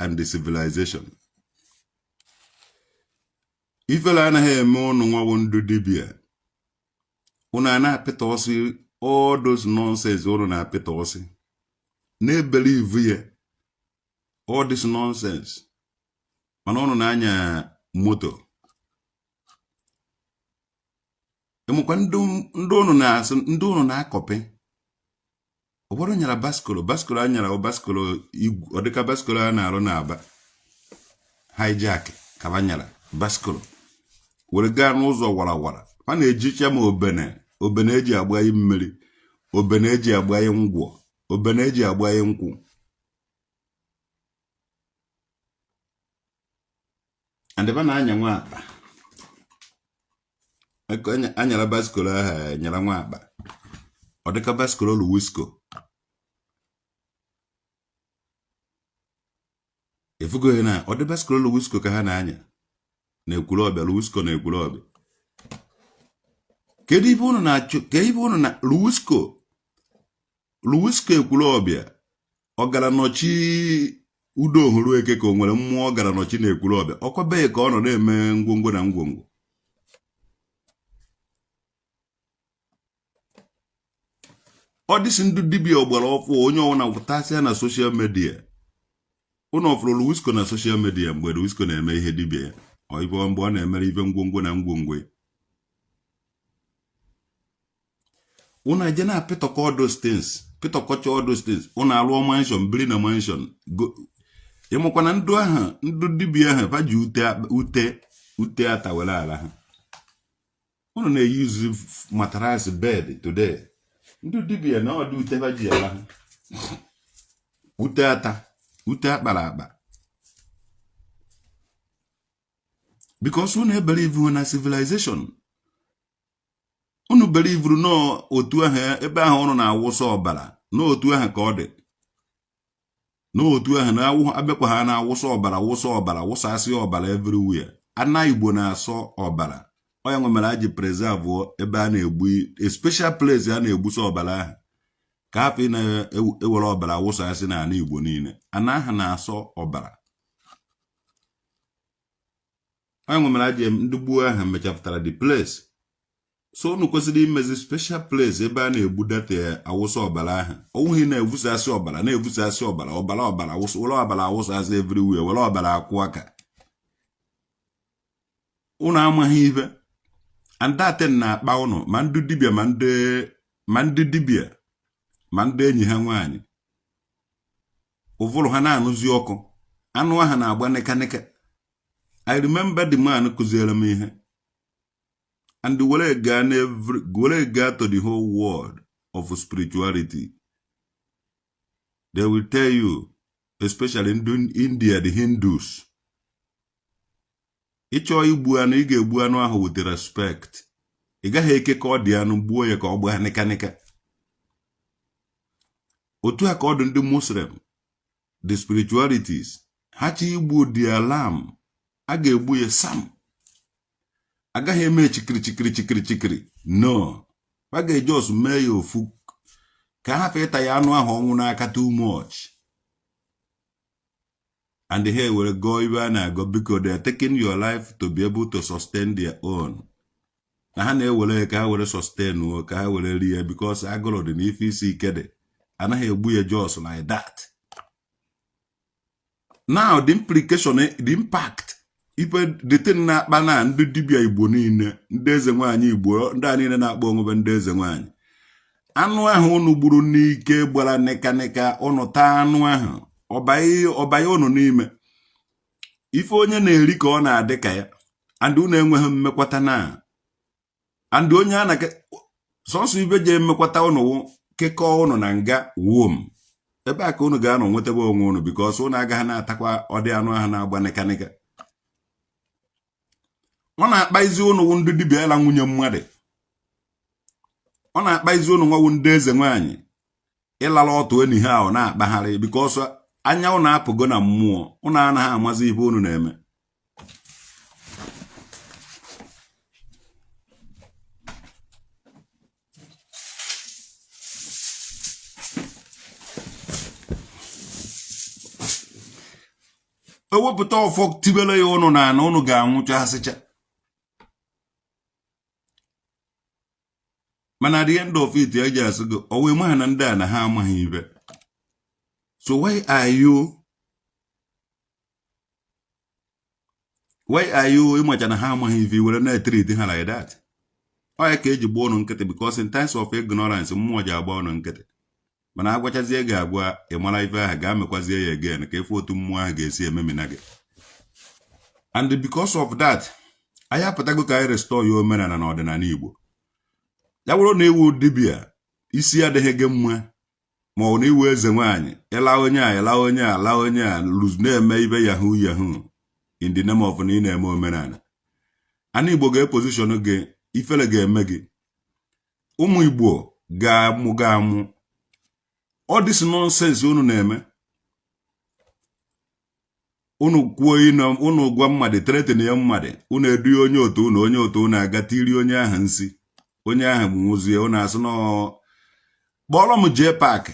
and the civilization. Ifele anaghị eme ụnụ nwa wụ ndị dibịa. Ụnụ a na-apịtọsị all those nonsense ụnụ na-apịtọsị, na-ebelieve ya, all this nonsense, mana ụnụ na-anya moto. Ịmụkwa ndị ụnụ na-asị, ndị ụnụ na-acopy, ụfọdụ nyara bicycle, bicycle a nyara bicycle ọ dịka bicycle a na-arụ n'Aba hijack ka ba nyara bicycle were gaa n'ụzọ warawara. Ha na-ejicha ma obene, obene eji agbanye mmiri, obene eji agbanye ngwọ, obene eji agbanye nkwụ. And ebe na-anya nwa akpa, anyara bicycle ahụ, nyara nwa akpa, ọ dịka bicycle Luwisco. Efugo na ọ dị bicycle Luwisco ka ha na-anya na Ekwulọbịa, Luwisco na Ekwulọbịa. Kedu ibe unu na-achọ? Kedu ibe unu na Luwisco, Luwisco Ekwulọbịa ọ gara nọchi Udo Ohurueke ka o nwere mmụọ ọ gara nọchi na Ekwulọbịa? Ọkwa be ka ọ nọ na-eme ngwongwo na ngwongwo. Ọ dịsị ndị dibịa ọgbara ọfụ, onye ọbụla pụtasịa na social media. Ụnụ ọfụrụ Luwisco na social media mgbe Luwisco na-eme ihe dibịa ya, ọ ibe mgbe ọ na-emere ibe ngwongwo na ngwongwo ya? Ụnụ eje na-apịtọkọ all those things, pịtọkọcha all those things. Ụnụ alụọ mansion, biri na mansion. Ịmụkwa na ndụ ahụ, ndụ dibịa ahụ, fa ji ute ute ute ata were ala ha. Ụnụ na-eyuzu mattress bed today. Ndị dibịa na ọdụ ute fa ji ala ha, ute ata, ute akpara akpa, because unu ebelieve na civilization. Unu believeru n'otu ahụ ebe ahụ unu na-awụsa ọbara, n'otu ahụ ka ọ dị, n'otu ahụ na-awụ abịakwa ha na-awụsa ọbara, wụsa ọbara, wụsasị ọbara everywhere. Ana Igbo na-asọ ọbara. Ọ ya nwemere a ji preserve ebe a na-egbu, a special place a na-egbusa ọbara ahụ, ka hapụ ị na-ewere ọbara wụsasị n'ala Igbo niile. Ana ahụ na-asọ ọbara. Ọ ya nwemere a ji ndị gboo ahụ mechapụtara the place. So unu kwesịrị imezi special place ebe a na-egbu data awụsa ọbara ahụ. Ọnwụghị na-evusasị ọbara, na-evusasị ọbara, ọbara, ọbara, were ọbara awụsasị everywhere, were ọbara akwụ aka. Unu amaghị ife, and that thing na-akpa unu, ma ndị dibịa, ma ndị dibịa, ma ndị enyi ha nwaanyị. Ụvụrụ ha na-anụzi ọkụ, anụ ahụ na-agba nịka nịka. I remember the man kụziere m ihe, and were gaa were gaa to the whole world of spirituality, they will tell you, especially in India, the Hindus, ịchọọ igbu anụ, ị ga-egbu anụ ahụ with respect. Ị gaghị eke ka ọ dị anụ gbuo ya ka ọ gbaa nịka nịka. Otu a ka ọ dị ndị Muslim, the spiritualities ha chi igbu the lamb, a ga-egbu ya sam, agaghị eme chikiri chikiri chikiri chikiri. No, a ga-eji ọsụ mee ya ofu ka hapụ ịta ya anụ ahụ ọnwụ n'aka too much, and ha were gọọ ibe a na-agọ, because they are taking your life to be able to sustain their own. Na ha na-ewere ya ka ha were sustain o, ka ha were rie, because agụrụ dị na ife isi ike dị. Anaghị egbu ya just like that. Now the implication, the impact, ife the thing na-akpa na ndị dibịa Igbo niile, ndị eze nwaanyị Igbo, ndị a niile na-akpọ onwe ndị eze nwaanyị, anụ ahụ unu gburu n'ike gbara nịka nịka, unu taa anụ ahụ, ọbanye unu n'ime. Ife onye na-eri ka ọ na-adị ka ya, and unu enweghị mmekwata na and onye a na sọsọ ibe ji emekwata unu wụ kekọọ unu na nga wom ebe a ka unu ga-anọ nwetebe onwe unu, because unu agaghị na-atakwa ọdị anụ ahụ na-agba nịka nịka. Ọ na-akpa izi unu wụ ndị dibịa ala nwunye mmadụ. Ọ na-akpa izi unu nwawu ndị eze nwaanyị ịlara ọtụ enyi ha ahụ na-akpagharị, because anya unu apụgo na mmụọ. Unu anaghị amazi ihe unu na-eme. Ewepụta ọfọ tibere ya ụnụ na ana, ụnụ ga-anwụcha asịcha. Mana at the end of it, eji asị gị ọwa ịmaha na ndị a na ha amaghị ibe. So why are you ịmacha na ha amaghị ife, were na-etreat ha like that? Ọ ya ka eji gba ụnụ nkịtị, because in times of ignorance, mmụọ ji agba ụnụ nkịtị. Mana agwachazie gị agwa, ị mara ife ahụ, ga-amekwazie ya again ka efe otu mmụọ ahụ ga-esi ememina gị. And because of that, anyị apụtago ka anyị restore ya omenala na ọdịnala Igbo. Ya bụrụ na ị wụ dibịa isi adịghị gị mma, ma ọ na ị wụ eze nwaanyị, ịla onye a, ịla onye a, la onye a luz, na-eme ibe yahoo yahoo in the name of na ị na-eme omenala, ana Igbo ga-eposition gị, ifere ga-eme gị, ụmụ Igbo ga-amụ ga-amụ. All this nonsense unu na-eme, unu kwuo ịnọ, unu gwa mmadụ, threaten ya mmadụ, unu eduye onye otu unu, onye otu unu aga tiri onye ahụ nsi, onye ahụ nwụzie, unu asị nọ kpọrọ m jee park,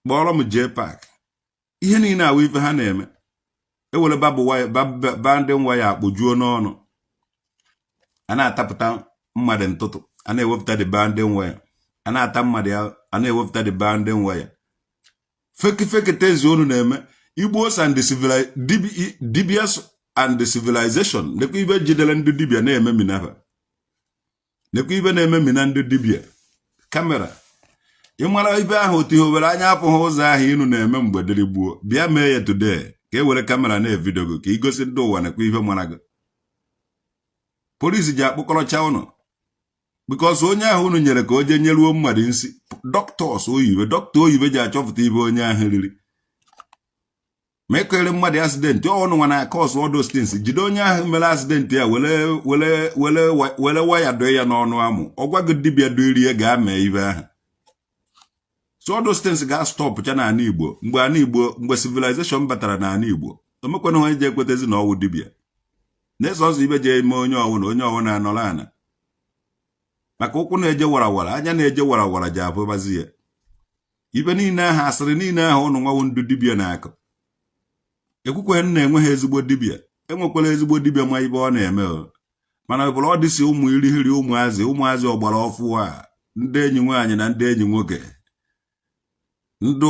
kpọrọ m jee park. Ihe niile awụ ife ha na-eme, ewere barbed wire akpụjuo n'ọnụ, a na-atapụta mmadụ ntụtụ, a na-ewepụta the barbed wire, a na-ata mmadụ ya, a na-ewepụta the barbed wire. Fake fake tezi unu na-eme. Igbos and the dibias and the civilization, nekwa ibe jidere ndị dibia na-eme minafa, nekwa ibe na-eme mina ndị dibia. Camera, ịmara ibe ahụ otu ihe obere anya apụghị ụzọ ahụ inu na-eme mgbe dịrị gbuo, bịa mee ya today ka e were camera na-evideo gị ka igosi ndị ụwa nekwa ife mara gị. Polisi ji akpụkọrọcha ụnụ because onye ahụ unu nyere ka o jee nyeruo mmadụ nsi, doctors oyibo, dọkịta oyibo ji achọpụta ibe onye ahụ riri ma ekere mmadụ accident. Ọnụ nwa na cause all those things. Jide onye ahụ mere accident ya, were were were were waya doo ya n'ọnụ amụ, ọ gwa gị dibịa doirie gaa mee ibe ahụ. So all those things ga-stop cha n'ala Igbo. Mgbe ala Igbo, mgbe civilization batara n'ala Igbo, omekwana onye ji ekwetezi na ọwụ dibịa na-eso ọzọ ibe ji eme onye ọwụ na onye ọwụ na-anọrọ ana maka ụkwụ na-eje warawara, anya na-eje warawara, ji abụbazi ya ibe niile ahụ, asịrị niile ahụ ụnụ nwawo ndụ dibịa na-akọ. Ekwukwe na enweghị ezigbo dibịa, enwekwara ezigbo dibịa ma ibe ọ na-eme o. Mana ọ bụrụ ọ dịsị ụmụ irighiri ụmụazị, ụmụazị ọgbara ọfụ a, ndị enyi nwaanyị na ndị enyi nwoke, ndụ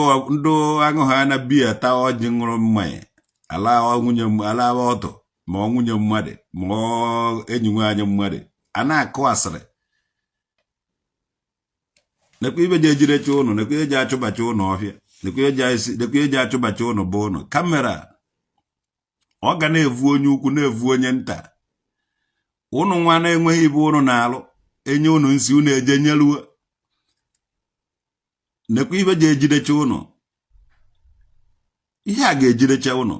aṅụ ha na biya, taa ọjị, ṅụrụ mmanya, ala nwunye, ala ọtọ, ma ọ nwunye mmadụ, ma ọ enyi nwaanyị mmadụ, a na-akụ asịrị. Nekwa ibe ji ejirecha ụnụ, nekwa eji achụbacha ụnụ ọfịa, nekwa eji achụbacha ụnụ bụ ụnụ. Camera ọ ga na-evu onye ukwu, na-evu onye nta. Ụnụ nwa na-enweghị ibe ụnụ na-alụ, enye ụnụ nsi, ụnụ eje nyeruo. Nekwa ibe ji ejidecha ụnụ, ihe a ga-ejidecha ụnụ.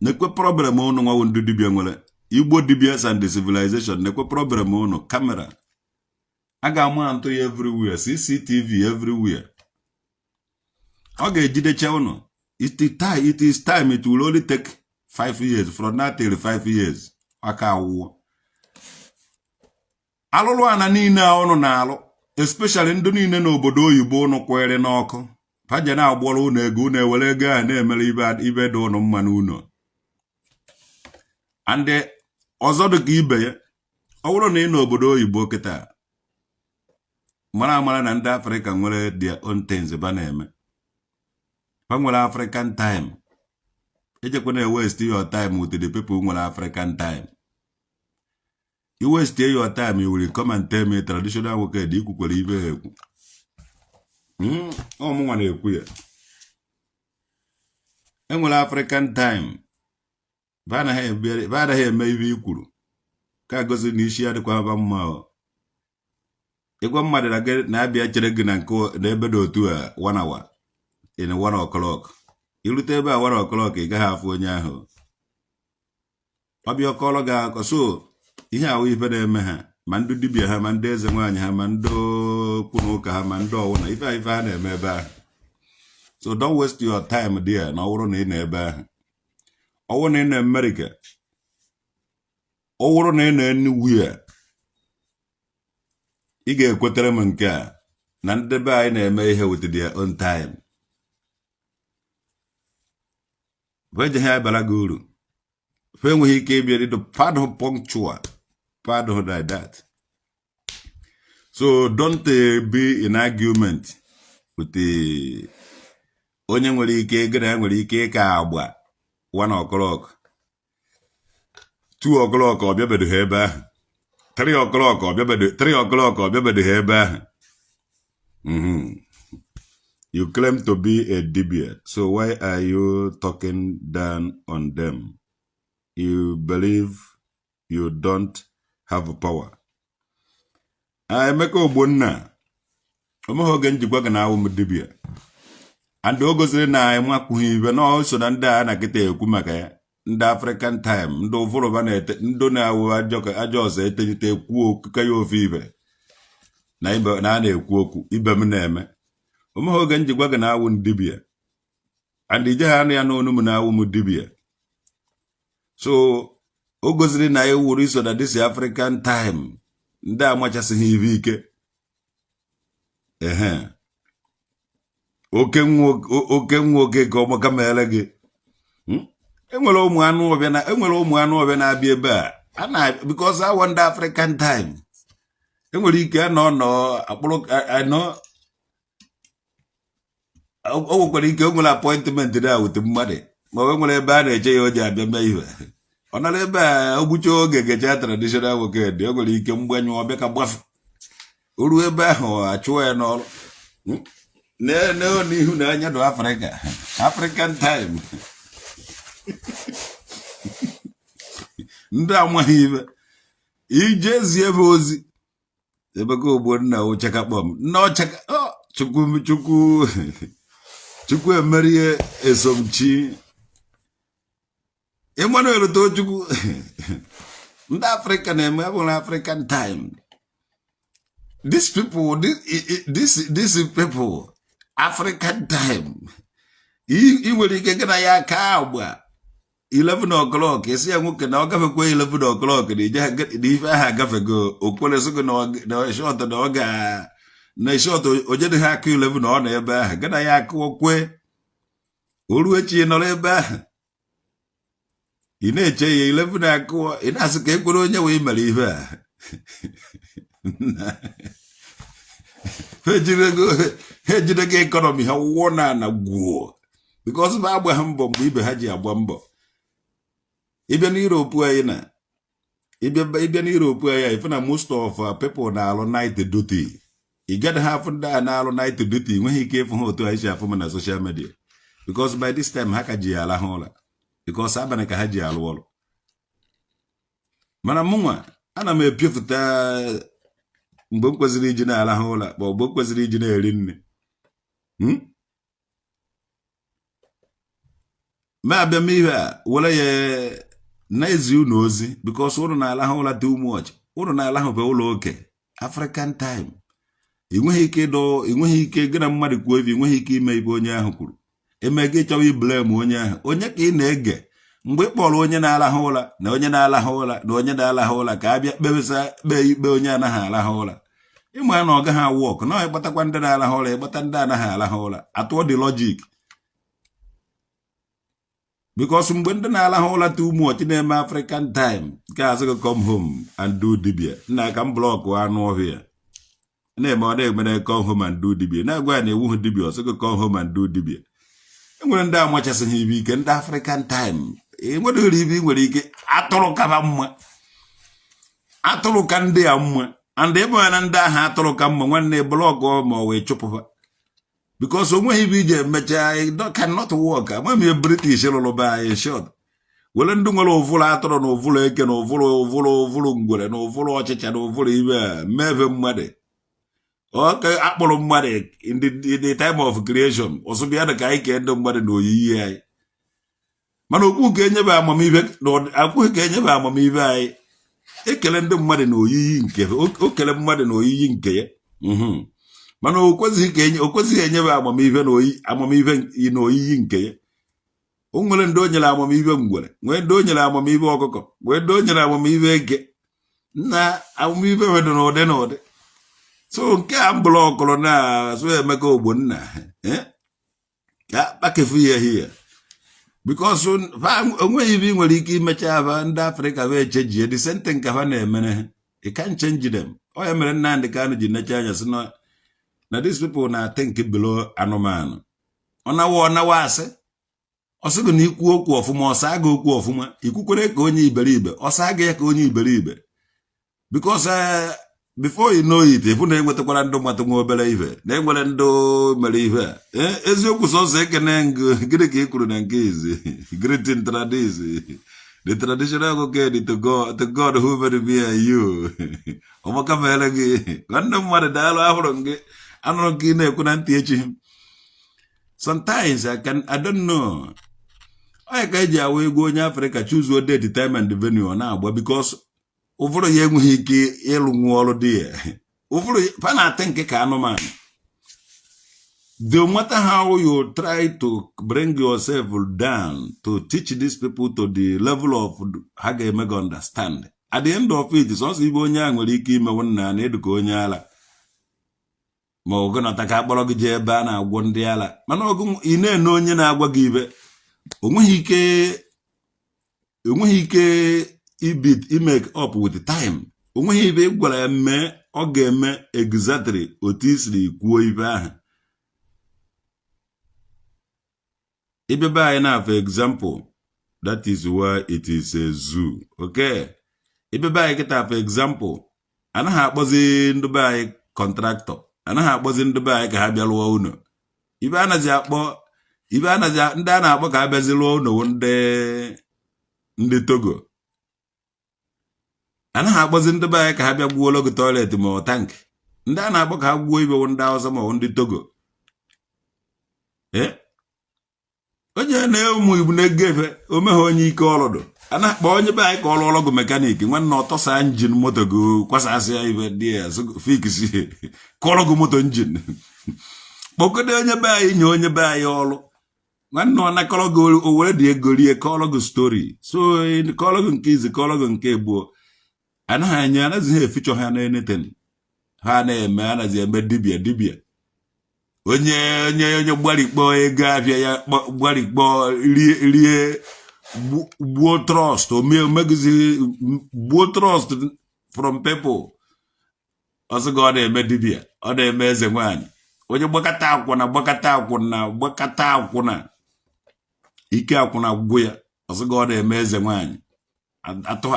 Nekwe problem ụnụ nwawo ndị dibịa nwere, Igbo dibias and the civilization. Nekwe problem ụnụ. Camera a ga-ama ntụ ya everywhere, CCTV everywhere, ọ ga-ejidecha ụnụ. It is time. It will only take 5 years from now till 5 years, aka awụọ alụlụ ana niile a ụnụ na-alụ, especially ndị niile n'obodo oyibo ụnụ kwere n'ọkụ ha ji na-agbọrọ ụnụ ego, ụnụ ewere ego ahụ na-emere ibe dị ụnụ mma n'ụlọ. And ọzọ dị ka ibe ya, ọ bụrụ na ị n'obodo oyibo kịta, mara amara na ndị Afrịka nwere their own things ba na-eme, ha nwere African time. Ejekwana waste your time with the people nwere African time. You waste your time, you will come and tell me traditional nwoke dị ikwukwere ibe ha ekwu. Ọmụnwa na-ekwu ya, enwere African time, ba anaghị eme ibe i kwuru ka gosi na isi adịkwa ba mma. O ịgwa mmadụ na gị na-abịa chere gị na nke na ebe dị otu a 1 hour in 1 o'clock, irute ebe a 1 o'clock, ị gaghị afụ onye ahụ. Ọ bịa kọrọ gị akọ. So ihe ahụ ife na-eme ha, ma ndị dibịa ha, ma ndị eze nwaanyị ha, ma ndị okwu na ụka ha, ma ndị ọwụna ife ife ha na-eme ebe ahụ. So don't waste your time there. Na ọ bụrụ na ị nọ ebe ahụ, ọ bụrụ na ị nọ America, ọ bụrụ na ị nọ anywhere, ị ga-ekwetere m nke a na ndị be anyị na-eme ihe with their own time. Fa ejeghị abara gị uru. Fa enweghị ike ịbịa ịdụ padụ punctual, padụ like that. So don't be in argument with the onye nwere ike gị na ya nwere ike ịka agba 1 o'clock, 2 o'clock, ọ bịabedo ha ebe ahụ, 3 o'clock, ọ bịabedo, 3 o'clock, ọ bịabedo ha ebe ahụ. You claim to be a dibia, so why are you talking down on them? You believe you don't have power. Ah, Emeka Ogbonna, omeghị oge njikwa gị na awụ m dibia, and o gosiri na anyị makwughị ibe na o so na ndị a na kịta ekwu maka ya, ndị African time, ndị ụfụrụba na-ete, ndị na-awụ ajọ ọzọ etenyite ekwu okike ya ofe ibe na ibe na a na-ekwu okwu ibe m na-eme. Omeghị oge njikwa gị na awụ m dibia, and ije ha anụ ya n'onu m na awụ m dibia. So o gosiri na anyị wuru iso na this African time, ndị amachasịghị ibe ike. Ehe, oke nwa, oke nwa, oke ka ọmaka mere gị. Enwere ụmụ anụ ọbịa na-abịa ebe a a na because awọ ndị African time enwere ike anọ nọ akpụrụ anọ. O nwekwara ike o nwere appointment na with mmadụ, ma o nwere ebe a na-eche ya, o ji abịa mee ihe. Ọ nara ebe a ogbucha oge gecha traditional nwoke dị, o nwere ike mgbanyụ ọbịa ka gbafe o ruo ebe ahụ, achụọ ya n'ọrụ. N'ihu na anya dụ Afrịka, African time, ndị amaghị ibe ije zie ebe ozi. Emeka Ogbonna ochakakpọm nna ọchaka. Chukwu, Chukwu, Chukwu emerie esomchi Emmanuel Tochukwu. Ndị Afrịka na-eme abụrụ African time. These people, this people, African time, ị nwere ike gị na ya aka agba 11 o'clock, esi ya nwoke na ọ gafekwa 11 o'clock na ije na ife ahụ agafego. O kwere sị gị na short na ọ ga na short ojedị ha akụ 11 na ọ nọ ebe ahụ gị na ya akụọ kwe. O ruo echi, nọrọ ebe ahụ, ị na-eche ya, 11 akụọ, ị na-asị ka ekwere onye wee mere ihe a. Ha ejidego economy ha wụọ na ana gwuo, because ba agba ha mbọ mgbe ibe ha ji agba mbọ. Ịbịa n'Europe anyị na ịbịa n'Europe anyị, ife na most of people na-alụ night duty. Ị gaghị ha afụ ndị a na-alụ night duty, nweghị ike ịfụ ha otu anyị si afụ m na social media, because by this time ha ka ji alahụ ụra, because abalị ka ha ji alụ ọrụ. Mana mụnwa ana m epiofụta mgbe m kwesịrị iji na-alahụ ụra, ma mgbe m kwesịrị iji na-eri nri. Ma abịa m ihe a were ya na-ezi unu ozi, because unu na-alahụ ụra too much, unu na-alahụbe ụlọ oke. African time, ị nweghị ike ịdọ, ị nweghị ike gị na mmadụ kwuo ife, ị nweghị ike ime ibe onye ahụ kwuru eme gị chọwa iblame onye ahụ. Onye ka ị na-ege mgbe ị kpọrọ onye na-alahụ ụra na onye na-alahụ ụra na onye na-alahụ ụra ka a bịa kpebesa kpee ikpe onye anaghị alahụ ụra? Ịma na ọ gaghị awụ ọkụ na ịkpatakwa ndị na-alahụ ụra, ịkpata ndị anaghị alahụ ụra, atụọ dị logic, because mgbe ndị na-alahụ ụra too much na-eme African time nke azụ gị, come home and do dibia. Nna ka m block anụ ọhịa na-eme, ọ na-eme na come home and do dibia, na-agwa ya na ewughị dibia, ọsọ gị come home and do dibia. Enwere ndị amachasịghị ibe ike, ndị African time enwereghị ibe ị nwere ike atụrụ kaba mma, atụrụ ka ndị a mma, and ebe ya na ndị ahụ atụrụ ka mma, nwanne, block ma ọ wee chụpụfa, because o nweghị ibe iji emecha cannot work. Ama m ihe British lụrụ be anyị short were ndị nwere ụvụrụ atụrụ na ụvụrụ eke na ụvụrụ ngwere na ụvụrụ ọchịcha na ụvụrụ ibe a mebe mmadụ ọka akpọrọ mmadụ in the time of creation. Ọsụbịa dị ka anyị kee ndị mmadụ na oyiyi anyị, mana okwu ka enyebe amamihe, akwụghị ka enyebe amamihe anyị ekele ndị mmadụ na oyiyi nke o kele mmadụ na oyiyi nke ya. Mana o kwesịghị enyebe amamihe na amamihe na oyiyi nke ya. O nwere ndị o nyere amamihe ngwere, nwee ndị o nyere amamihe ọkụkọ, nwee ndị o nyere amamihe eke na amamihe nwedị n'ụdị n'ụdị. So nke a mbụrụ ọkụrụ na so Emeka Ogbonna ka kpakefu ya hie. Because onweghị ibe ị nwere ike imecha aba ndị Afrịka wee echejie the same thing ka ha na-emere ha. You can't change them. Ọ ya mere Nnamdi Kanu ji necha anya sị na these people na-think below anụmanụ. Ọ nawa ọ nawa asị ọ sị gị na ikwu okwu ọfụma ọ saa gị okwu ọfụma, ikwukwere ka onye iberibe ọ saa gị ya ka onye iberibe. Because before you know it, ịfụ na enwetakwara ndụ mmatụ nwa obere ife na enwere ndụ mere ife a. Eziokwu sọsọ ekene ngụ. Gịnị ka ị kwuru na nke izi? Greeting tradis the traditional okay to God who made me and you. Ọmaka mere gị nwanne mmadụ, daalụ. Ahụrụ m gị, anụrụ m ka ị na-ekwu na ntị echi. Sometimes I don't know onye ka eji awa egwu onye Afrịka choose date, time and venue, ọ na-agba because ụfọdụ ya enweghị ike ịlụnwu ọrụ dị ya. Ụfọdụ fa na-ata nke ka anụmanụ. No matter how you try to bring yourself down to teach these people to the level of ha ga-eme gị understand, at the end of it, sọsọ ibe onye a nwere ike imewe nna na edu ka onye ala ma ọ gụnọta ka akpọrọ gị jee ebe a na-agwọ ndị ala. Mana ọgụ ị na-ene onye na-agwa gị ibe, onweghị ike ibit imake up with time. Onweghị ibe ị gwara ya mee, ọ ga-eme exactly otu i siri kwuo ibe ahụ. Ịbịa be anyị na, for example, that is why it is a zoo. Okay, ịbịa be anyị kịta, for example, anaghị akpọzi ndị be anyị contractor, anaghị akpọzi ndị be anyị ka ha bịa lụọ ụlọ. Ibe anaghị akpọ ibe anaghị ndị a na-akpọ ka ha bịazi lụọ ụlọ wụ ndị Togo. Anaghị akpọzi ndị be anyị ka ha bịa gwuo gị toilet ma ọ tank. Ndị a na-akpọ ka ha gwuo ibe wụ ndị Hausa ma ọ ndị Togo. Ee, onye na-ụmụ Igbo na-ego efe omeghe onye ike ọlụdụ a na-akpọ onye be anyị ka ọ lụọrọ gị mechanic. Nwanne, ọtọsa engine moto gị, kwasasịa ibe dị ya, fix kụọrọ gị moto engine. Kpọkọdo onye be anyị, nye onye be anyị ọrụ. Nwanne, ọ nakọrọ gị o were dị ego rie, kọrọ gị story, so kọrọ gị nke izi, kọrọ gị nke gboo. Anaghị anya anaghịzi efichọ ha na anything ha na-eme. Anaghị eme dibịa dibịa onye gbarikpọ ego afịa ya, gbarikpọ rie rie, gbuo trust omegizi, gbuo trust from people. Ọsị gị ọ na-eme dibịa, ọ na-eme eze nwaanyị, onye gbakọta akwụna, gbakọta akwụna, gbakọta akwụna, ike akwụna gwụ ya. Ọsị gị ọ na-eme eze nwaanyị,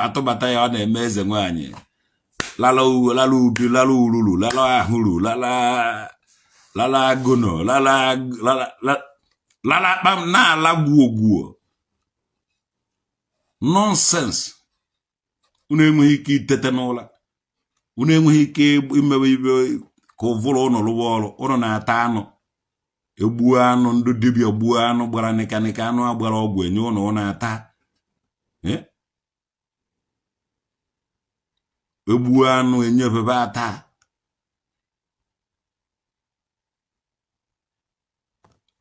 atụbata ya, ọ na-eme eze nwaanyị, lala uwe, lala ubi, lala ururu, lala ahụrụ, lala lala agụnọ, lala lala kpam na-ala gwuo gwuo. Nonsense. Unu enweghị ike itete n'ụla, unu enweghị ike imewe ibe ka ụvụrụ ụnụ rụwa ọrụ. Ụnụ na-ata anụ egbuo, anụ ndị dibịa gbuo, anụ gbara nịkanịka, anụ agbara ọgwụ, enye ụnụ, ụnụ ata. Egbuo anụ enyefebe ata.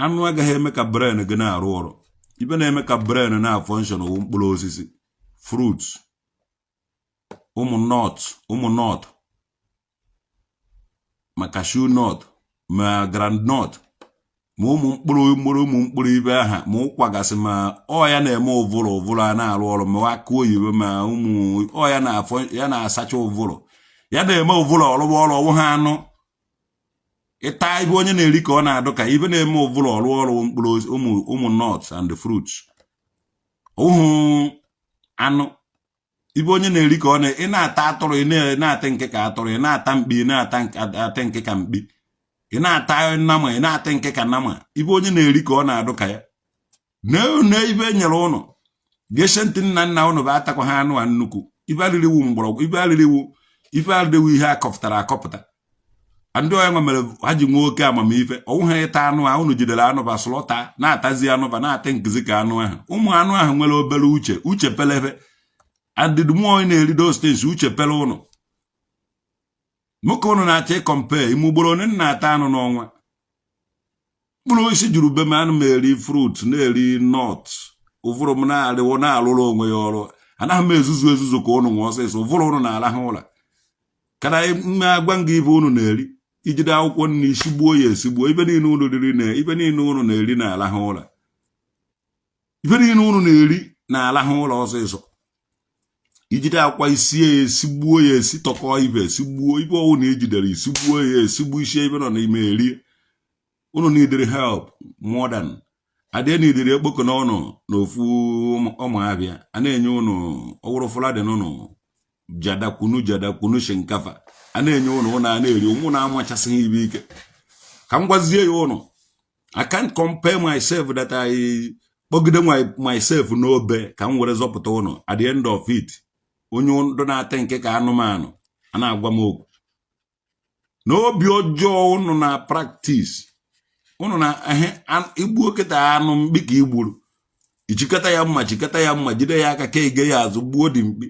Anụ agaghị eme ka brain gị na-arụ ọrụ. Ibe na-eme ka brain na-afunction wụ mkpụrụ osisi, fruits, ụmụ nut, ụmụ nut, ma cashew nut, ma groundnut, ma ụmụ mkpụrụ mkpụrụ, ụmụ mkpụrụ ibe aha, ma ụkwa gasị, ma ọ ya na-eme ụvụrụ ụvụrụ a na-arụ ọrụ, ma akụ oyibo, ma ụmụ ọ ya na-afọ ya na-asacha ụvụrụ, ya na-eme ụvụrụ ọrụwa ọrụ. Ọwụ ha anụ ịta ibe onye na-eri ka ọ na-adụ ka ibe na-eme ụvụrụ ọrụ ọrụ, mkpụrụ ụmụ ụmụ nuts and fruits, ọwụhụ anụ. Ibe onye na-eri ka ọ na ị na-ata atụrụ, ị na-ata nke ka atụrụ, ị na-ata mkpi, ị na-ata nke ka mkpi, ị na-ata nama, ị na-ata nke ka nama. Ibe onye na-eri ka ọ na-adụ ka ya na ibe e nyere ụnụ ga-eche ntị. Nna nna ụnụ bụ atakwa ha anụ a nnukwu ibe arịrịwu mgbọrọgwụ, ibe arịrịwu ife arịrịwu ihe akọpụtara akọpụta. Ndị ọya nwa mere ha ji nwee oke amamife. Ọwụ ha ịta anụ a unu jidere anụ ba slaughter, na-atazi anụ ba, na-ata nkụzi ka anụ ahụ. Ụmụ anụ ahụ nwere obere uche, uche pelebe adịdị mmụọ na-eri those things, uche pele ụnụ. Nwoke, ụnụ na-achọ ịcompare ime ugboro one na-ata anụ n'ọnwa. Mkpụrụ osisi juru be m. Anụ m eri fruit, na-eri nut. Ụvụrụ m na-arịwo na-arụrụ onwe ya ọrụ. Anaghị m ezuzu ezuzu ka ụnụ nwee ọsịsọ. Ụvụrụ ụnụ na-arahụ ụra kada mme. Agwa m gị ibe ụnụ na-eri, ijide akwụkwọ nri isigbuo ya esigbuo. Ibe niile ụnụ riri na ibe niile ụnụ na-eri na-arahụ ụra. Ife niile unu na-eri na-alahụ ụla ọsịsọ. Ijide akwa isie ya, esigbuo ya, esi tọkọ ibe, esigbuo ibe ọwụ na ejidere, isigbuo ya, esigbu isi ibe nọ n'ime erie. Unu neediri help more than adị neediri ekpoko n'ọnụ na ofu ụmụabịa a na-enye unu ọwụrụ fụladị n'ụnụ jada kunu, jada kunu, shinkafa a na-enye ụnụ, ụnụ a na-eri, ụmụ na-amachasịghị ibe ike. Ka m gwazie ya ụnụ, I can't compare myself that I kpọgide myself n'obe ka m were zọpụta ụnụ. At the end of it, onye ndụ na-ata nke ka anụmanụ a na-agwa m okwu na obi ọjọọ ụnụ na practice ụnụ na igbuo kịta anụ mkpi ka igburu, ichikọta ya mma, chikọta ya mma, jide ya aka ka ege ya azụ, gbuo dị mkpi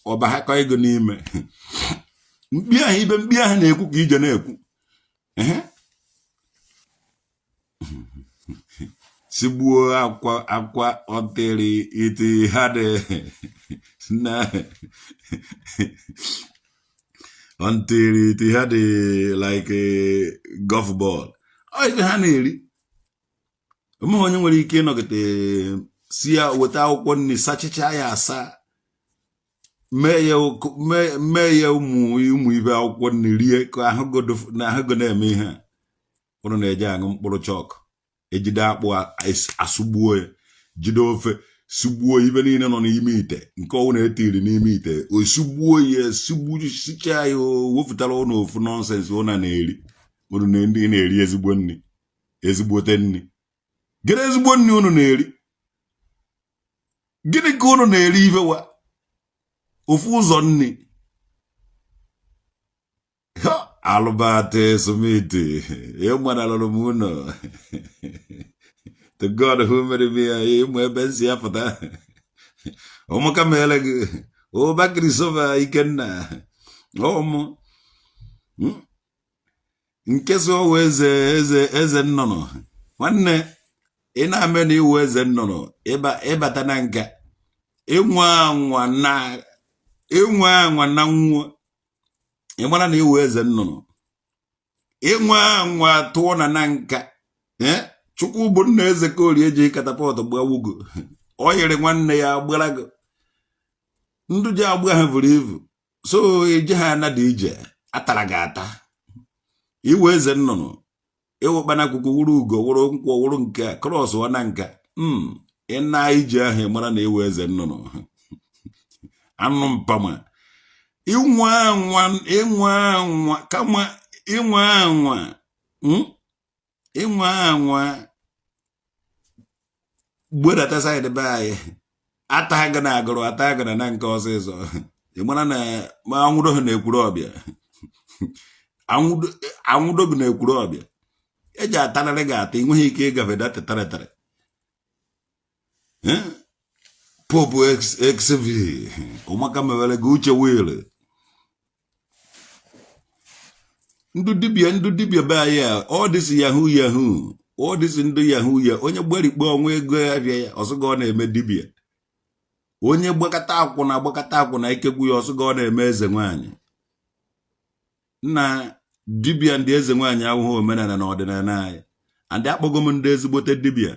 ọba ha kọ ego n'ime mkpi ahụ. Ibe mkpi ahụ na-ekwu ka ije na-ekwu sigbuo akwa akwa ọtịrị iti ha dị na until it had like a golf ball. Ọ ife ha na-eri. Onweghị onye nwere ike ịnọgide si ya weta akwụkwọ nri sachicha ya asa, mee ya ụmụ ụmụ ibe akwụkwọ nri rie ka na ahụgo na-eme ihe a. Ụnụ na-eje aṅụ mkpụrụ chọkụ, ejide akpụ asụgbuo ya, jide ofe sigbuo ibe niile nọ n'ime ite nke ọwụ na-etiri n'ime ite, osigbuo ya, sigbu sichaa ya, wepụtara ụnụ ofu nonsense ụnụ na-eri. Ụnụ ndị na-eri ezigbo nri, ezigbote nri gịnị? Ezigbo nri ụnụ na-eri gịnị ka ụnụ na-eri? Ife wa ofu ụzọ nri. Albert Smith, ịgbanarụrụ m ụlọ. To God who made me, ịmụ ebe m si apụta. Ụmụka mere gị ụba Christopher Ikenna, ụmụ nke so ọwụ eze eze eze nnụnụ. Nwanne, ị na-ame na iwu eze nnụnụ ịbata na nka ịnwa anwa na ịnwa anwa na nwuo, ị mara na iwu eze nnụnụ. Ịnwa anwa tụọ na na nka, Chukwu bụ nna eze ka orie ji catapult gbawugo. Ọ yiri nwanne ya gbarago ndụ ji agba ha buru ibu, so ije ha anada ije atara gị ata. Iwu eze nnụnụ, ịwụ kpanakwụkwọ, wuru ugo, wuru nkwọ, wuru nke a cross ọ na nka ị na ije ahụ, ị mara na iwu eze nnụnụ. Anụ mpama, ịnwa anwa, ịnwa anwa kama ịnwa anwa, ịnwa anwa gbedata side be anyị, ata gị na agụrụ, ata gị na nke ọsịsọ. Ị mara na ma anwụdo ha na Ekwulobia, anwụdo gị na Ekwulobia, eji atarịrị gị ata, ị nweghị ike ịgafe data tarịtarị. Pope XV ụmaka mewere gị uche wil ndụ dibịa, ndụ dibịa be anyị a, ọ dịsị yahoo yahoo, ọ dịsị ndụ yahoo ya. Onye gbarikpo ọnwa ego abịa ya ọsụga ọ na-eme dibịa, onye gbakọta akwụna agbakọta akwụna ikegwu ya ọsụga ọ na-eme eze nwaanyị. Nna, dibịa ndị eze nwaanyị awụghị omenala na ọdịnala anyị. And akpọgo m ndị ezigbote dibịa,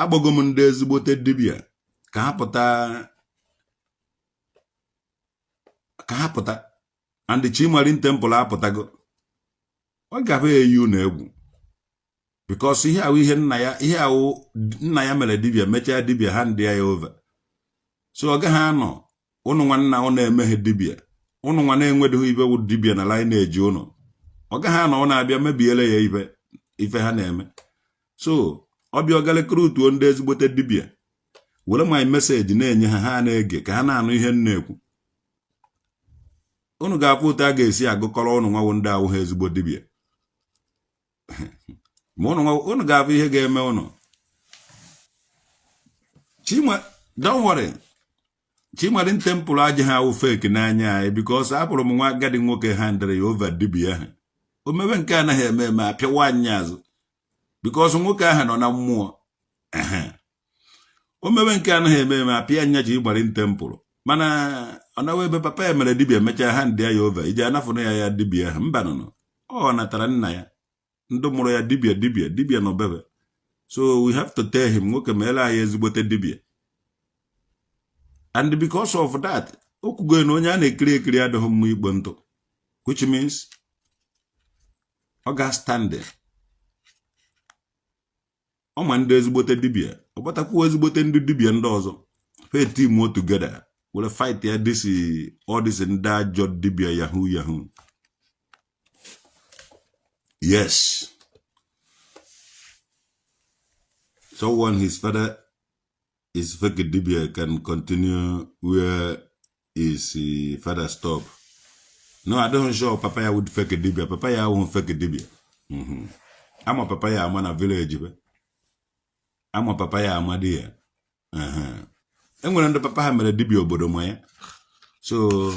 akpọgo m ndị ezigbote dibịa ka ha pụta, ka ha pụta. And Chimarin Temple apụtago, ọ ga-abụ eyi unu egwu because ihe ahụ ihe nna ya, ihe ahụ nna ya mere dibịa, mechaa dibịa hand ya over, so ọ gaghị anọ ụnụ nwanna ụnụ emeghe dibịa, ụnụ nwa na-enwedoghị ibe wụ dibịa na lineage ụnụ, ọ gaghị anọ ụnụ abịa mebiele ya ibe ife ha na-eme. So ọ bịa ọga recruituo ndị ezigbote dibịa, were my message na-enye ha, ha na-ege ka ha na-anụ ihe m na-ekwu. Unu ga-afụ otu a ga-esi agụkọrọ ụnụ nwawo ndị awụghị ezigbo dibịa. Ma unu ga-afụ ihe ga-eme ụnụ. Chima, don't worry, Chimarin Temple ajaghị awụ fake n'anya anyị because apụrụ m nwa agadi nwoke handịrị ya over dibịa ahụ. O mebe nke anaghị eme eme, apịawa anyị azụ because nwoke ahụ nọ na mmụọ. O mebe nke anaghị eme eme, apịa anya Chimarin Temple. Mana ọ nawa ebe papa ya mere dibịa, mechaa hand ya over, iji anafụna ya ya dibịa ahụ. Mba, nụnụ, ọ natara nna ya ndị mụrụ ya dibịa, dibịa dibịa nọ bebe. So we have to tell him, nwoke, meela anyị ezigbote dibia. And because of that, o kwugo na onye a na-ekiri ekiri adịghị mma ikpo ntụ, which means ọ ga stand. Ọ ma ndị ezigbote dibia, ọ gbatakwuo ezigbote ndị dibia ndị ọzọ, fa team together were fight ya this all this ndị ajọ dibia yahoo yahoo. Yes, someone his father is fake dibia can continue where his father stop. No, adịghị sure papa ya wụ fake dibia. Papa ya awụghị fake dibia. Ama papa ya ama na village be ama papa ya ama di ya. Enwere ndị papa ha mere dibia obodo ma ya. So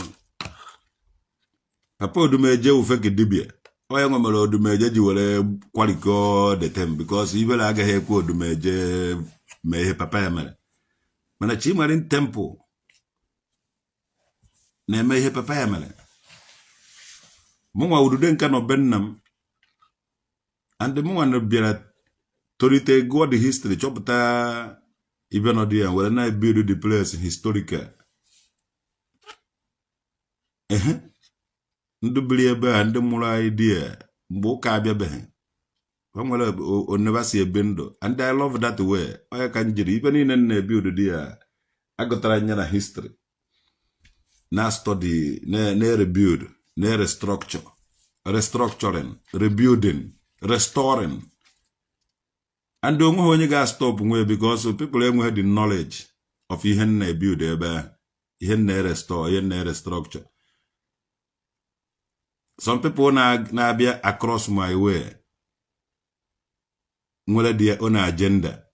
papa Odumeje wụ fake dibia. Onye nwe mere Odumeje ji were kwalikọ the thing, because ibere agaghị ekwe Odumeje mee ihe papa ya mere. Mana Chimarin Temple na-eme ihe papa ya mere. Mụnwa udude nka nọ be nna m, and mụnwa na bịara tolite, gụọ the history, chọpụta ibe nọ dị ya, were na-ebuild the place historical. Ehe, ndị biri ebe a, ndị mụrụ anyị dị ya mgbe ụka abịabeghị, ha nwere oneba si ebi ndụ, and I love that way. Onye ka m jiri ibe niile m na-ebi ụdịdị ya agụtara anya na history, na study, na rebuild, na restructure, restructuring, rebuilding, restoring. And onweghị onye ga-stop nwe, because people enweghị the knowledge of ihe m na-ebuild ebe ahụ, ihe m na-erestore, ihe m na-restructure. Some people na-abịa across my way nwere their own agenda.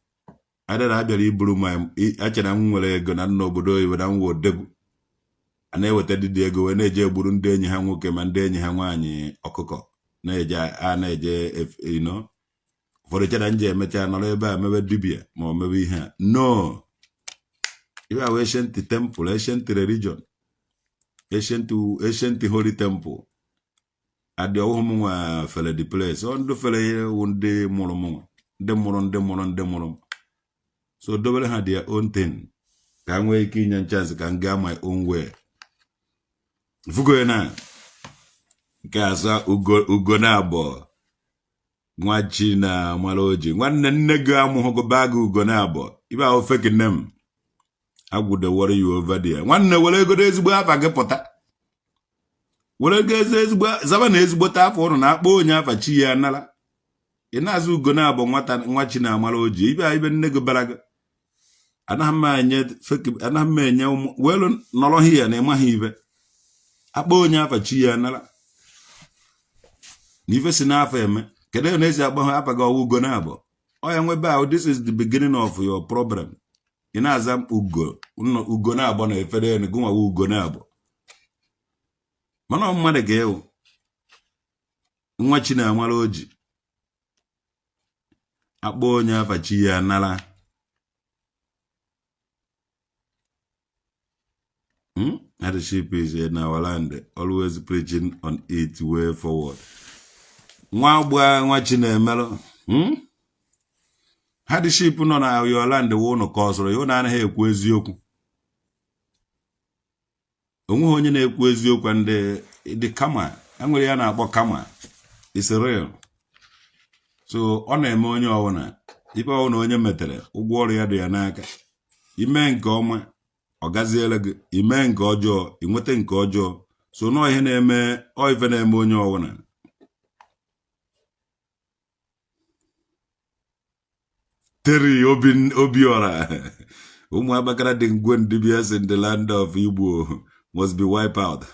Adara abịara iburu ma achere m nwere ego na nna obodo oyibo na nwa odegwu a na-eweta dịdị ego wee na-eje egburu ndị enyi ha nwoke ma ndị enyi ha nwaanyị ọkụkọ na-eje a na-eje ino. Ụfọdụ chere nje emecha nọrọ ebe a mebe dibia ma ọ mebe ihe a. No, ibe a wee ancient temple, ancient religion, ancient holy temple. Adị ọwụhụ m nwa fere the place. Ọ ndị fere wụ ndị mụrụ m nwa, ndị mụrụ ndị mụrụ ndị mụrụ m. So dobere ha their own thing ka m nwee ike inye chance ka m gaa my own way. Fugo na nke asa ugo na abụọ nwa chi na mara oji nwanne nne gị amụghị baa gị ugo na abụọ ibe ahụ fake name agwụ dey worry you over there. Nwanne, were ego ezigbo afa gị pụta, were ego ezigbo zaba na ezigbote afọ ụnụ na-akpọ onye afa chi ya nara. Ị na-azụ ugo na abụ nwata nwa chi na amara oji ibe ibe nne gị bara gị. Anaghị m enye fake, anaghị m enye welu nọrọ hia na ịmaghị ibe akpọ onye afa chi ya nara na ife si n'afọ eme. Kedu na esi akpọ ha afa gị ọwụ ugo na abụ ọ ya nwebe ahụ? This is the beginning of your problem. Ị na-aza ugo ugo na abụọ na efere enu gị nwawa ugo na abụọ, mana ọ mmadụ ga-ewu nwa chi na amara oji akpọ onye afa chi ya nara. Hardship is in our land, always preaching on it way forward. Nwa gba nwa chi na-emerụ. Hardship nọ na your land wụ ụnụ ka ọ sọrọ ya. Ụnụ anaghị ekwu eziokwu. Onweghị onye na-ekwu eziokwu. Ndị dị kama enwere ya na-akpọ kama is real. So ọ na-eme onye ọbụla ife ọbụla onye metere, ụgwọ ọrụ ya dị ya n'aka. Ime nke ọma, ọ gaziere gị. Ime nke ọjọọ, inweta nke ọjọọ. So nọọ ihe na-eme, ọ ife na-eme onye ọbụla. Terry Obiora, ụmụ agbakara dị ngwe dibias in the land of Igbo must be wiped out.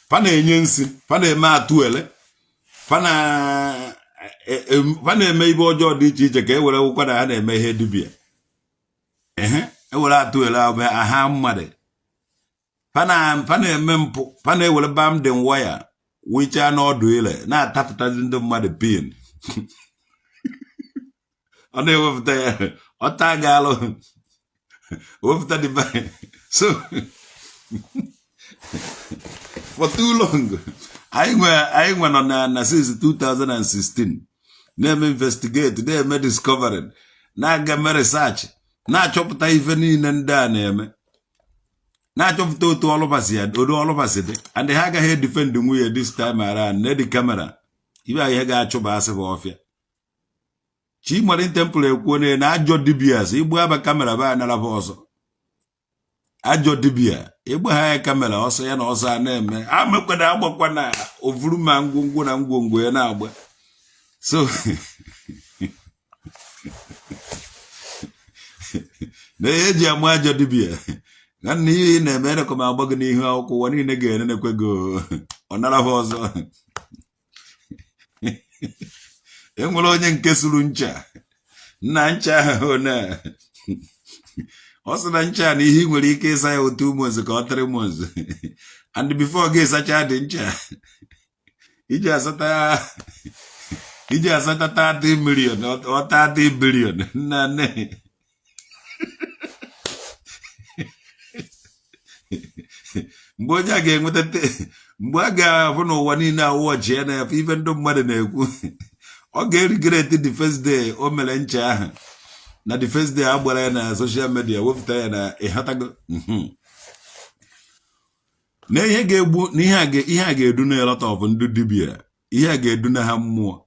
Fa na-enye nsi, fa na-eme atụ ele, fa na-eme ibe ọjọọ dị iche iche ka e were wụkwa na ha na-eme ihe dibia. Ehe, ewere atụ ele aha mmadụ. Fa na-eme mpụ, fa na-ewere barbed wire wichaa n'ọdụ ile na-atapụtazi ndị mmadụ pin. Ọ na-ewepụta ya, ọ taa gị alụ, wepụta the so for too long anyị nwe nọ na since 2016. Na-eme investigate, na-eme discovering, na-aga eme research, na-achọpụta ife niile ndị a na-eme, na-achọpụta otu ọlụbasị ya odu ọlụbasị dị, and ha agaghị edefend nwunye this time around na the camera. Ibe ihe ga-achụba asị bụ ọfịa. Chimarin Temple ekwuo na ajọ dibias igbu aba camera ba anaraba ọsọ. Ajọ dibia ịgba ha ya camera, ọsọ ya na ọsọ a na-eme amekwana agbakwa na ovuru ma ngwongwo na ngwongwo ya na-agba. So na ihe eji ama ajọ dibia na nna, ihe ị na-eme enekwa m agba gị n'ihu akwụkwọ, ụwa niile ga-enenekwe gị. Ọ narahụ ọzọ. Enwere onye nke suru ncha nna ncha ahụ na ọ sị na ncha na ihe ị nwere ike ịsa ya 2 months ka ọ 3 months, and before gị ịsacha dị ncha iji asata 30 million ọ 30 billion nna nne. Mgbe onye a ga-enweta, mgbe a ga-afụ n'ụwa niile awụọchi ya na-efe ife ndị mmadụ na-ekwu, ọ ga-eregret the first day o mere ncha ahụ na the first day a gbara ya na social media, wepụta ya na ịghọtago. Na ihe ga-egbu na ihe a ga-edu na lot of ndị dibia, ihe a ga-edu na ha mmụọ.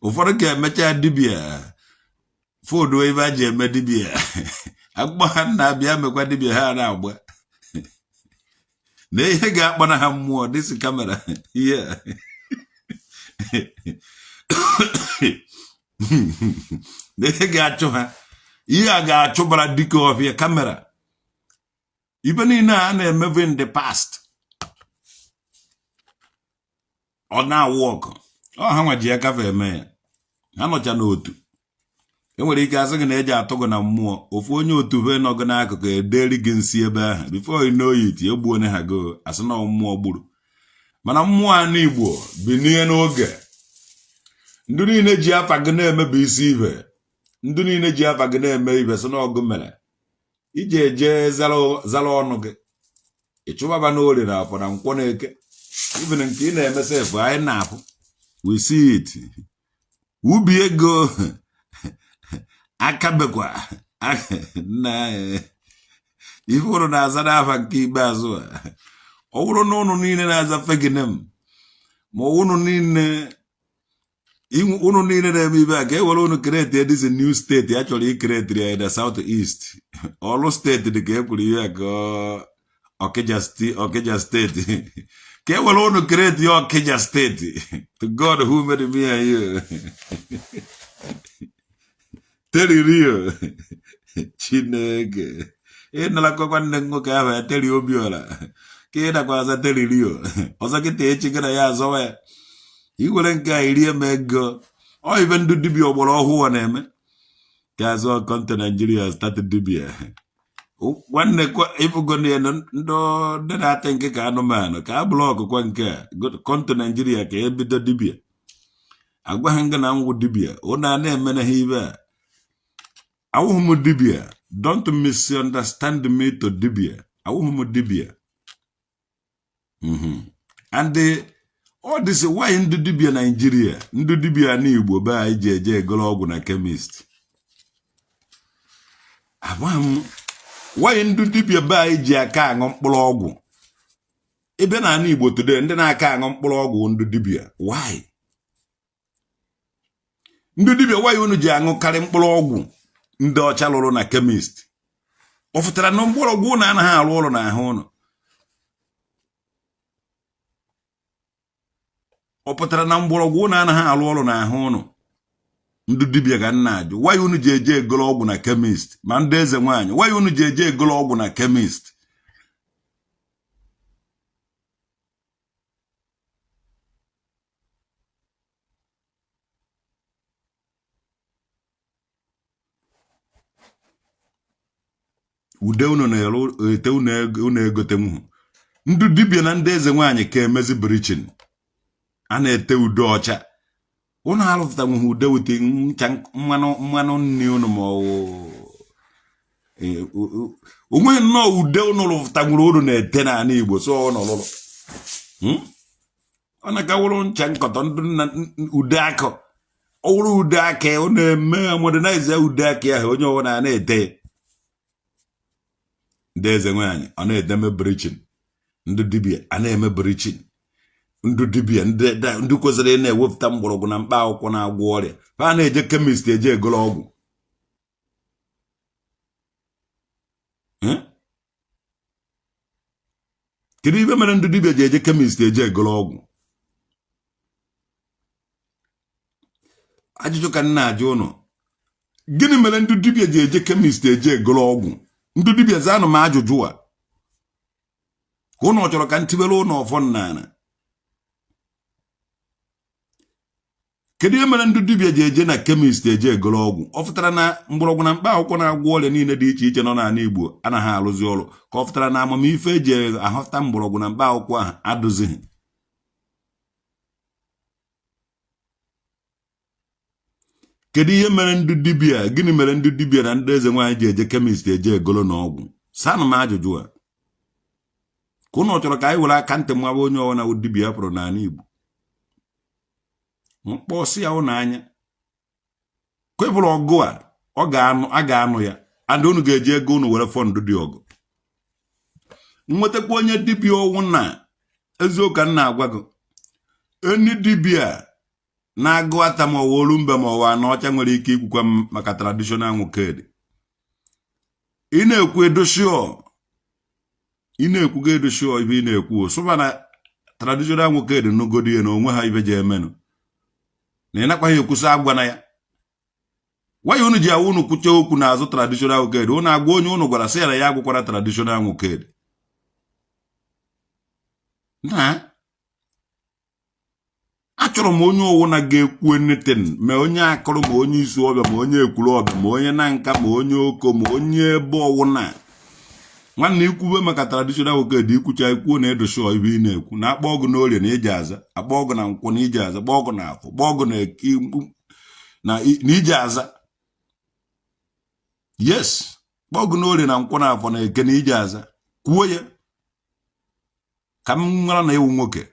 Ụfọdụ ga-emecha dibia fodu ebe a ji eme dibia, akpụkpọ ha na-abịa mekwa dibia, ha na-agba na ihe ga-akpa na ha mmụọ dịsi camera ihe na ihe ga-achụ ha, ihe a ga-achụbara dike ọfịa camera. Ibe niile a na-emebu in the past, ọ na-awụ ọkụ, ọ ha nwa ji aka fa eme ya. Ha nọcha n'otu. Enwere ike asị gị na eji atụ gị na mmụọ, ofu onye otu be nọ gị n'akụkụ ederi gị nsị ebe ahụ. Before you know it, egbuo onye ha go, asị na mmụọ gburu. Mana mmụọ anụ Igbo binie n'oge, ndị niile ji afa gị na-emebi isi ibe, ndị niile ji afa gị na-eme ibe, sị na ọgụ mere iji eje zara ọnụ gị, ịchụbaba n'orie na afọ na nkwọ na eke. Even nke ị na-eme sef, anyị na-afụ, we see it. Ubi ego akabekwa nna ife ụrụ na-aza n'afa nke ikpeazụ a. Ọ bụrụ na ụnụ niile na-aza feginem, ma ụnụ niile na-eme ibe a, ka e were ụnụ create this new state a chọrọ icreate ya na South East. Ọlụ state dị ka e kwuru ihe a ka Ọkịja state, ka e were ụnụ create ya Ọkịja state. To God who made me and you, teririo Chineke ịnarakwa nwanne m nwoke ahụ ya Teri Obiọra ka ị nakwa aza teririo ọzọ kịta echi gị na ya azọwa ya iwere nke a irie m ego. Ọ ibe ndị dibịa ọgbara ọhụụ na-eme ka azụ kọnte Naijiria start dibịa. Nwanne, ịbụgo ya ndị na-ata nke ka anụmanụ ka a blockụkwa nke a kọnte Naijiria ka ebido dibịa. Agwa ha nga na ngwụ dibịa ụnụ a na-emene ha ibe a. Awụghị m dibịa, don't misunderstand me to dibịa. Awụghị m dibịa. And all this why ndị dibịa Naijiria, ndị dibịa n'Igbo be anyị ji eje egoro ọgwụ na chemist, agwa m why ndị dibịa be anyị ji aka aṅụ mkpụrụ ọgwụ. Ebe na ala Igbo today, ndị na-aka aṅụ mkpụrụ ọgwụ ndị dibịa. Why ndị dibịa, why unu ji aṅụkarị mkpụrụ ọgwụ ndị ọcha lụrụ na chemist? Ọ fụtara na mgbọrọgwụ unu anaghị arụ ọrụ n'ahụ unu? Ọ pụtara na mgbọrọgwụ unu anaghị arụ ọrụ n'ahụ unu? Ndị dibịa ka nna ajụ, why unu ji eje egolo ọgwụ na chemist? Ma ndị eze nwaanyị, why unu ji eje egolo ọgwụ na chemist? Ude unu na-ere ete unu egotenwu. Ndị dibịa na ndị eze nwaanyị ka emezi bleaching, a na-ete ude ọcha. Unu arụpụtanwughị ude wute ncha mmanụ mmanụ nri unu, ma ọ onweghị nnọọ ude unu rụpụtanwuru unu na-ete n'ala Igbo. So ọ nọrụrụ ọ na-agawụrụ ncha nkọtọ ndị nna ude akọ. Ọ wụrụ ude akị, ọ na-eme modernize ude akị ahụ, onye ọbụla na-ete. Ndị eze nwaanyị ọ na-edeme bleaching, ndị dibịa a na-eme bleaching, ndị dibịa ndị kwesịrị ị na-ewepụta mgbọrọgwụ na mkpa akwụkwọ na-agwọ ọrịa, ha na-eje chemist eje egolo ọgwụ. Kedu ibe mere ndị dibịa ji eje chemist eje egolo ọgwụ? Ajụjụ ka m na-ajụ ụnụ. Gịnị mere ndị dibịa ji eje chemist eje egolo ọgwụ? Ndị dibịa, zaanụ m ajụjụ a. Ka ụnụ chọrọ ka m tibere ụnụ ọfọ n'ala? Kedu ihe mere ndị dibịa ji eje na chemist eje egolo ọgwụ? Ọ fụtara na mgbọrọgwụ na mkpa akwụkwọ na-agwọ ọrịa niile dị iche iche nọ n'ala Igbo anaghị arụzi ọrụ? Ka ọ fụtara na amamife eji ahọta mgbọrọgwụ na mkpa akwụkwọ ahụ adụzighị? Kedu ihe mere ndị dibịa, gịnị mere ndị dibịa na ndị eze nwaanyị ji eje chemist eje egolo na ọgwụ? Sanụ m ajụjụ a. Ka ụnụ chọrọ ka anyị were aka ntị mmawa onye ọwụna wụ dibịa pụrụ n'ala Igbo mkpọsị ya ụnụ anya kwepụrụ ọgụ a ọ ga-anụ a ga-anụ ya, and unu ga-eji ego unu were fund the ọgụ. Nwetakwa onye dibịa ọwụ na eziokwu ka m na-agwa gị, any dibịa na-agụ ata ma ọwa Orumba ma ọwa Anaọcha nwere ike ikwukwa m maka traditional nwokedi. Ị na-ekwu edoshio, ị na-ekwu ga edoshio ibe ị na-ekwu sụba na traditional nwokedi nugodi ya na onwe ha ibe ji emenụ na ị nakwaghị ekwusa agwa na ya. Why unu ji awụ unu kwucha okwu n'azụ traditional nwokedi, unu agwa onye unu gwara sị ya na ya agwụkwara traditional nwokedi na achọrọ m onye ọwụna ga-ekwu anything, ma onye Akụrụ, ma onye Isuọbịa, ma onye Ekwulọbịa, ma onye Nanka, ma onye Oko, ma onye ebe ọwụna. Nwanne, ikwube maka traditional nwokedi, ikwucha ikwuo na edoshọ ibe ị na-ekwu na akpọ ọgụ n'orie na iji aza, akpọ ọgụ na nkwọ na iji aza, kpọ ọgụ na afọ, kpọ ọgụ na iji aza. Yes, kpọ ọgụ n'orie na nkwọ na afọ na eke na iji aza. Kwuo ya ka m mara na ewu nwoke.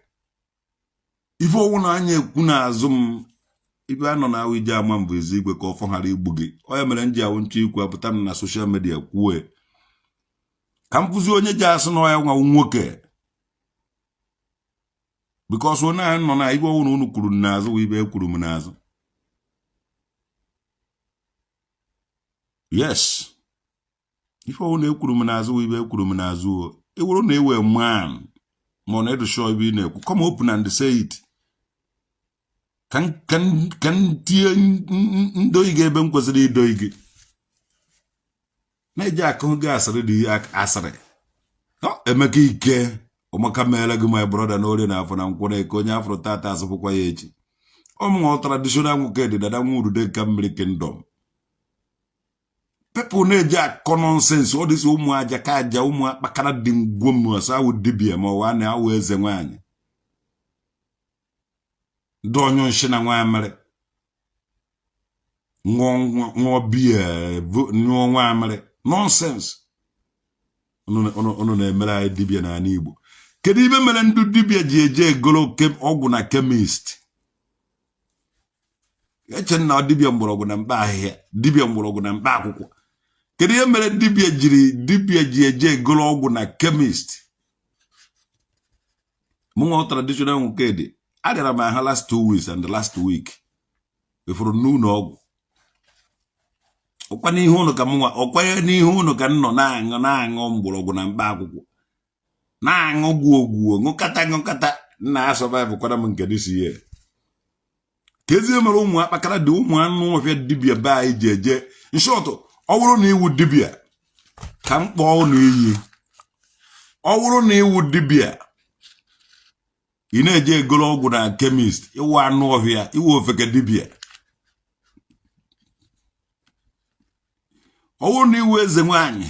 Ife ọwụ na anya ekwu n'azụ m, ibe anọ na ahụ ije ama mbụ ezi igwe ka ọfọ ghara igbu gị. Ọ ya mere m ji awụ nchọ ikwu, apụta m na social media kwuo ka m fụzi onye ji asị na ọ ya nwa nwoke, because onye anyị nọ na ibe ọwụ na unu kwuru n'azụ wụ ibe ekwuru m n'azụ. Yes, ife ọwụ na ekwuru m n'azụ wụ ibe ekwuru m n'azụ. O ewuru na ewe man ma ọ na-edu sure ibe ị na-ekwu, come open and say it ka m tie ndoyi gị ebe m kwesịrị idoyi gị. Na-eji akụ gị asịrị dị asịrị. Emeka Ike ọmaka meere gị, my brother, na orie na afọ na nkwọ na eke, onye afụrụ tata asụpụkwa ya echi. Ọmụnwa traditional nwoke dị dada nwa urude nka mmiri kingdom. People na-eji akọ nonsense. Ọ dịsị ụmụ aja ka aja, ụmụ akpakara dị ngwom ọsọ awụ dibịa ma ọwa na-awụ eze nwaanyị ndị ọnyụ nshi na nwamịrị ṅụọ biya nyụọ nwamịrị. Nonsense unu na-emere anyị dibịa n'ala Igbo. Kedu ibe mere ndị dibịa ji eje egolo ọgwụ na chemist? Eche na dibịa mgbọrọgwụ na mkpa ahịhịa, dibịa mgbọrọgwụ na mkpa akwụkwọ. Kedu ihe mere dibịa jiri dibịa ji eje egolo ọgwụ na chemist? Mụnwa traditional nwoke dị arịara m ahụ last 2 weeks and last week efuru n'ụlọ ọgwụ. Ọkwa n'ihu ụnụ ka mụnwa, ọkwa n'ihu ụnụ ka m nọ na-aṅụ na-aṅụ mgbọrọgwụ na mkpa akwụkwọ, na-aṅụ gwuo gwuo, ṅụkata ṅụkata nna a survive kwara m nke this year. Ka ezi mere ụmụ akpakara dị ụmụ anụ ọhịa dibịa be anyị ji eje nshọtụ. Ọ bụrụ na iwu dibịa, ka m kpọọ ụnụ iyi, ọ bụrụ na iwu dibịa ị na-eje egolo ọgwụ na chemist, ịwụ anụ ọhịa, iwu ofeke dibịa. Ọ bụrụ na iwu eze nwaanyị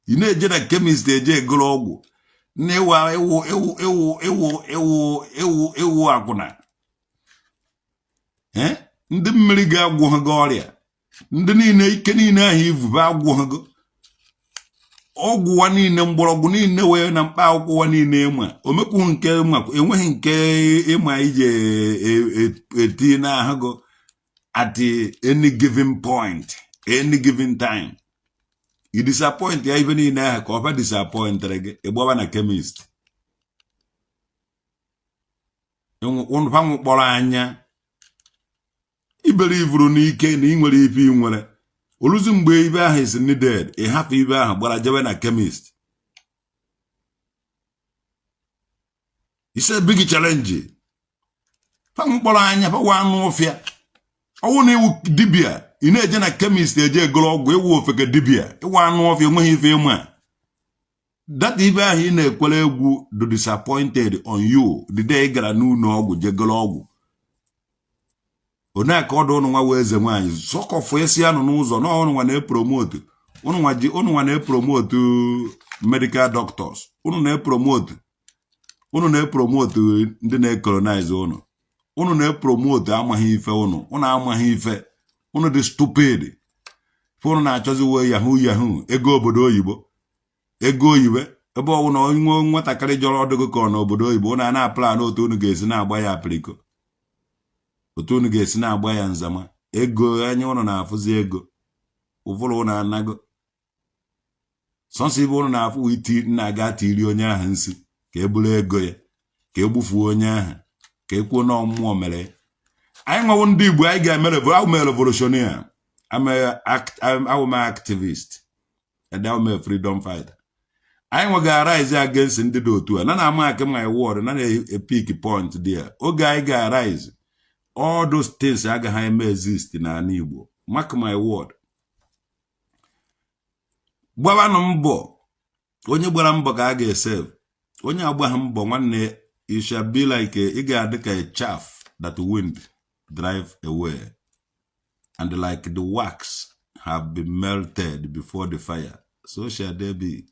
ị na-eje na chemist eje egolo ọgwụ, na ịwụ ịwụ ịwụ ịwụ ịwụ ịwụ ịwụ ịwụ akwụna. Ndị mmiri ga-agwọ ha gị ọrịa, ndị niile ike niile ahụ ivube agwọ ha gị ọgwụ wa niile, mgbọrọgwụ niile wee na mkpa akwụkwọ wa niile ịma omekwughị nke ịma, enweghị nke ịma iji etinye n'ahụ gị. At any given point, any given time, i disappoint ya ibe niile ahụ ka ọba disappointịrị gị, ịgbaba na chemist fa nwụkpọrọ anya ibere ivuru n'ike na ị nwere ife ị nwere. Oluzi mgbe ibe ahụ is needed, ị hapụ ibe ahụ gbara jebe na chemist. It's a big challenge. Fa nwụkpọrọ anya, fa wụ anụ ọfịa. Ọwụ na ị wụ dibịa, ị na-eje na chemist eje egoro ọgwụ, ị wụ ofeke dibịa, ị wụ anụ ọfịa, enweghị ife ịma. That ibe ahụ ị na-ekwere egwu do disappointed on you the day ị gara n'ụlọ ọgwụ je goro ọgwụ. Onye ka ọdụ ụnụ nwa wee eze nwaanyị sọkọfụ esi anụ n'ụzọ na ụnụ nwa na-epromote, ụnụ nwa ji, ụnụ nwa na-epromote medical doctors, ụnụ na-epromote ndị na-ecolonize ụnụ, ụnụ na-epromote amaghị ife ụnụ, ụnụ amaghị ife, ụnụ dị stupid. Ife ụnụ na-achọzi wee yahoo yahoo, ego obodo oyibo, ego oyibo. Ebe ọ na onwe nwatakịrị jọrọ ọdụgụ ka ọ n'obodo oyibo, ụnụ a na-aplan otu unu ga-esi na-agba ya apịrịko, otu unu ga-esi na-agba ya nzama ego. Anya ụnụ na-afụzi ego, ụvụrụ ụnụ anago. Sọnsọ ibe ụnụ na-afụ iti na-aga tiri onye ahụ nsi ka e buru ego ya, ka e gbufuo onye ahụ, ka e kwuo na mmụọ mere. Anyị nwewo ndị Igbo, anyị ga-eme revolutionary. Awụ m activist and awụ m freedom fighter. Anyị nwe ga-arise against ndị dị otu a na na-amark my word, na na-epick point there. Oge anyị ga-arise, all those things agaghị eme exist n'ala Igbo. Mark my word. Gbabanụ mbọ. Onye gbara mbọ ka a ga-esave. Onye agbaghị mbọ, nwanne, you shall be like a, ị ga-adị ka a chaff that wind drive away, and like the wax have been melted before the fire, so shall they be.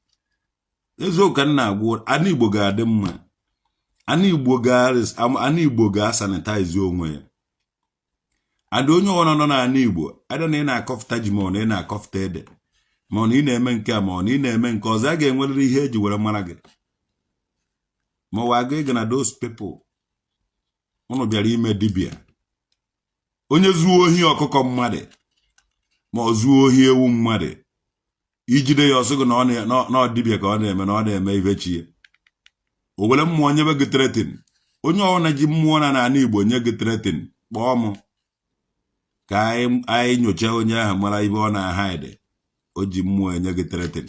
Eziokwu ka m na-agwa. Ana Igbo ga-adị mma. Ana Igbo ga-asanitize onwe ya. And onye ọbụla nọ n'ala Igbo, ada na ị na-akọfụta ji, ma ọ na ị na-akọfụta ede, ma ọ na ị na-eme nke a, ma ọ na ị na-eme nke ọzọ, a ga-enwerịrị ihe eji were mara gị. Ma ọ aga ịga na those people ụnụ bịara ime dibịa. Onye zuo ohi ọkụkọ mmadụ, ma ọ zuo ohi ewu mmadụ, ijide ya, ọsị gị na ọ dibịa ka ọ na-eme, na ọ na-eme ife chi ya. O were mmụọ nyebe gị threaten. Onye ọbụla ji mmụọ na n'ala Igbo nye gị threaten, kpọọ m ka anyị nyochaa onye ahụ, mara ibe ọ na-ahide o ji mmụọ enye gị threaten.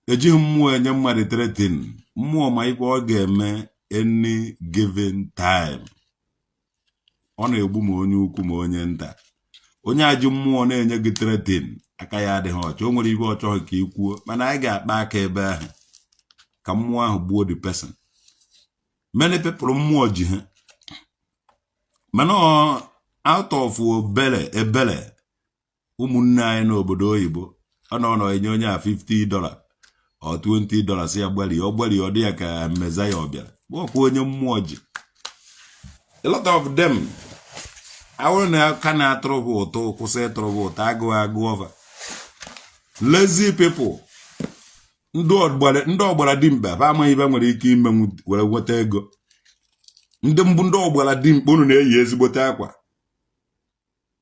Ejighị mmụọ enye mmadụ threaten. Mmụọ ma ife ọ ga-eme any given time. Ọ na-egbu ma onye ukwu ma onye nta. Onye ajụ mmụọ na-enye gị threaten, aka ya adịghị ọcha. O nwere ibe ọ chọghị ka ị kwuo, mana anyị ga-akpa aka ebe ahụ ka mmụọ ahụ gbuo the person. Many people, mmụọ ji ha, mana out of obere ebere ụmụnne anyị n'obodo oyibo, ọ nọ nọ enye onye a $50 or $20, ya gbarie, ọ gbarie, ọ dị ya ka mezaya ọ bịara ọkwa onye mmụọ ji. A lot of them, awụrụ na aka na-atụrụ bụ ụtụ, kwụsị ịtụrụ bụ ụtụ, agụụ agụ ọva. Lazy people, ndị ọgbara dimkpa, fa amaghị ibe nwere ike imenwu were nweta ego. Ndị mbụ, ndị ọgbara dimkpa, unu na-eyi ezigbote akwa,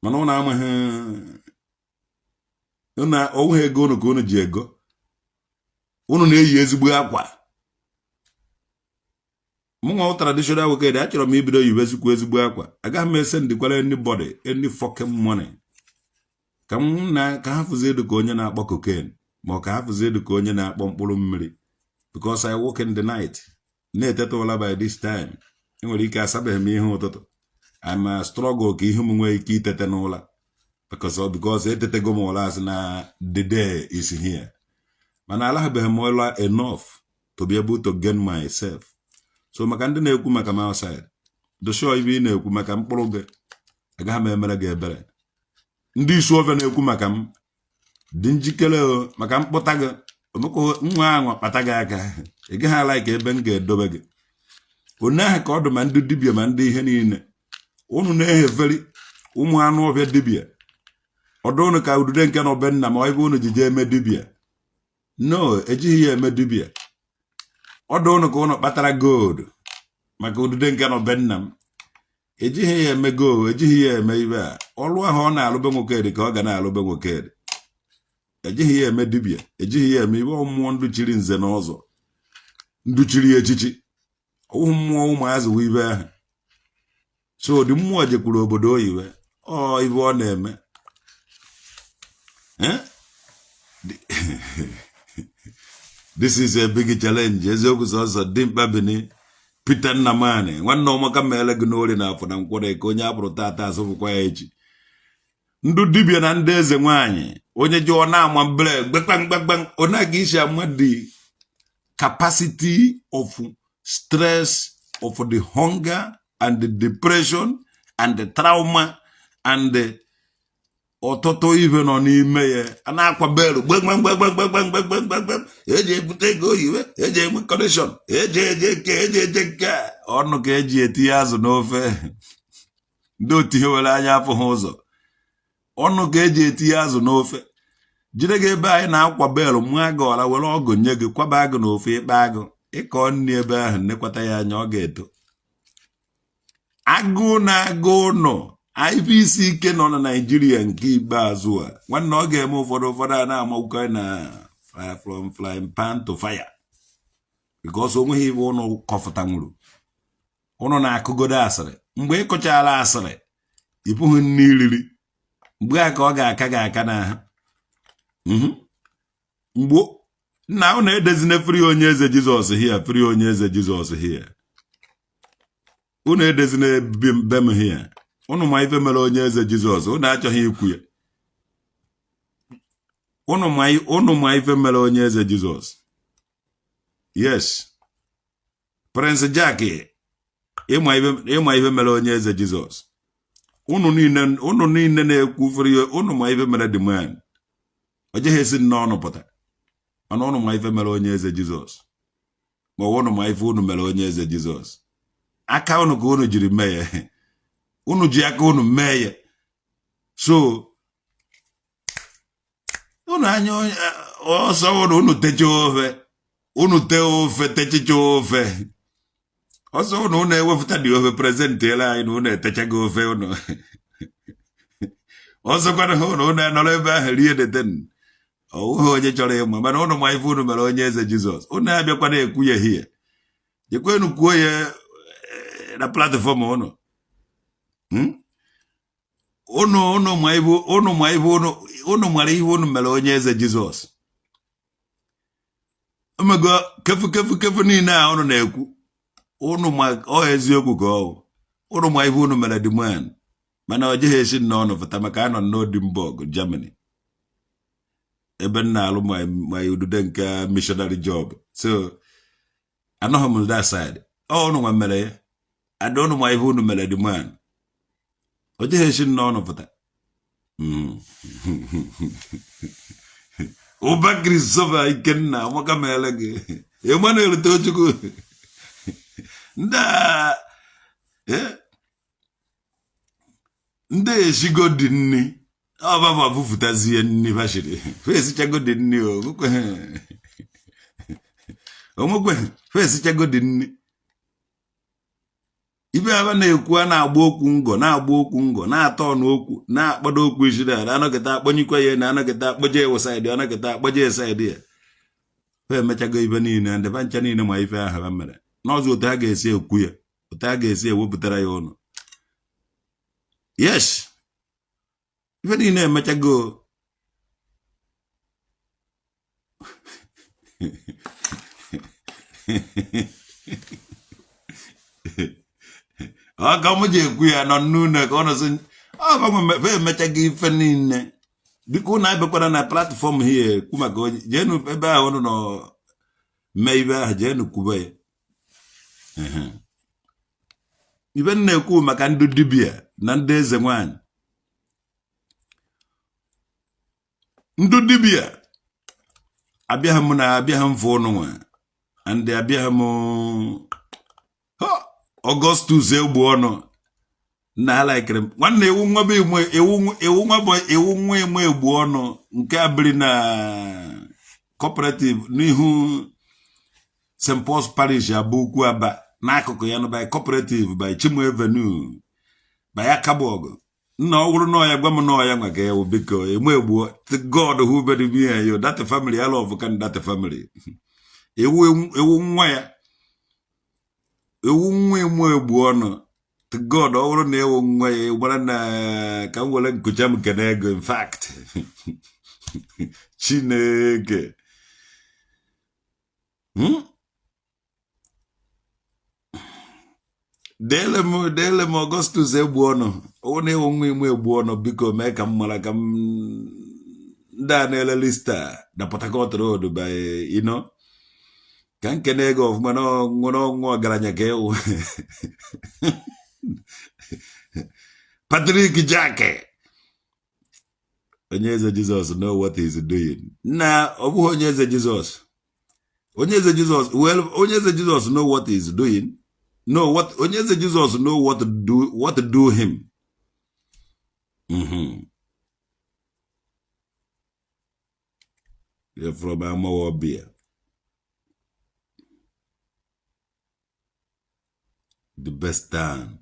mana ụnụ amaghị onweghị ego unu ka unu ji ego. Unu na-eyi ezigbo akwa. Mụ nwa traditional nwoke dị, achọrọ m ibido yiwezikwa ezigbo akwa. Agaghị m esendikwara anybody any fucking money ka m na ka ha fụzie edu ka onye na-akpọ cocaine, ma ọ ka ha fụzie edu ka onye na-akpọ mkpụrụ mmiri, because I work in the night, na-eteta ụla. By this time, enwere ike asabeghị m ihe ụtụtụ. I'm a struggle ka ihe m nwee ike itete n'ụla, because etetego m ụla asị na the day is here, mana alahabeghị m ụla enough to be able to gain myself. So maka ndị na-ekwu maka m outside, dosho ibe ị na-ekwu maka mkpụrụ gị, agaghị m emere gị ebere. Ndị isi ofe na-ekwu maka m dị njikere maka mkpụta gị. Omekwa nwa ahụ kpata gị aka, ị gaghị ala ka ebe m ga-edobe gị. Onye ahụ ka ọ dị, ma ndị dibịa ma ndị ihe niile unu na-eheferi ụmụ anụ ọbịa dibịa, ọdụ unu ka udude nke nọ be nna, ma ebe unu ji jee eme dibịa. No, ejighị ya eme dibịa. Ọdụ unu ka unu kpatara gold maka udude nke nọ be nna m. Ejighị ya emego, ejighị ya eme ibe a. Ọrụ ahụ ọ na-alụbe nwoke dị ka ọ ga na-alụbe nwoke dị. Ejighị ya eme dibịa, ejighị ya eme ibe. Mmụọ ndụ chiri nze na ọzọ, ndụ chiri echichi, ọwụhụ mmụọ ụmụazị wụ ibe ahụ. So dị mmụọ jekwuru obodo oyibo, ọ ibe ọ na-eme. Eh? This is a big challenge. Eziokwu, sọsọ dimkpa Bini Peter Nnamani, nwanne ọmaka meele gị n'ori na afọ na nkwọrọ ka onye akpụrụ tata asụpụkwa ya echi. Ndụ dibịa na ndị eze nwaanyị, onye ji ọ na-ama mbere gbekpamgbekpam, ọ na-aga isi ama the capacity of stress of the hunger and the depression and the trauma and the ọtụtụ ife nọ n'ime ya. A na-akwa belu gbemgbemgbemgbemgbemgbemgbem, eji ebute ego oyibo, eji enwe connection, eji eje nke, eji eje nke a. Ọnụ ka eji etinye azụ n'ofe. Ndị otu ihe were anya afọ ha ụzọ, ọnụ ka eji etinye azụ n'ofe. Jide gị ebe anyị na-akwa belu, mụọ gị ọra, were ọgụ nye gị, kwaba agụ n'ofe ịkpa agụ, ịkọ nri ebe ahụ, nnekwata ya anya, ọ ga-eto. Agụụ na-agụ ụnọ, ife isi ike nọ na Naijiria nke ikpeazụ a, nwanne, ọ ga-eme ụfọdụ a na-amagwukọ na from frying pan to fire, because onweghị ibe ụnụ kọfụtanwuru. Ụnụ na-akụgodo asịrị. Mgbe ị kụchara asịrị, ịpụghị nne iriri, mgbe a ka ọ ga-aka gị aka n'ahụ. Mgbe nna ụnụ edezina "Free Onye Eze Jizọs" here, "Free Onye Eze Jizọs" here, unu edezina be m here. Unu ma ife mere Onye Eze Jizọs, unu achọghị ikwu ya. Unu ma ife mere Onye Eze Jizọs. Yes, Prince Jack, ịma ife mere Onye Eze Jizọs. Unu niile na-ekwu free, unu ma ife mere the man. O jeghị esi n'ọnụ pụta, mana unu ma ife mere Onye Eze Jizọs, ma ọ unu ma ife unu mere Onye Eze Jizọs. Aka unu ka unu jiri mee ya, unu ji aka unu mee ya. So unu anya ọsọ unu, unu techaa ofe, unu tee ofe, techicha ofe ọsọ unu, unu ewepụta dị ofe, presentiela anyị na unu etechago ofe unu. Ọzọkwana ha, unu anọrọ ebe ahụ rie deten. Ọwụghị onye chọrọ ịma, mana unu ma ife unu mere Onye Eze Jizọs. Unu abịakwana ekwu ya hie, jekwenu kwuo ya na platform unu. Unu ma ife unu, ma ife unu, unu mara ihe unu mere Onye Eze Jizọs. Omego kefu kefu kefu niile a unu na-ekwu, unu ma ọ eziokwu ka ọ bụ. Unu ma ihe unu mere the man, mana ọ jeghị esi n'ọnụ pụta, maka anọ n'Oldenburg, Germany, ebe m na-alụ my udude nke missionary job, so anọghị m that side. Ọ unu nwa mere ya ada, unu ma ihe unu mere the man. Ọ jeghị esi n'ọnụ pụta. Ụba Christopher Ikenna, amaka meele gị. Emmanuel Tochukwu, ndị a ndị esigo dị nni, ọbaba bufụtazie nni bashiri fa, esichago dị nni, onwekwe fa esichago dị nni. Ibe aba na-ekwu, a na-agba okwu ngọ, na-agba okwu ngọ, na-atọ ọnụ okwu, na-akpado okwu isi na anọkịta akpọnyikwa ya, na anọkịta akpọje ewu side, anọkịta akpọje side ya. Fa emechago ibe niile, ndị fa ncha niile ma ife ahụ ha mere n'ọzọ, otu ha ga-esi ekwu ya, otu ha ga-esi ewepụtara ya ụnụ. Yes, ife niile emechago. Ọ ka m ji ekwu ya nọ n'ụlọ ka ọ nọsị ọ emechago ife niile. Biko, unu abịakwara na platform hie ekwu maka onye. Jeenu ebe ahụ unu nọ mee ibe ahụ, jeenu kwube ya. Ibe m na-ekwu maka ndị dibịa na ndị eze nwanyị, ndị dibịa, abịaghị m na abịaghị m fụ ụnụ nwa and abịaghị m. Augustus egbu ọnụ nna ha laikere m, nwanne. Ewu nwa bụ ewu, ewu nwa bụ ewu nwa eme egbu ọnụ nke abịrị na cooperative n'ihu St. Paul's Parish, Aba Ukwu, Aba, n'akụkụ ya nụ by cooperative by Chimo Avenue. Baya kabọgụ nna ọ bụrụ na ọ ya gwa m na ọ ya nwa ka ewu biko eme egbuo. God who made me and you, that family, I love can that family. Ewu ewu nwa ya ewu nwa emu egbu ọnụ. God, ọ bụrụ na ewu nwa ya gbara na ka m were nkụcha m kene ego. In fact, Chineke. Deele m, deele m Augustus egbu ọnụ. Ọwụ na ewu nwa ime egbu ọnụ, biko mee ka m mara ka m ndị a na-ele lista na Port Harcourt Road by you know ka m kene ego ọfụma na nwere ọnwụ ọgaranya ka ewu. Patrick Jack, onye eze Jizọs know what he is doing. Na ọ bụghị onye eze Jizọs, onye eze Jizọs, well, onye eze Jizọs know what he is doing. Know what onye eze Jizọs know what do, what do him. You're from Amawbia, the best town.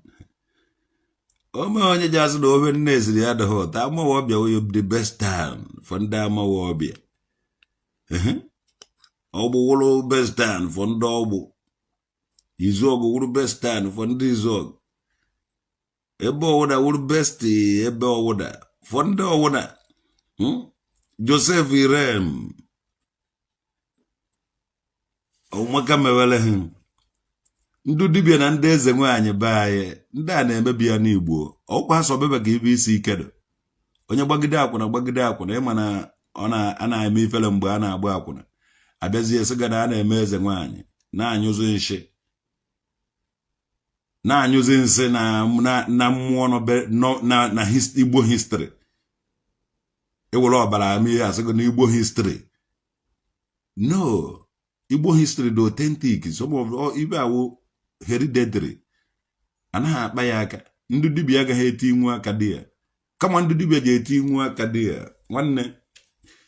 Ome onye ji asị na ofe nne esiri ya adịghị ụtọ. Amawbia wụ the best town for ndị Amawbia. Ọgbụ wụrụ best town for ndị Ọgbụ. Izuọgụ wụrụ best town for ndị Izuọgụ. Ebe ọwụda wụrụ best, ebe ọwụda for ndị ọwụda. Joseph Irem ọmaka mewere ha. Ndị dibịa na ndị eze nwaanyị be anyị, ndị a na-emebi ya n'Igbo. Ọkwa asọ bebe ka ibe isi ike dị. Onye gbagide akwụna, gbagide akwụna, ịma na ọ a na-eme ifere mgbe a na-agba akwụna. Abịazie sị ga na a na-eme eze nwaanyị, na-anyụzi nshị, na-anyụzi nsị na na mmụọ nọ na Igbo history. Ewere ọbara ama ihe asịgo na Igbo history. No, Igbo history dị authentic. Some of ibe awụ hereditary, anaghị akpa ya aka. Ndị dibịa agaghị eti inwu aka dị ya, kama ndị dibịa ji eti inwu aka dị ya. Nwanne,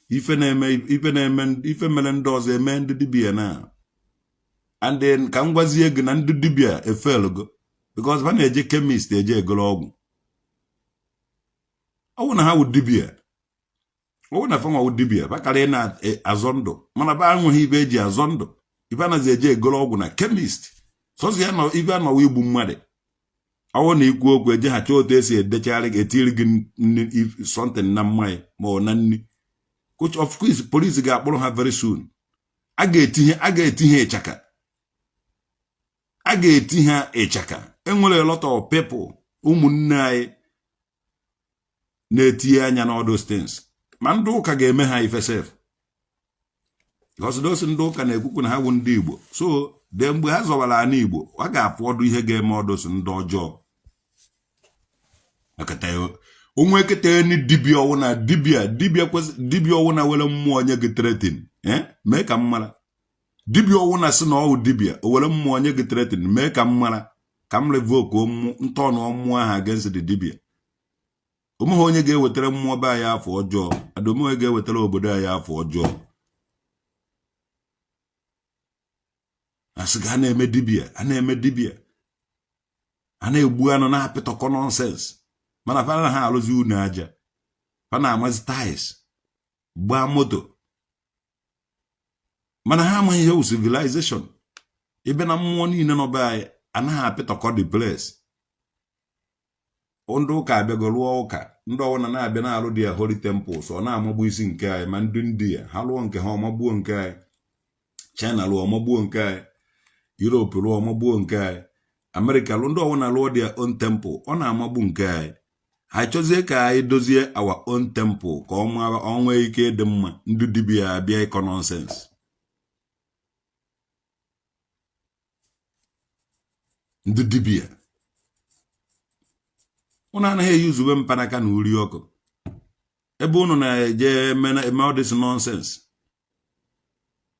ife na-eme, ife na-eme, ife mere ndị ọzọ eme ndị dibịa na. And then ka m gwazie gị na ndị dibịa efelgo, because ha na-eje chemist eje egoro ọgwụ. Ọwụ na ha wụ dibịa, ọwụ na fanwa wụ dibịa, bakara ị na-azọ ndụ, mana ba enweghị ibe eji azọ ndụ. Ibe anaghị eje egoro ọgwụ na chemist sọsọ ya na ibe anọwa igbu mmadụ. Ọwụ na ikwu okwu eje ha chọọ otu esi edechagharị gị, etiri gị something na mmanya ma ọ na nri. Which of course police ga-akpụrụ ha very soon. A ga-etinye, a ga-etinye ịchaka, a ga-eti ha ịchaka. Enwere a lot of people, ụmụnne anyị na-etinye anya n'all those things, ma ndị ụka ga-eme ha ife sef, because those ndị ụka na-ekwukwu na ha bụ ndị Igbo. So de mgbe ha zọwara ana Igbo, a ga-afụ ọdụ ihe ga-eme ọdụsị ndị ọjọọ. Onwe kịta eni dibịa ọwụna, dibịa, dibịa kwesị, dibịa ọwụna were mmụọ nye gị threaten, mee ka m mara. Dibịa ọwụna sị na ọwụ dibịa, o were mmụọ nye gị threaten, mee ka m mara, ka m revoke ntọnụ mmụọ ahụ against the dibịa. Onweghị onye ga-ewetara mmụọ be anyị afọ ọjọọ, ada onweghị onye ga-ewetara obodo anyị afọ ọjọọ. Asị ga a na-eme dibịa, a na-eme dibịa, a na-egbu anụ, na-apịtọkọ nonsense, mana fa ha alụzi unu aja, fa na-amazi tiles, gbaa moto, mana ha amaghị ihe wụ civilization. Ebe na mmụọ niile nọ be anyị anaghị apịtọkọ the place. Ndị ụka abịago rụọ ụka, ndị ọwụna na-abịa na-alụ dị ya holy temples, ọ na-amagbu isi nke anyị. Ma ndị India ha lụọ nke ha, ọmagbuo nke anyị. China lụọ, ọmagbuo nke anyị. Europe lụọ, ọmagbuo nke anyị. America lụọ, ndị ọwụna lụọ their own temple, ọ na-amagbu nke anyị. Ha chọzie ka anyị dozie our own temple ka ọ nwee ike ịdị mma. Ndị dibịa abịa ịkọ nonsense. Ndị dibịa, ụnụ anaghị eyuzuwe mpanaka na uri ọkụ ebe ụnụ na-eje eme all this nonsense.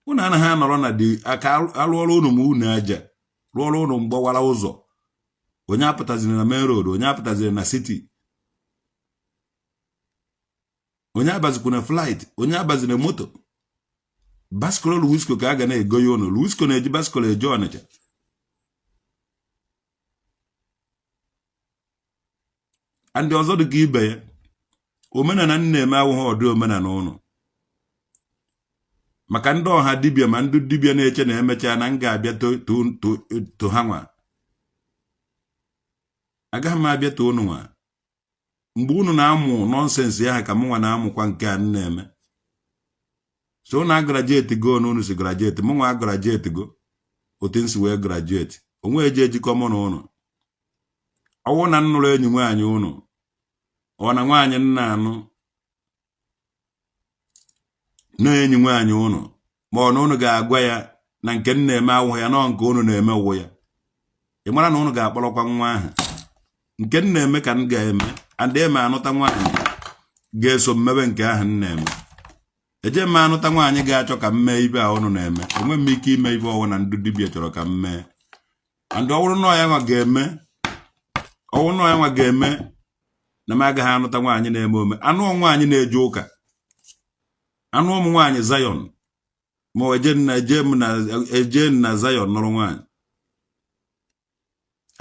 Ụnụ anaghị anọrọ na dị aka alụọrụ ụnụ ma unu aja rụọrọ ụnụ mgbawara ụzọ. Onye apụtaziri na main road, onye apụtaziri na city, onye abazikwa na flight, onye abaziri moto. Bicycle Luwisco ka a ga na-ego ya ụnụ. Luwisco na-eji bicycle eje Ọnịcha. And ọzọ dị ka ibe ya, omenala m na-eme awụghị ọdị omenala ụnụ. Maka ndị ọha dibịa ma ndị dibịa na-eche na emechaa na m ga-abịa to ha nwa, agaghị m abịa to ụnụ nwa. Mgbe unu na-amụ nonsense ahụ ka mụnwa na-amụkwa nke a m na-eme. So unu agraduate go na unu si graduate, mụnwa agraduate go otu m si wee graduate. Onwe eji ejikọ mụ na ụnụ. Ọwụ na m nụrụ enyi nwaanyị ụnụ, ọ na nwaanyị m na-anụ na enyi nwaanyị ụnụ, ma ọ na ụnụ ga-agwa ya na nke m na-eme awụghị ya, nọ nke ụnụ na-eme wụ ya. Ị mara na ụnụ ga-akpọrọkwa nwa ahụ. Nke m na-eme ka m ga-eme, and eme anụta nwaanyị ga-eso m mebe nke ahụ m na-eme. Eje m anụta nwaanyị ga-achọ ka m mee ibe a ụnụ na-eme. Enwe m ike ime ibe ọwụ na ndị dibịa chọrọ ka m mee. And ọ bụrụ na ya nwa ga-eme, ọ bụrụ na ya nwa ga-eme na m agaghị anụta nwaanyị na-eme ome. Anụ nwaanyị na-eje ụka, anụ ụmụ nwaanyị Zion, ma eje na eje m na eje na Zion nụrụ nwaanyị.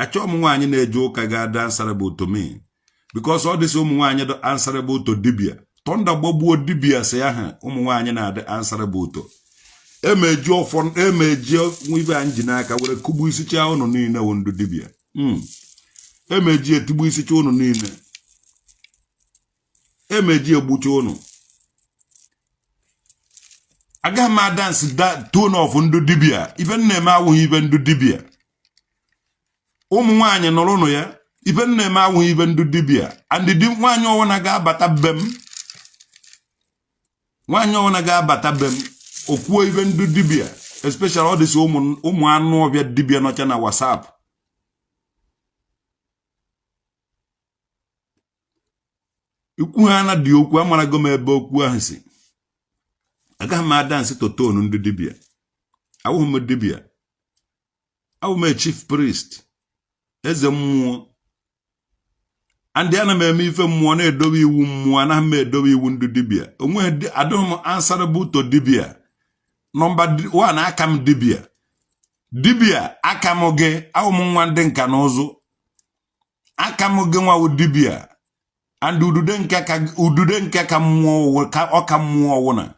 Achọọ m nwaanyị na-eje ụka ga-adị answerable to me, because ọ dịsị ụmụ nwaanyị dị answerable to dibia. Thunder gbagbuo dibia si aha ụmụ nwaanyị na-adị answerable to. Emeji ọfọ, emeji ibe anyị ji n'aka were kugbu isicha ụnụ niile wụ ndụ dibia. Emeji etigbu isicha ụnụ niile, emeji egbucha ụnụ. Agaghị m adance tone of ndụ dibia. Ibe m na-eme awụghị ibe ndụ dibia. Ụmụ nwaanyị nụrụnụ ya, ibe m na-eme awụghị ibe ndụ dibia. And di nwaanyị ọwụna ga-abata be m, nwaanyị ọwụna ga-abata be m okwuo ibe ndụ dibia, especially ọ dịsị ụmụ anụ ọbịa dibia nọcha na WhatsApp. Ikwu ha na dị okwu, amarago m ebe okwu ahụ si. Agaghị m adance to tone ndị dibia. Awụghị m dibia, awụ m chief priest, eze mmụọ. And ana m eme ife mmụọ, na-edobe iwu mmụọ. Anaghị m edobe iwu ndị dibia. Onweghị, adịghị m answerable to dibia. Number 1, aka m dibia, dibia aka m gị. Awụ m nwa ndị nka na ụzụ, aka m gị nwawo dibia. And udude nke ka, udude nke ka mmụọ ka ọka mmụọ ọwụna.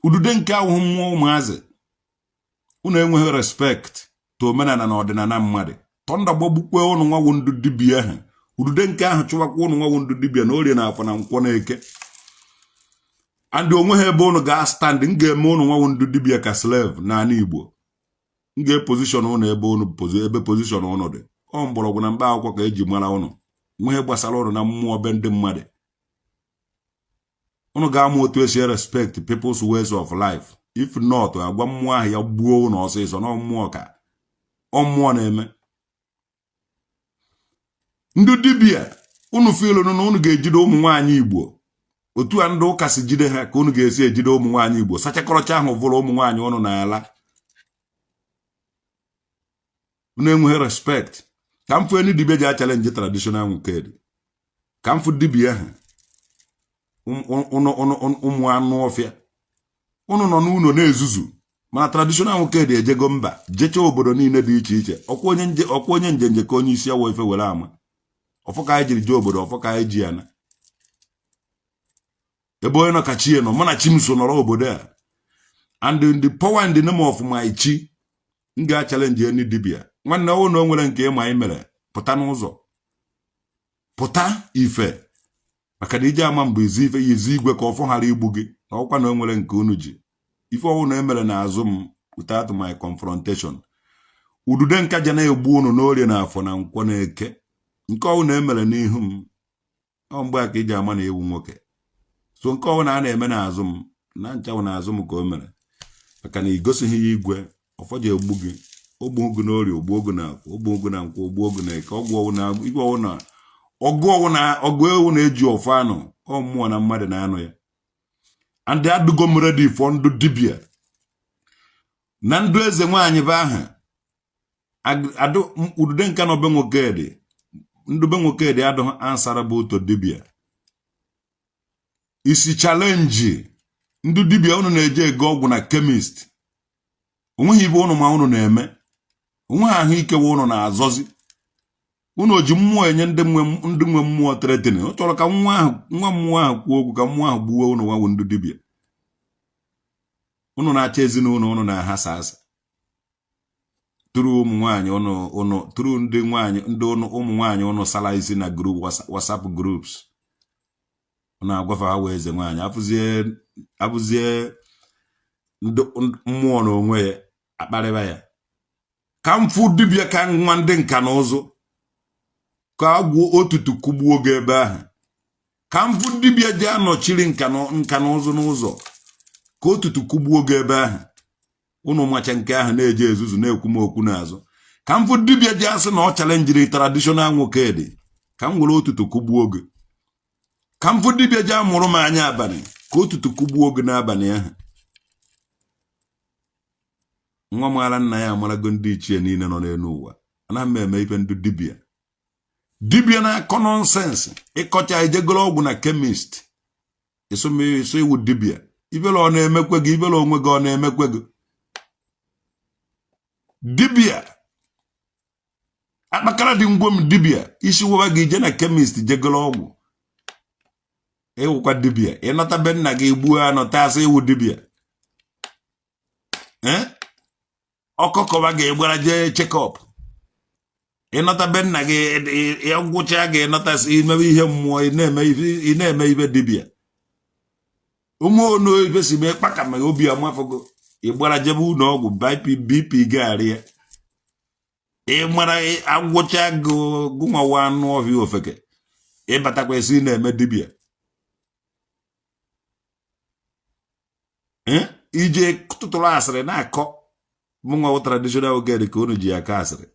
Udude nke awụghị mmụọ ụmụazị. Unu enweghị respect to omenala na ọdịnala mmadụ. Thunder gbagbukwe ụnụ nwawo ndụ dibia ahụ. Udude nke ahụ chụwakwa ụnụ nwawo ndụ dibia na orie na afọ na nkwọ na eke. And onwe ha ebe ụnụ ga-stand. M ga-eme ụnụ nwawo ndụ dibia ka slave n'ala Igbo. M ga-eposition ụnụ ebe ụnụ, ebe position ụnụ dị. Ọ mgbọrọgwụ na mkpa akwụkwọ ka eji mara ụnụ. Nwehe gbasara ụnụ na mmụọ be ndị mmadụ. Ụnụ ga-amụ otu esi respect people's ways of life. If not, agwa mmụọ ahụ ya gbuo ụnụ ọsịsọ. Na mmụọ ka ọ mmụọ na-eme ndị dibịa. Unu feelụnụ na unu ga-ejide ụmụ nwaanyị Igbo otu a ndị ụka si jide ha, ka unu ga-esi ejide ụmụ nwaanyị Igbo sachakọrọcha ahụ vụrụ ụmụ nwaanyị unu n'ala. Unu enweghị respect. Ka m fụ enu dibịa ji achallenge traditional nwukedi, ka m fụ dibịa ahụ. Ụmụ anụ ọfịa, unu nọ n'ụlọ na-ezuzu, mana traditional nwukedi ejego mba, jechaa obodo niile dị iche iche. Ọkwa onye njenje ka onye isi awọ ife were ama. Ọfọ ka anyị jiri jee obodo, ọfọ ka anyị ji ya na ebe onye nọ ka chi nọ. Mụ na chi m so nọrọ obodo a, and in the power in the name of my chi, m ga-achallenge any dibia. Nwanne, ọnwụ na o nwere nke ịma anyị mere, pụta n'ụzọ, pụta ife, maka na ije ama mbụ izu ife ya izu igwe ka ọfọ ghara igbu gị. Na ọkwa na o nwere nke unu ji ife ọnwụ na emere n'azụ m without my confrontation. Udude nka ja na-egbu unu n'orie na afọ na nkwọ na eke. Nke ọnwụ na emere n'ihu m, ọ mgbe a ka iji ama na ewu nwoke. So nke ọnwụ na a na-eme n'azụ m na nchanwụ n'azụ m ka o mere, maka na igosighị ya igwe ọfọ ji egbu gị. Ogbu gị n'orie, ogbuo gị na afọ, ogbuo gị na nkwọ, ogbuo gị na eke. Ọgwụ ọwụ na igwe ọwụ na ọgụ ọwụ na ọgụ ewu na-eji ọfọ anụ ọ mmụọ na mmadụ na-anụ ya. And adụgo m ready for ndụ dibia na ndụ eze nwaanyị bụ aha udude nka na obe nwoke dị. Ndụ be nwoke dị adụghị answerable to dibia. Isi challenge Ndị dibịa, unu na-eje ego ọgwụ na chemist. Onweghị ibe unu ma unu na-eme. Onweghị ahụike wa unu na-azọzi. Unu ji mmụọ enye ndị nwe mmụọ threaten. Ọ chọrọ ka nwa ahụ, nwa mmụọ ahụ kwuo okwu, ka mmụọ ahụ gbuo unu. Nwawu ndị dibịa, unu na-achọ ezinụlọ unu na-ahasa asa tụrụ ụmụ nwaanyị unu, unu tụrụ ndị nwaanyị, ndị ụnụ ụmụ nwaanyị unu sala isi na group, WhatsApp groups. Unu agwafa ha wee eze nwaanyị afụzie, abụzie ndị mmụọ na onwe ya akparịba ya. Ka m fụ dibịa ka nwa ndị nka na ụzụ ka agwụ otutu kụgbuo gị ebe ahụ. Ka m fụ dibịa ji anọchiri nka na ụzụ n'ụzọ ka otutu kụgbuo gị ebe ahụ. Unu macha nke ahụ na-eji ezuzu na-ekwu m okwu n'azụ. Ka m fụ dibịa ji asị na ọ challengeri traditional nwoke dị, ka m were otutu kụgbuo gị. Ka m fụ dibịa ji amụrụ m anya abalị, ka otutu kụgbuo gị n'abalị ahụ. Nwa maara nna ya amarago ndị ichie niile nọ n'elu ụwa. Anaghị m eme ife ndị dibịa, dibịa na-akọ nonsense. Ịkọcha ijegoro ọgwụ na chemist, ịsụ iwu dibịa. Ibele ọ na-emekwe gị, ibele onwe gị ọ na-emekwe gị. Dibịa akpakara dị ngwom, dibịa isi wụwa gị, ije na chemist jegoro ọgwụ, ịwụkwa dibịa. Ịnọta be nna gị, gbuo anụ taa, asị iwu dibịa. Ọkọkọba gị, gbara jee check-up. Ịnọta be nna gị, gwụcha gị, ịnọta imebe ihe mmụọ, ị na-eme ibe dibịa. Ụmụ onu ibe si mee kpaka ma obi amafọgo, ị gbara jebe ụlọ ọgwụ, BP gagharịa. Ị mara agwụcha gị, gụnwawa anụ ọhịa ofeke, ịbatakwa esi na-eme dibịa. Ije tụtụrụ asịrị na-akọ mụnwa wụ traditional ogede ka unu ji akọ asịrị.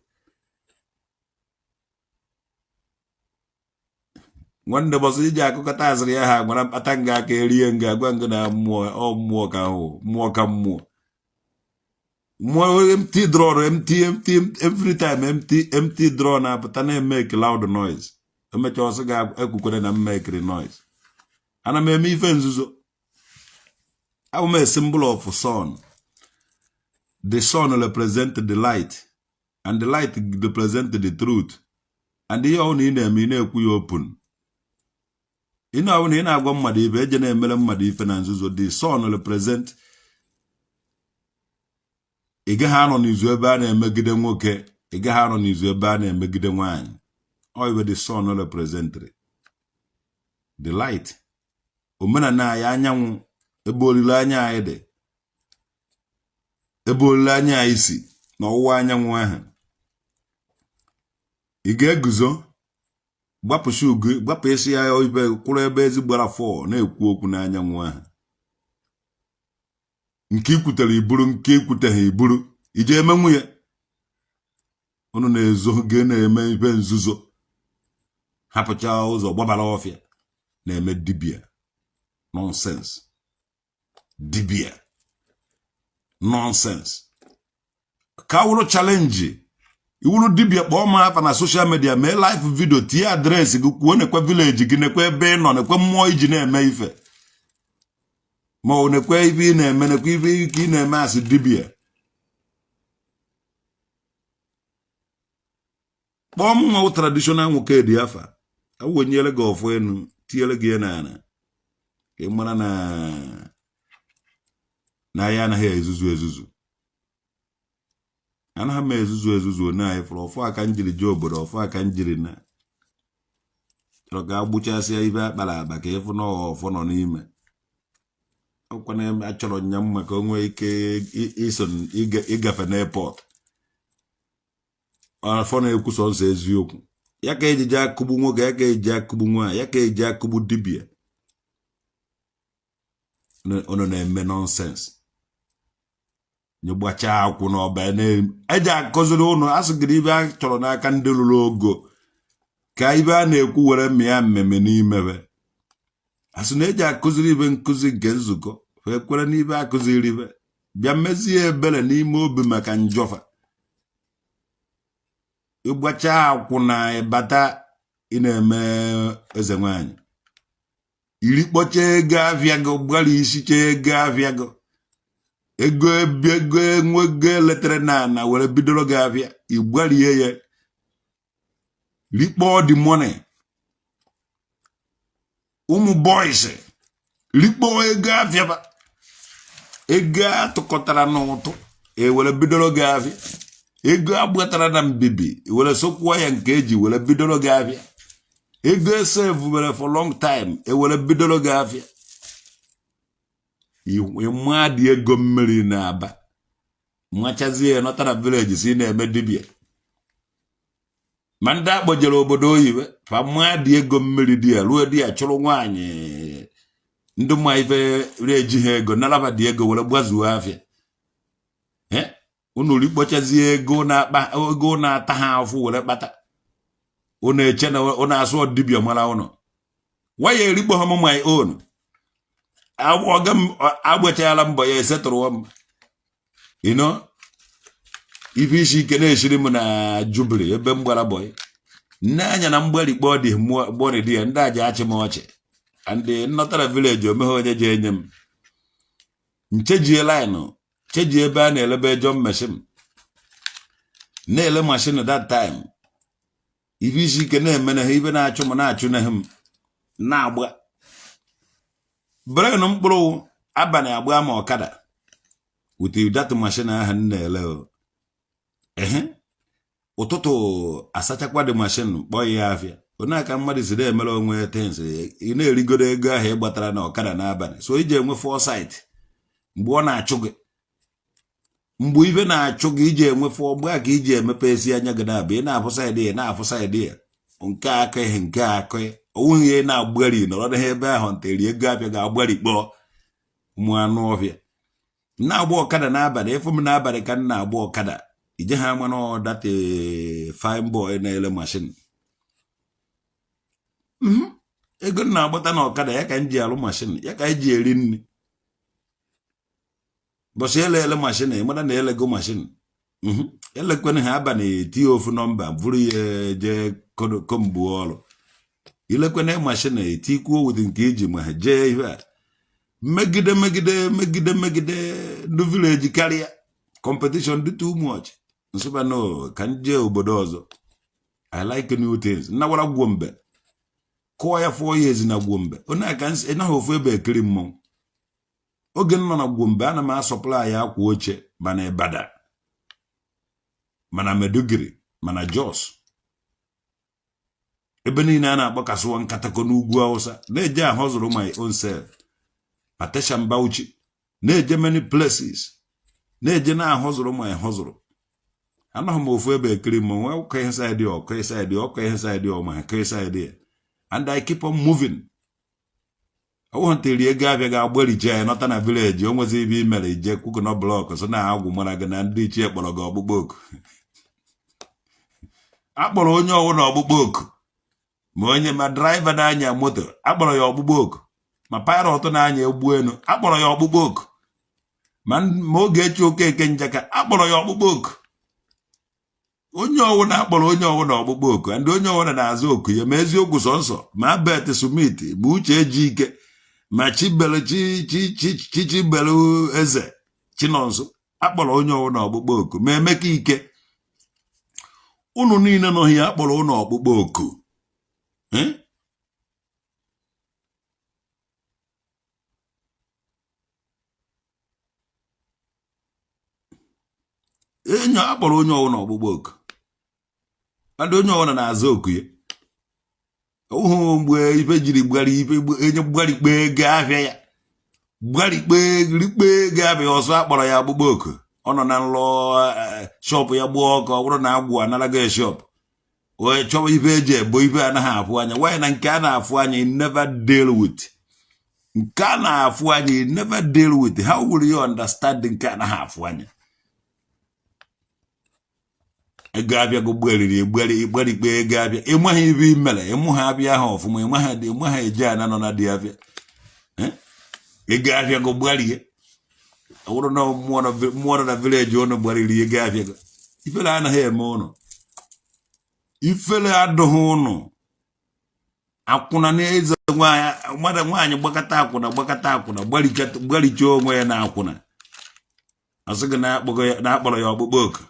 Nwanne, bọsụ iji akụkọta asịrị ya, ha gwara mkpata nga aka erie nga gwa nga na mmụọ ọ mmụọ ka ahụ mmụọ ka mmụọ mmụọ. Empty drawer, empty, empty, every time empty, empty drawer na-apụta na-emeke loud noise. Emechaa ọsọ ga-ekwukwere na mmekiri noise. Ana m eme ife nzuzo. Abụ m a symbol of sun. The sun represent the light, and the light represent the truth. And ihe ọbụla ị na-eme, ị na-ekwu ya open. Ị na-ọbụla ị na-agwa mmadụ ife, eje na-emere mmadụ ife na nzuzo. The sun represent, ị gaghị anọ n'izu ebe a na-emegide nwoke, ị gaghị anọ n'izu ebe a na-emegide nwaanyị. Ọ ibe the sun representịrị, the light. Omenala anyị, anyanwụ, ebe olileanya anyị dị, ebe olileanya anyị si n'ọwụwa anyanwụ ahụ. Ị ga-eguzo gbapụsi ugo, gbapụ isi ya ibe kwụrụ ebe ezi gbara fọ na-ekwu okwu n'anyanwụ ahụ. Nke ikwutere iburu, nke ikwuteghị iburu, ije eme nwunye unu na-ezo gị na-eme ibe nzuzo, hapụcha ụzọ gbabara ọfịa na-eme dibia nonsense, dibia nonsense. Ka wụrụ challenge, iwuru dibia, kpọọ m afa na social media, mee live video, tinye address gị, kwuo nekwe village gị, nekwe ebe ị nọ, nekwe mmụọ iji na-eme ife, ma ọ nekwe ife ị na-eme, nekwe ife ike ị na-eme asị dibia. Kpọọ m nwa traditional nwoke dị afa, awụnyere gị ọfọ enu, tinyere gị ya n'ala, ka ị mara na na ya anaghị ezuzu ezuzu. Anaghị m ezuzu ezuzu. One anyị fụrụ ọfọ aka m jiri jee obodo, ọfọ aka m jiri na chọrọ ka agbụchasịa ibe akpara akpa, ka ịfụ na ọfọ nọ n'ime ọkwa na achọrọ nya mma, ka o nwee ike iso ịgafe n'airport. Afọ na-ekwu sọnsọ eziokwu ya ka ejiji akụgbu nwoke, ya ka eji akụgbu nwaanyị, ya ka eji akụgbu dibịa. Unu na-eme nonsense, nyụgbachaa akwụ n'ọba eji akụziri ụnụ asịgịrị ibe a chọrọ n'aka ndị lụrụ ogo, ka ibe a na-ekwu were mịa mmemme n'imebe. Asị na eji akụziri ibe nkụzi nke nzukọ wee kwere n'ibe akụziri ibe, bịa mezie ebere n'ime obi maka njọfa. Ịgbacha akwụ na ịbata, ị na-eme eze nwaanyị. Irikpọcha ego afịa gị, gbara isicha ego afịa gị, ego ebe ego enwego eletere na ana were bidoro gị afịa, igbarie ya, rikpọọ the money. Ụmụ boys rikpọọ ego afịa ba, ego atụkọtara n'ụtụ ewere bidoro gị afịa, ego agbatara na mbibi were sokwuo ya nke eji were bidoro gị afịa, ego esevubere for long time ewere bidoro gị afịa. Ịma dị ego mmiri na-aba machazie ya nọta na village si na-eme dibịa. Ma ndị akpọjere obodo oyibo fa ma dị ego mmiri dị ya ruo di ya chụrụ nwaanyị, ndị mma ife eji ha ego naraba dị ego were gbazuo afịa. Unu rikpọchazie ego na-akpa ego na-ata ha afụ were kpata, unu eche na unu asụ dibịa mara ụnụ waya erikpọ ha. M my own ọga m agbachala mbọ ya esetụrụ m ife isi ike na-esiri m na jubili ebe m gbara boy nne anya na mgbarikpọ dị gbọrị dị ya, ndị aja achị m ọchị and nnọtara village omeghe onye ji enye m nchejie line cheji ebe a na-elebe John machine na-ele machine. That time ife isi ike na-emene ha, ibe na-achụ m na-achụ na m na-agba bren mkpụrụ abalị agba ma ọkada with that machine ahụ m na-ele o. Ehe, ụtụtụ asachakwa dị machine kpọọ ya afịa. Onye aka mmadụ si na-emere onwe ya things, ị na-erigodo ego ahụ ị gbatara na ọkada n'abalị, so iji enwe foresight mgbe ọ na-achụ gị, mgbe ibe na-achụ gị, iji enwe fọ mgbe a ka iji emepe esi anya gị na-abịa, ị na-afụ side ya, na-afụ side ya, nke aka ihe nke akụ onweghị ihe na-agbari nọrọ n'ebe ebe ahụ nteri ego abịa ga-agbari kpọọ ụmụ anụ ọhịa na-agba ọkada n'abalị. Ịfụ m n'abalị ka m na-agba ọkada ije ha ama na that fine boy na-ele machine. Ego m na-agbata na ọkada ya ka m ji alụ machine ya ka anyị ji eri nri. Bọsị ele ele machine, ịmara na elego machine, elekwana ha abalị etinye ofu nọmba buru ya jee komgbuo ọrụ. Ilekwana machine etikwuo with nke iji ma ha jee ihe a megide megide megide megide ndị village karịa competition dị too much. Nsụba no ka m jee obodo ọzọ. I like new things. Nnawara Gwombe kụọ ya 4 years na Gwombe onye aka naghị ofu ebe ekiri mmọnwụ. Oge m nọ na Gwombe, ana m asupply ya akwa oche mana Ibadan, mana Maiduguri, mana Jos, ebe niile a na-akpọ kasuwa nkatako n'ugwu Awụsa. Na-eje ahụ my own self Ateshan Bauchi, na-eje many places, na-eje na-ahụzụrụ my hụzụrụ. Anọghị m ofu ebe ekiri m nwe ọkọ ihe side, ọkọ ihe side, ọkọ ihe side, ọma ọkọ ihe side, and I keep on moving. Ọwụ ntiri ego abịa ga-agbarije ya nọta na village o nwezi ibe imere ije kwukọnọ block so na agwụ mara gị na ndị ichie kpọrọ gị ọkpụkpọ oku. Akpọrọ onye ọwụna ọkpụkpọ oku, ma onye ma driver na-anya moto akpọrọ ya ọkpụkpọ oku, ma pilot na-anya ụgbọelu akpọrọ ya ọkpụkpọ oku, ma Ogechi Okeke Njaka akpọrọ ya ọkpụkpọ oku. Onye ọwụna akpọrọ onye ọwụna ọkpụkpọ oku, ndị onye ọwụna na-aza oku ya, ma eziokwu sọ nsọ, ma Abet Smith, ma Uche Ejike, ma Chibelu Chichibelu Eze Chinonso, akpọrọ onye ọwụna ọkpụkpọ oku, ma Emeka Ike. Unu niile nọ ya akpọrọ ụnụ ọkpụkpọ oku. Eh? Enyo akpọrọ onye ọwụna ọkpụkpọ oku, ndị onye ọwụna na-aza oku ya. Ọhụ mgbe ife jiri gbara ife onye gbarikpe ego afịa ya, gbarikpe rikpe ego afịa ọzọ, akpọrọ ya ọkpụkpọ oku. Ọ nọ na nlọ, shop ya gbuo ọkụ, ọ bụrụ na agwụ anarago shop wee chọwa ife eji ebo ife anaghị afụ anya. Why na nke a na-afụ anya you never deal with, nke a na-afụ anya you never deal with? How will you understand nke anaghị afụ anya? Ego abịago gbariri egbari gbarikpe ego abịa, ịmaghị ibe i mere, ịmụ ha abịa ahụ ọfụma, ịmaghị ịmaghị eje ana nọ na dị abịa. Ego abịago gbarie, ọ bụrụ na mmụọ nọ na village ụnụ gbariri ego abịago. Ifere anaghị eme ụnụ, ifere adụghị ụnụ. Akwụna na eze nwaanyị, mmadụ nwaanyị gbakọta akwụna, gbakọta akwụna, gbaricha onwe ya na akwụna, asị gị na akpọrọ ya ọkpụkpọ oku.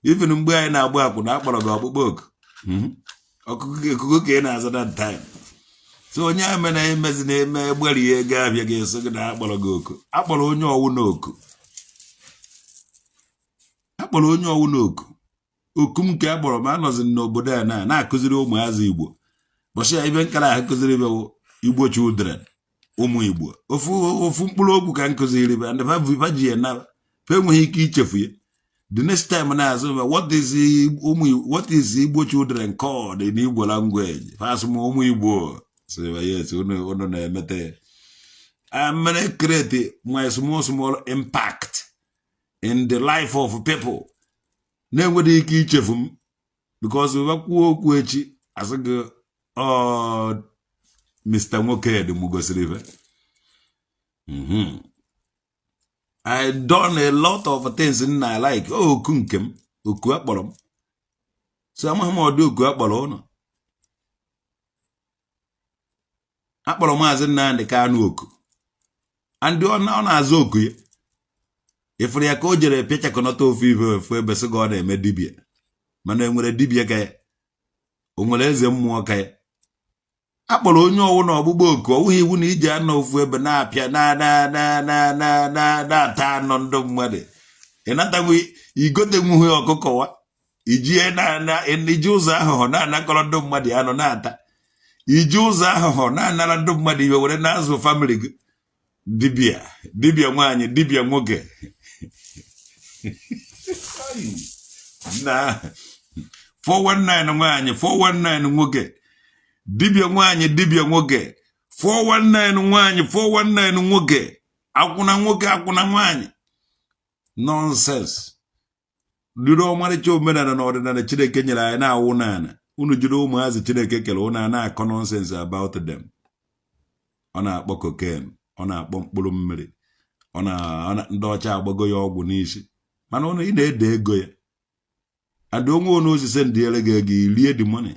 Even mgbe anyị na-agba akwụna, akpọrọ gị ọkpụkpọ oku. Ọkụkọ ka ị na-aza that time. So onye a mere emezi na-eme gbari ego abịa ga-eso gị na akpọrọ gị oku. Akpọrọ onye ọwụ na oku, akpọrọ onye ọwụ na oku. Oku m nke akpọrọ m, anọzi n'obodo a na na-akụziri ụmụazị Igbo. Bọchị ya ibe nkara ahụ kụziri ibe Igbo children, ụmụ Igbo, ofu ofu mkpụrụ okwu ka m kụziri be, and fa ji ya na fa enweghị ike ichefu ya. The next time na-azụ m, what is ụmụ, what is Igbo children called in Igbo language? Fa asị m ụmụ Igbo. Sị yes, unu unu na-emete ya. Mere create my small small impact in the life of people na-enweghị ike ichefu m, because kwuo okwu echi, asị gị ọ Mr. Nwokedi m gosiri ife. I done a lot of things na like oku nke m, oku akpọrọ m. So amaghị m ọdị oku akpọrọ ụnụ. Akpọrọ Maazị Nnamdi Kanu oku, and ọ na-aza oku ya. Ịfụrụ ya ka o jere pịachakọnọta ofu ife ofu ebe, sị gị ọ na-eme dibịa, mana enwere dibịa ka ya, o nwere eze mmụọ ka ya. Akpọrọ onye ọwụ na ọgbụgba oku. Ọ wụghị iwu na iji anọ ofu ebe na-apịa na na na na na na na-ata anọ ndị mmadụ. Ịnatanwu igotenwughị ọkụkọ wa iji na na iji ụzọ aghụghọ na-anakọrọ ndị mmadụ anụ na-ata, iji ụzọ aghụghọ na-anara ndị mmadụ iwe were na-azụ family gị. Dibịa, dibịa nwaanyị, dibịa nwoke na 419 nwaanyị, 419 nwoke, dibịa nwaanyị, dibịa nwoke, 419 nwaanyị, 419 nwoke, akwụna nwoke, akwụna nwaanyị. Nonsense. Jiri ọmarịcha omenala na ọdịnala Chineke nyere anyị na-awụ n'ala. Unu jiri ụmụazị Chineke kere unu na-akọ nonsense about them. Ọ na-akpọ cocaine, ọ na-akpọ mkpụrụ mmiri, ọ na ndị ọcha agbago ya ọgwụ n'isi, mana unu ị na-ede ego ya and onwe onye ozi sendịere gị ego, irie the money,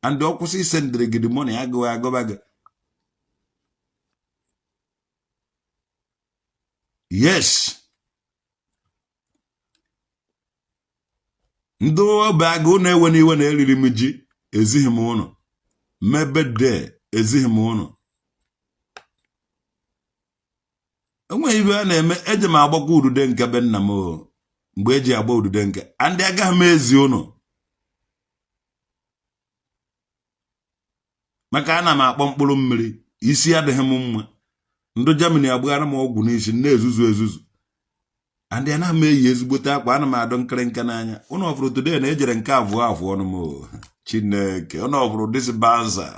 and ọ kwụsị isendịrị gị the money, agụụ agụba gị. Yes, ndị ọba agụ na-ewe n'iwe na eriri m ji, ezighị m ụnụ mee birthday, ezighị m ụnụ. Enweghị ibe a na-eme. Eji m agbakwa udude nke be nna m mgbe eji agba udude nke andị agaghị m ezi ụnụ, maka ana m akpọ mkpụrụ mmiri, isi adịghị m mma. Ndị Germany agbagara m ọgwụ n'isi, na-ezuzu ezuzu, and anaghị m eyi ezigbote akwa, ana m adụ nkịrịnka n'anya. Ụnụ ọfụrụ today na ejere nke abụọ afụ ọnụ m. Chineke, ụnụ ọfụrụ this bouncer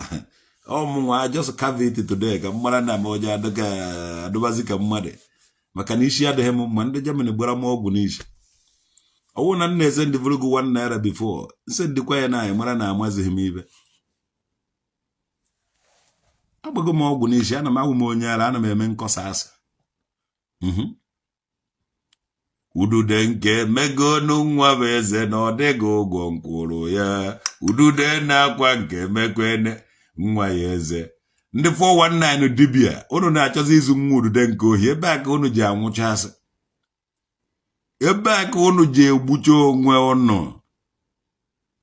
ọmụnwa, just carve it today ka m mara na m oje adụbazi ka mmadụ, maka na isi adịghị m mma. Ndị Germany gbara m ọgwụ n'isi. Ọwụ na nna eze ndị vụrụ gị 1 naira before nse ndịkwa ya na anyị mara na amazighị m ibe. Agbago m ọgwụ n'isi, ana m awụ m onye ara, ana m eme nkọsa asị. Udude nke megonu nwa bụ eze na ọ dịghị ụgwọ nkwụrụ ya. Udude na-akwa nke mekwene nwa ya eze. Ndị 419 dibịa, unu na-achọzi izu nwa udude nke ohi. Ebe a ka unu ji anwụchasị, ebe a ka unu ji egbucha onwe unu.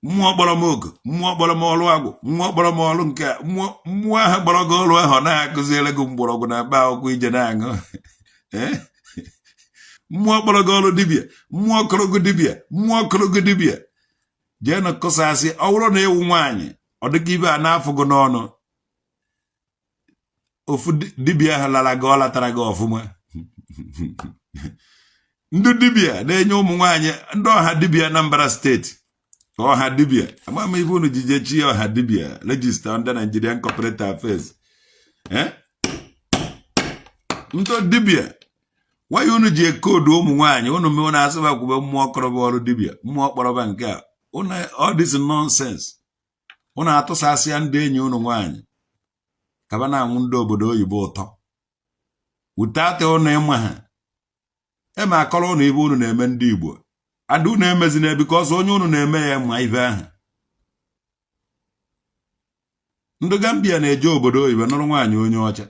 Mmụọ kpọrọ m oku, mmụọ kpọrọ m ọrụ agwụ, mmụọ kpọrọ m ọrụ nke mmụọ, mmụọ ahụ kpọrọ gị ọrụ ahụ ọ na-akụziere gị mgbọrọgwụ na mkpa akwụkwọ ije na-aṅụ. Mmụọ kpọrọ gị ọrụ dibịa, mmụọ kụrụ gị dibịa, mmụọ kụrụ gị dibịa, jee na kụsasị. Ọ bụrụ na ịwụ nwaanyị, ọ dịka ibe a na-afụ gị n'ọnụ, ofu dibịa ahụ lara gị, ọ latara gị ọfụma. Ndị dibịa na-enye ụmụ nwaanyị, ndị ọha dibịa Anambra steeti, ọha dibịa, ama m ibe unu jije chi ọha dibịa register under Nigerian Corporate Affairs. Ndị dibịa, why unu ji ekodu ụmụ nwaanyị unu mee unu asịba kwube mmụọ kọrọba ọrụ dibịa, mmụọ kpọrọba nke a, unu all this nonsense. Unu atụsasịa ndị enyi unu nwaanyị kaba na-anwụ ndị obodo oyibo ụtọ without unu ịma ha. Eme akọrọ unu ibe unu na-eme ndị Igbo, ada unu emezina, because onye unu na-eme ya ma ibe ahụ. Ndị Gambia na-eje obodo oyibo nụrụ nwaanyị onye ọcha,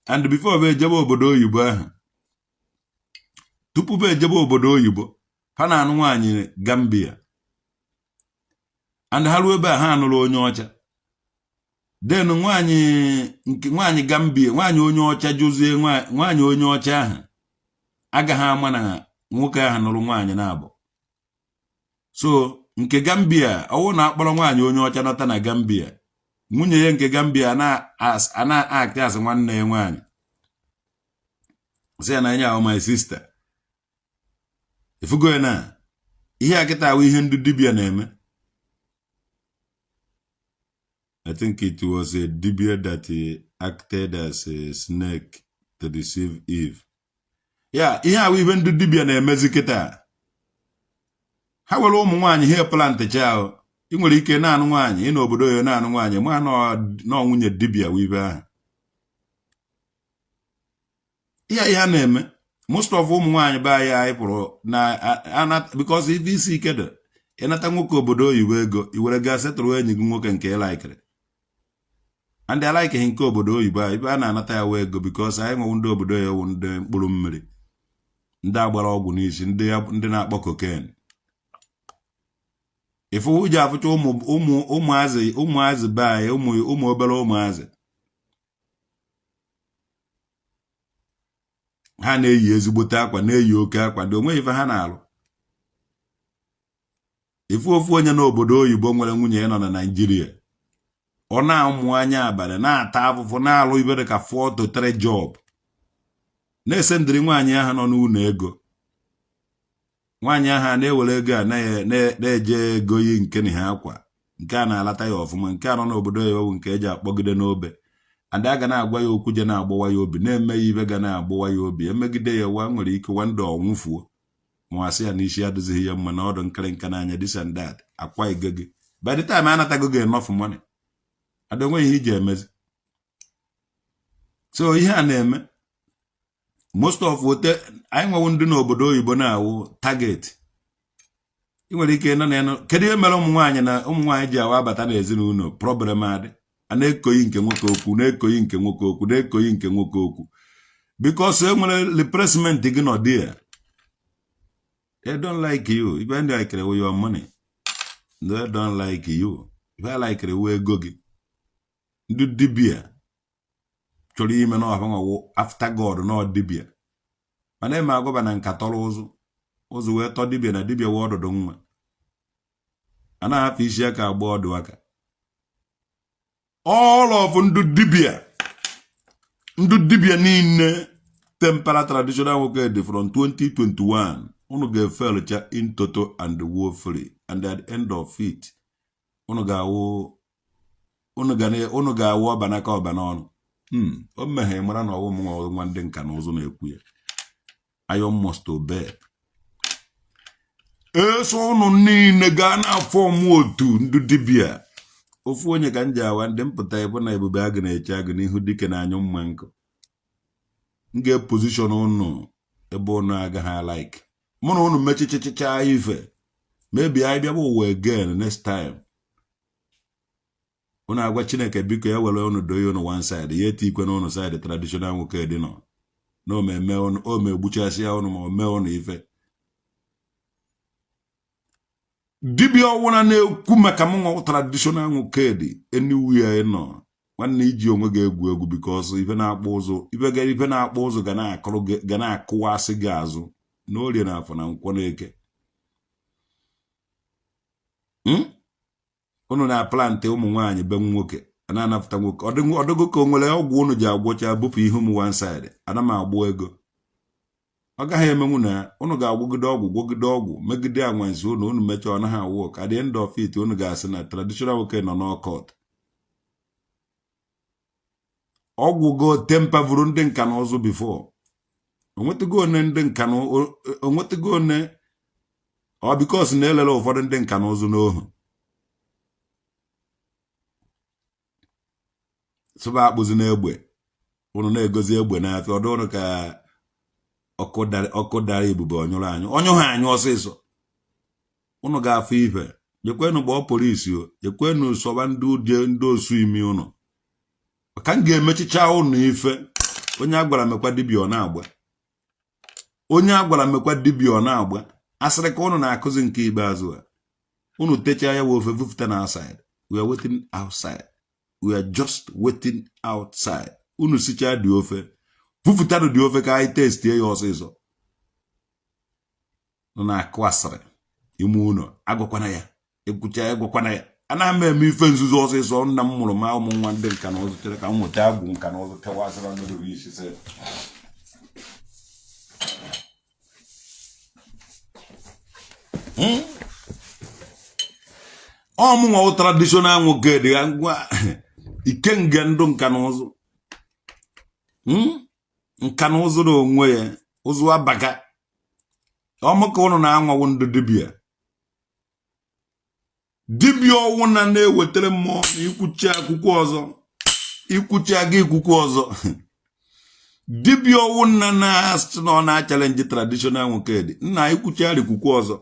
and before ba ejebe obodo oyibo ahụ, tupu ba ejebe obodo oyibo, ha na-anụ nwaanyị Gambia, and ha ruo ebe a, ha anụrụ onye ọcha. Then nwaanyị nke nwaanyị Gambia, nwaanyị onye ọcha jụzie nwaanyị onye ọcha ahụ agaghị ama na nwoke ahụ nụrụ nwaanyị na-abụ. So nke Gambia, ọwụ na akpọrọ nwaanyị onye ọcha nọta na Gambia, nwunye ya nke Gambia a na-act as nwanne ya nwaanyị, sị ya na enye ahụ my sister. Ifugo ya na ihe a kịta ahụ, ihe ndị dibịa na-eme. I think it was a dibia that acted as a snake to deceive Eve. Ya ihe ahụ, ihe ndị dibịa na-emezi kịta, ha were ụmụ nwaanyị ha plantịcha ahụ. Ị nwere ike na-anụ nwaanyị ị n'obodo ya, na-anụ nwaanyị ma nọ nwunye dibịa wibe ahụ. Ihe a na-eme, most of ụmụ nwaanyị be anyị, anyị pụrụ na because ife isi ike dị. Ịnata nwoke obodo oyibo ego, i were gaa setụrụ enyi gị nwoke nke ị likeịrị, and alikeghị nke obodo oyibo a, ibe a na-anata ya wee ego, because anyị nwewu ndị obodo ya wụ ndị mkpụrụ mmiri, ndị agbara ọgwụ n'isi, ndị na-akpọ cocaine. Ifu ji afụcha ụmụ ụmụ ụmụazị ụmụazị be anyị, ụmụ ụmụ obere ụmụazị, ha na-eyi ezigbote akwa, na-eyi oke akwa, ndị onweghị ife ha na-alụ. Ifu ofu onye n'obodo oyibo nwere nwunye ya nọ na Naịjirịa, ọ na-amụ anya abalị, na-ata afụfụ, na-alụ ibe dị ka 4 to 3 job, na-esendịrị nwaanyị ahụ nọ n'ụlọ ego. Nwaanyị ahụ a na-ewere ego a na-eje ego yi nke na ha akwa nke a na-alata ya ọfụma. Nke a nọ n'obodo ya owu nke eji akpọgide n'obe ada ga na-agwa ya okwu je na-agbawa ya obi, na-eme ya ibe ga na-agbawa ya obi. Emegide ya, wa nwere ike one day ọnwụfuo, ma asị ya n'isi adịzighị ya mma, na ọdụ nkịrịnka n'anya, this and that, akwa ige gị. By the time anatago gị enough money, ada onweghị ihe iji emezi. So ihe a na-eme, most of ote anyị nwewu ndị n'obodo oyibo na-awụ target. Ị nwere ike nọ na ya. Kedu ihe mere ụmụ nwaanyị na ụmụ nwaanyị ji awa abata n'ezinụlọ, problem adị, a na-ekoyi nke nwoke okwu, na-ekoyi nke nwoke okwu, na-ekoyi nke nwoke okwu? Because e nwere replacement gị nọ there. They don't like you. Ibe ndị likere your money, they don't like you. Ibe likere ego gị. Ndị dibia chọrọ ime na ọhanwawo after God na dibia, mana eme agwaba na nka tọrọ ụzụ ụzụ wee tọọ dibia na dibia wee ọdụdụ nwa a na-ahapụ isi aka agba ọdụ aka. All of ndị dibia niile tempera traditional nwoke dị from 2021, unu ga-efelcha in total and woefully, and at the end of it, unu ga-awụ ọbanaka ọba n'ọnụ. O meghe mara na ọwụ m nwa ndị nka na ụzụ na-ekwu ya. Iron must obey. Eso unu niile gaa na form otu ndị dibịa ofu onye ka m ji awa ndị mpụta ịbụ na ebube agụ na-eche agụ n'ihu dike na anyụ mma nkụ. M ga-eposition unu ebe unu agaghị alike mụ na unu mechichichicha ife. Maybe anyị bịaba ụwa again next time, unu agwa Chineke biko ya were unu doye unu one side, ya eti ikwe na unu side traditional nwoke dị nọ na omeme ome egbuchasịa unu ma o mee unu ife. Dibịa ọwụna na-ekwu maka m nwa traditional nwoke dị anywhere ị nọ, nwanne, iji onwe gị egwu egwu, because ife na-akpụ ụzụ, ife na-akpụ ụzụ ga na-akụrụ gị, ga na-akụwasị gị azụ n'orie na afọ na nkwọ na eke. Unu na-aplantị ụmụ nwaanyị be nwoke a na-anapụta nwoke. Ọdịgo ka o nwere ọgwụ unu ji agwọcha bupụ ihu m one side. Ana m agbụ ego, ọ gaghị emenwu na unu ga-agwọgide ọgwụ, gwọgide ọgwụ, megide anwansi unu, unu mechaa ọ naghị awụ. Ka the end of it, unu ga-asị na traditional nwoke nọ n'occult. Ọgwụ go tempavuru ndị nka na ụzụ before onwetago one ndị nka na onwetago one ọ because na-elele ụfọdụ ndị nka na ụzụ n'ohu sụba akpụzi n'egbe. Unu na-egozi egbe n'afịa, ọdụ ụnụ ka ọkụ dara ebube ọnyụrụ anyụ, ọnyụ ha anyụ ọsịsọ. Unu ga-afụ ife. Jekwenụ gbaa polisi o, jekwenụ sọba ndị uje ndị osu imi ụnụ ka m ga-emechicha ụnụ ife. Onye a gwara mekwa dibịa ọ na-agba, onye a gwara mekwa dibịa ọ na-agba. Asịrị ka ụnụ na-akụzi nke ikpeazụ a, ụnụ techaa ya wee ofe vufụta na outside. We are waiting outside, we are just waiting outside. Unu sichaa dị ofe, vufụtanụ dị ofe ka anyị testie ya ọsịsọ. Nọ na-akụ asịrị ime ụlọ, agwakwana ya, ekwucha agwakwana ya. Anaghị m eme ife nzuzo ọsịsọ. Nna m mụrụ ma ụmụ nwa ndị nka na ụzụ chere ka m nweta agwụ nka na ụzụ tewasịra ndị isi sị Ọ mụnwa wụ traditional nwoke dị ya ngwa ikenga ndụ nka na ụzụ, Nka na ụzụ na onwe ya ụzụ abaka. Ọ mụ ka ụnụ na-anwawo ndụ dibịa. Dibịa ọwụ na na-ewetara mmụọ na ikwuchi akwụkwọ ọzọ, ikwuchi aga ikwukwu ọzọ. Dibịa ọwụ nna na-asị na ọ na-achallenge traditional nwoke dị nna ikwuchigharị kwukwu ọzọ.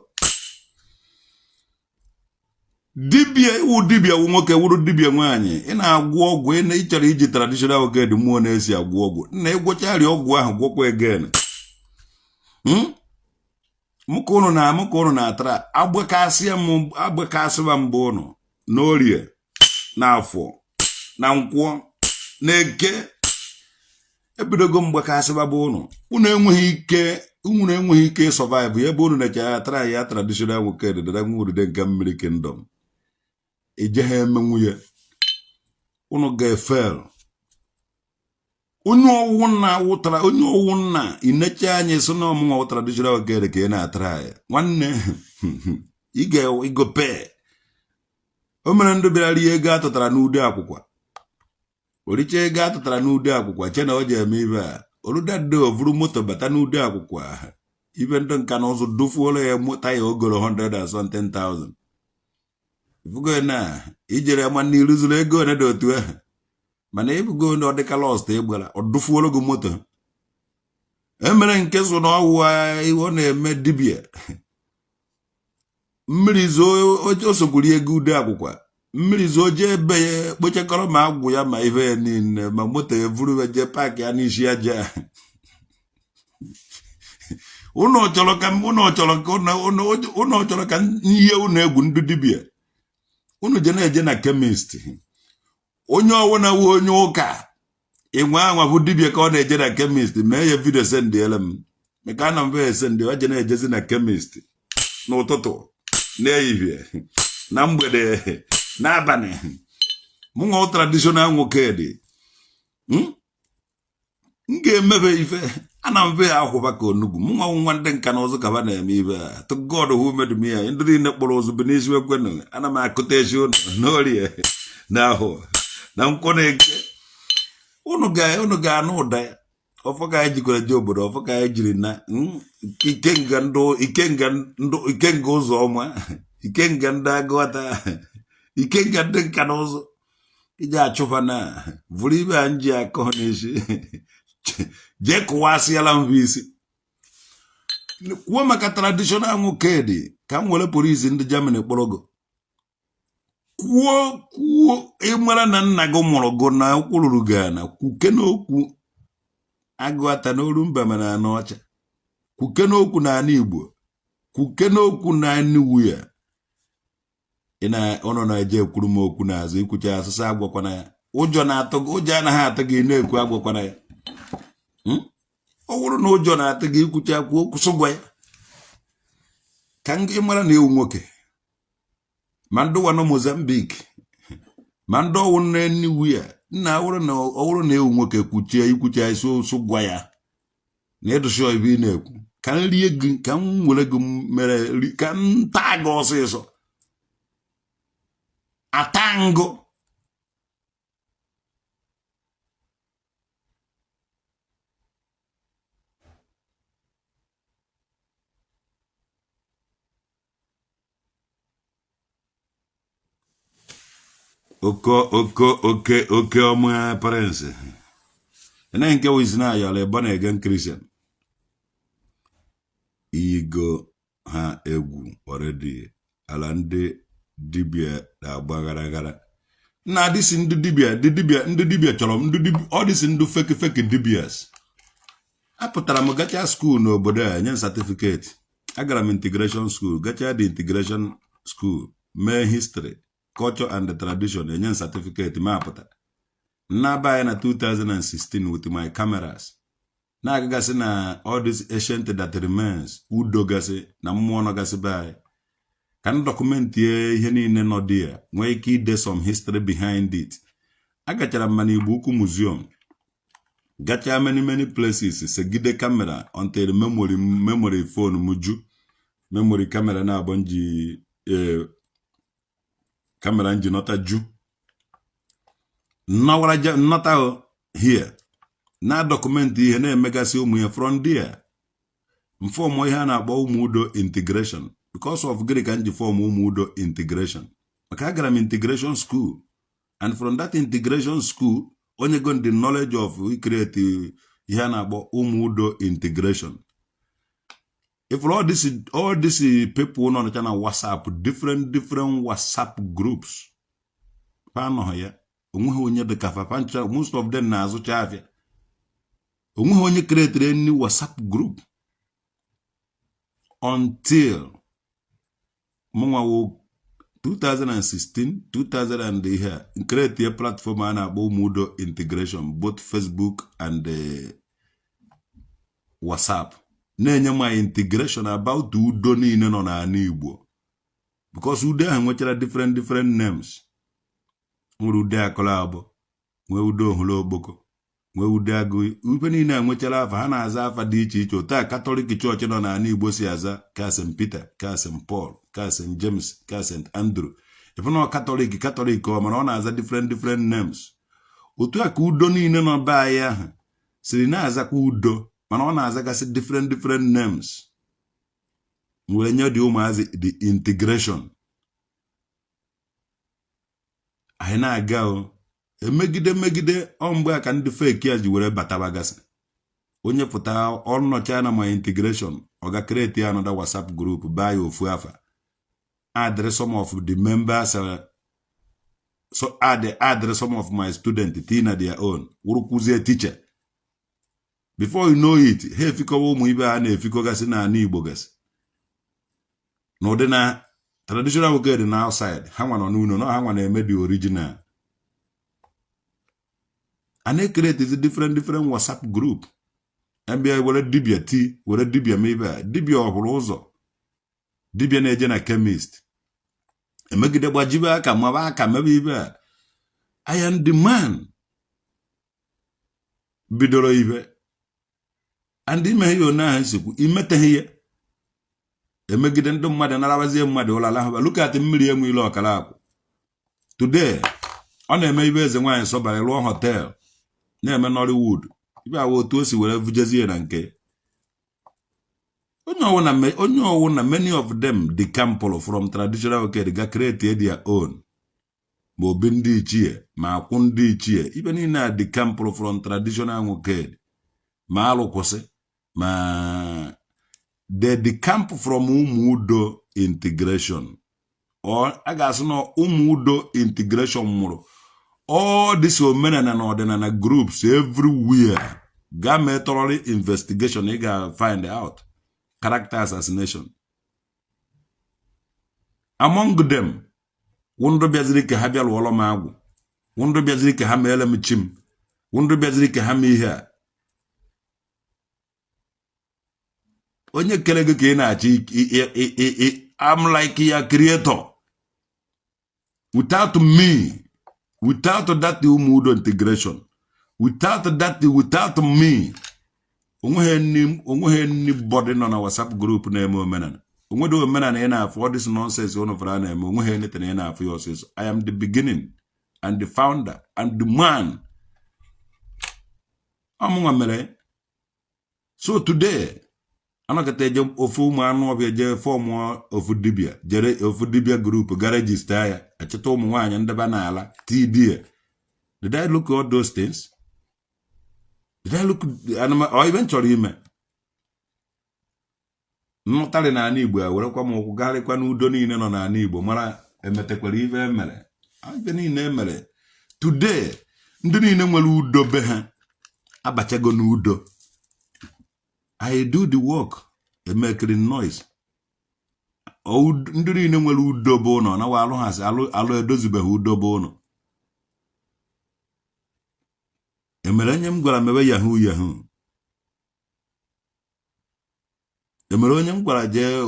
Dibịa iwu dibịa wụ nwoke wụrụ dibịa nwaanyị, ị na-agwọ ọgwụ, ị chọrọ iji traditional nwoke dị mmụọ na-esi agwọ ọgwụ nna ịgwọchagharị ọgwụ ahụ gwọkwa again. Mụ ka ụnụ na mụ ka ụnụ na-atara agbakasịa m agbakasịba mbụ ụnụ n'orie na afọ na nkwọ na eke ebidogo mgbakasịba bụ ụnụ. Ụnụ enweghị ike, unu enweghị ike survive ebe ụnụ na-eche atara ya traditional nwoke dịdara nwuride nke mmiri kingdom eje ha eme nwunye ụnụ ga-efail. Onye ọwụ nna wụtara onye ọwụ nna ineche anya so na ọmụnwa wụ traditional nwoke ka ị na-atara ya nwanne ị ga-igope. O mere ndị bịara rie ego atụtara n'ude akwụkwọ, oricha ego atụtara n'ude akwụkwọ che na o ji eme ibe a oludade ovuru moto bata n'ude akwụkwọ ibe ndị nka na ụzụ dufuola ya taya ogoro 100 and something thousand. Ifugo na ijere ma na iruzuru ego one dị otu ahụ, mana ebugo na ọ dịka lost ịgbara ọ dufuola gị moto. Emere nke so na ọwụ ọ na-eme dibịa mmiri zoo o sokwuru ego ude akwụkwọ mmiri zoo jee ebe ya kpochakọrọ ma agwụ ya ma ife ya niile ma moto ya vuru ya jee park ya n'isi aja. Ụnụ chọrọ ka ụnụ chọrọ ka ụnụ chọrọ ka ihe ụnụ egwu ndị dibịa ụnụ je na-eje na chemist. Onye ọwụna wu onye ụka ịnwe anwa bụ dibịa ka ọ na-eje na chemist mee ya video sendiela m maka ana m esendị ọ je na-ejezi na chemist n'ụtụtụ, n'ehihie, na mgbede, n'abalị. Mụ nwa traditional nwoke dị m ga-emebe ife ana m be ya akwụba ka onugbu. Mụ nwa nwa ndị nka na ụzụ ka ba na-eme ibe a. To God who made me, ndị niile kpọrọ ụzụ bụ n'isi ekwenụ. Ana m akụta ezi ụnụ n'orie na ahụ na nkwọ na eke. Ụnụ ga-anụ ụda ya. Ọfọ ka anyị jikwara je obodo, ọfọ ka anyị jiri na ikenga ndụ, ikenga ndụ, ikenga ụzọ ọma, ikenga ndị agụata, ikenga ndị nka na ụzụ iji achụfa na vụrụ ibe a nji akọ n'isi jee kụwasịala mbụ isi. Kwuo maka traditional nwoke dị ka m were polisi ndị Germany kpọrọ gị. Kwuo kwuo ịmara na nna gị mụrụ gị na ụkwụ ruru gị ana. Kwuke n'okwu agụata n'oru mba mana anụ ọcha. Kwuke n'okwu na ana Igbo, kwuke n'okwu na Enugu ya ị na ụnụ na-eje ekwuru m okwu n'azụ ikwucha asụsụ agwakwana ya. Ụjọ na-atụ gị, ụjọ anaghị atụ gị na-ekwu agwakwana ya. Ọ bụrụ na ụjọ na-atụ gị ikwucha kwuo kwụsị gwa ya ka ị mara na ewu nwoke ma ndị ụwa nọ Mozambique ma ndị ọwụ na Enugu ya nna ọ wụrụ na ewu nwoke kwuchie ikwucha isi ụsụ gwa ya na ịdụsị ibe ị na-ekwu ka m rie gị ka m were gị mere ka m taa gị ọsịsọ ata ngụ. Oke oke oke oke ọma parents ene nke wizi na ayọrọ born again Christian iyigo ha egwu already. Ala ndị Dibịa na-agba ghara ghara na adịsị ndị dibịa, ndị dibịa, ndị dibịa chọrọ m, ndị dibịa ọ dịsị ndị fake fake dibias. Apụtara m, gachaa school n'obodo a, nye m certificate. Agara m integration school, gachaa the integration school, mee history, culture and tradition, enye m certificate. Ma apụta nnaba anyị na 2016 with my cameras, na-agagasị na all this ancient that remains, udo gasị na mmụọ nọgasị be anyị, ka m documentie ihe niile nọ dị ya, nwee ike ide some history behind it. Agachara m mana Igbo Ukwu Museum, gachaa many many places, segide camera until memory phone m ju, memory camera na-abụ nji ee camera nji nọta ju nnọwara nnọta here na document ihe na-emegasị ụmụ ihe. From there m form ihe a na-akpọ Ụmụ Udo Integration. Because of gịnị ka m ji form Ụmụ Udo Integration? Maka agara m integration school, and from that integration school onye go the knowledge of create ihe a na-akpọ Ụmụ Udo Integration. If all these people nọ na WhatsApp, different different WhatsApp groups, fa anọghị ya. Onweghị onye dị ka fa pancha. Most of them na-azụcha afịa. Onweghị onye createre any WhatsApp group until mụnwa wo 2016, 2000 and ihe a create platform a na-akpọ Ụmụudo Integration, both Facebook and WhatsApp, na-enye my integration about udo niile nọ n'ala Igbo, because udo ahụ nwechara different different names. Nwere udo akọrọ abụọ, nwee udo ohuru okpoko, nwee udo agụ. Ife niile a nwechara afa ha na-aza, afa dị iche iche. Otu a Catholic chọọchị nọ n'ala Igbo si aza ka St Peter, ka St Paul, ka St James, ka St Andrew. Ife na Catholic, Catholic ọ mana ọ na-aza different different names. Otu a ka udo niile nọ be anyị ahụ siri na-azakwa udo, mana ọ na-azagasị different different names. Were nye dị ụmụazị the integration. Anyị na-aga o emegide megide ọ. Mgbe a ka ndị fake ya ji were batabagasị. Onye pụta ọnọcha na my integration, ọ ga create ya another WhatsApp group, baa ya ofu afa, add some of the members, so add some of my students tii na their own, wụrụkwuzie teacher. Before you know it, ha efikọwa ụmụ ibe ha na-efikọgasị n'ala Igbo gasị n'ụdị na traditional nwoke dị na outside. Ha nwa nọ n'ụlọ na ha nwa na-eme the original. A na-ecreatezi different different WhatsApp group, ebe were dibịa ti were dibịa ma ibe a dibịa ọhụrụ ụzọ, dibịa na-eje na chemist, emegide gbajibe aka, maba aka, mebe ibe a. I am the man bidoro ibe and ime ihe one ahụ nsikwu imeteghị ya, emegide ndị mmadụ, narabazie mmadụ ụlọ alahụba. Look at mmiri enwe ile ọkara akwụ today. Ọ na-eme ibe eze nwaanyị sọbara rụọ hotel, na-eme Nollywood ibe awa. Otu o si were vujezie na nke onye ọwụna, onye ọwụna, many of them decamped from traditional world, ga create their own, ma obi ndị ichie, ma akwụ ndị ichie, ibe niile a decamped from traditional nwoke, ma alụkwụsị, ma they decamp from Ụmụ Integration. Or a ga-asị na Ụmụ Integration mụrụ all this omenala na ọdịnala groups everywhere. Gaa mee thoroughly investigation, ị ga-find out character assassination among them. Wụ bịaziri ka ha bịa lụọrọ m agwụ, wụ ndụ bịaziri ka ha meele m chi m, wụ ndụ bịaziri ka ha mee ihe a. Onye kere gị ka ị na-achọ. I'm like ya creator. Without me, without that Ụmụudo Integration, without that, without me, onweghị anybody nọ na WhatsApp group na-eme omenala. Onweghị omenala ị na-afụ. All this nonsense ụnụ fara na-eme, onweghị anything ị na-afụ ya ọsịsọ. I am the beginning and the founder and the man. Ọmụnwa mere. So today anọkọta eje ofu ụmụ anụ ọbịa jee form ofu dibịa, jere ofu dibịa group, ga register ya, achịta ụmụ nwaanyị ndebe n'ala td. Did I look all those things? Did I look ọ ibe m chọrọ ime nnụtarị n'ala Igbo a, werekwa m ụkwụ gagharịkwa n'udo niile nọ n'ala Igbo, mara Emetekwara ife emere, ife niile emere. Today, ndị niile nwere udo be ha abachago n'udo. I do the work, emekiri noise. Ndị niile nwere udo bụ ụlọ na alụ ha sị alụ edozibeghị udo bụ ụlọ. Emere onye m gwara mewe yahoo yahoo. Emere onye m gwara jee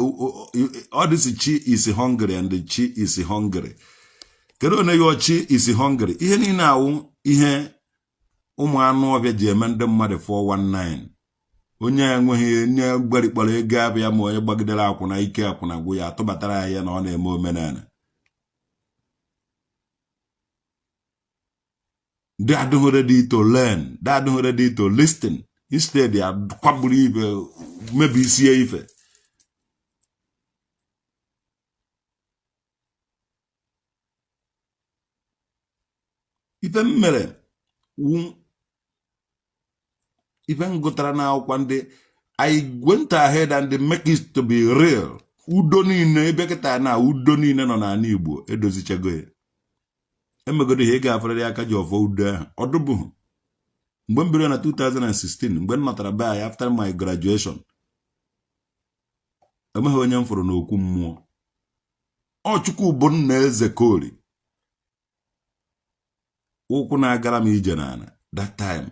ọ dịsị chi is hungry and chi is hungry. Kedu onye yọ chi is hungry? Ihe niile awụ ihe ụmụ anụ ọbịa ji eme ndị mmadụ 419. Onye enweghị onye gbarikpọrọ ego abịa ma onye gbagidere akwụna ike akwụna gwụ ya atụbatara ya na ọ na-eme omenala. Ndị adịghị ready to learn, ndị adịghị ready to listen, instead ya kwagburu ife, mebisie ife. Ife m mere wu ife m gụtara n'akwụkwọ ndị I went ahead and make it to be real. Udo niile ebe kịta na udo niile nọ n'ala Igbo edozichago ya, emegodo ihe. Ị ga-afụrịrị aka ji ọfọ udo ahụ ọdụbụghị mgbe m bidoro na 2016, mgbe m nọtara be anyị after my graduation. Enweghị onye m fụrụ n'okwu mmụọ. Ọ Chukwu bụ nna eze kori ụkwụ na-agara m ije n'ala that time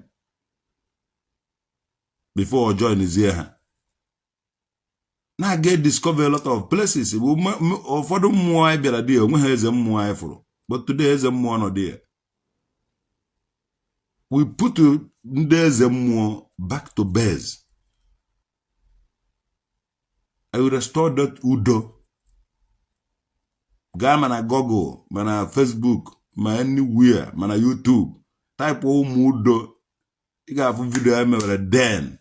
before joinzie ha na-aga discover a lot of places. Ụfọdụ mmụọ anyị bịara dị onwe ha eze mmụọ anyị fụrụ, but today eze mmụọ nọ dị ya. We put ndị eze mmụọ back to base. I will restore that udo. Gaa mana Google, mana Facebook, ma anywhere, mana YouTube, type ụmụ udo, ị ga-afụ video e mewere then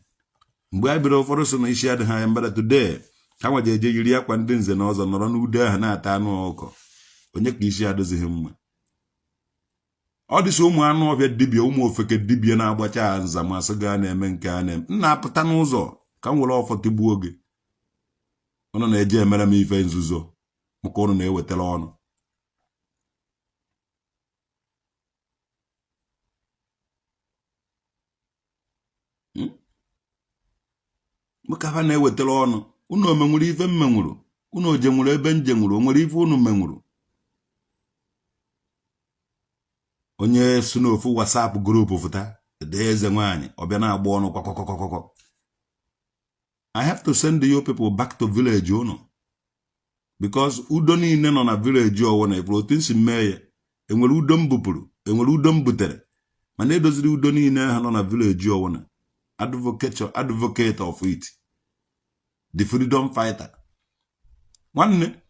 mgbe a bidoro. Ụfọdụ so na isi adịghị anya mbada. Today ha nwa ji eje yiri akwa ndị nze na ọzọ nọrọ n'udo ahụ na-ata anụ ọkụkọ. Onye ka isi adịzighị mma? Ọ dịsị ụmụ anụ ọbịa dibịa, ụmụ ofeke dibịa na-agbacha nzamasị gaa na-eme nke a na-eme. M na-apụta n'ụzọ ka m were ọfọ tigbuo gị. Ụnụ na-eje emere m ife nzuzo maka ụnụ na-ewetara ọnụ. Maka ha na-ewetara ọnụ. Unu omenwuru ife m menwuru? Unu ojenwuru ebe m jenwuru? O nwere ife unu menwuru? Onye si n'ofu WhatsApp group fụta dee eze nwaanyị, ọ bịa na-agba ọnụ kwakwakwakwakwakwa. I have to send you people back to village unu because udo niile nọ na village ọwụ na ifuru otu nsi mee ya. Enwere udo m bupụrụ, enwere udo m butere, mana edoziri udo niile ahụ nọ na village ọwụ na advocate of it, the freedom fighter. Nwanne,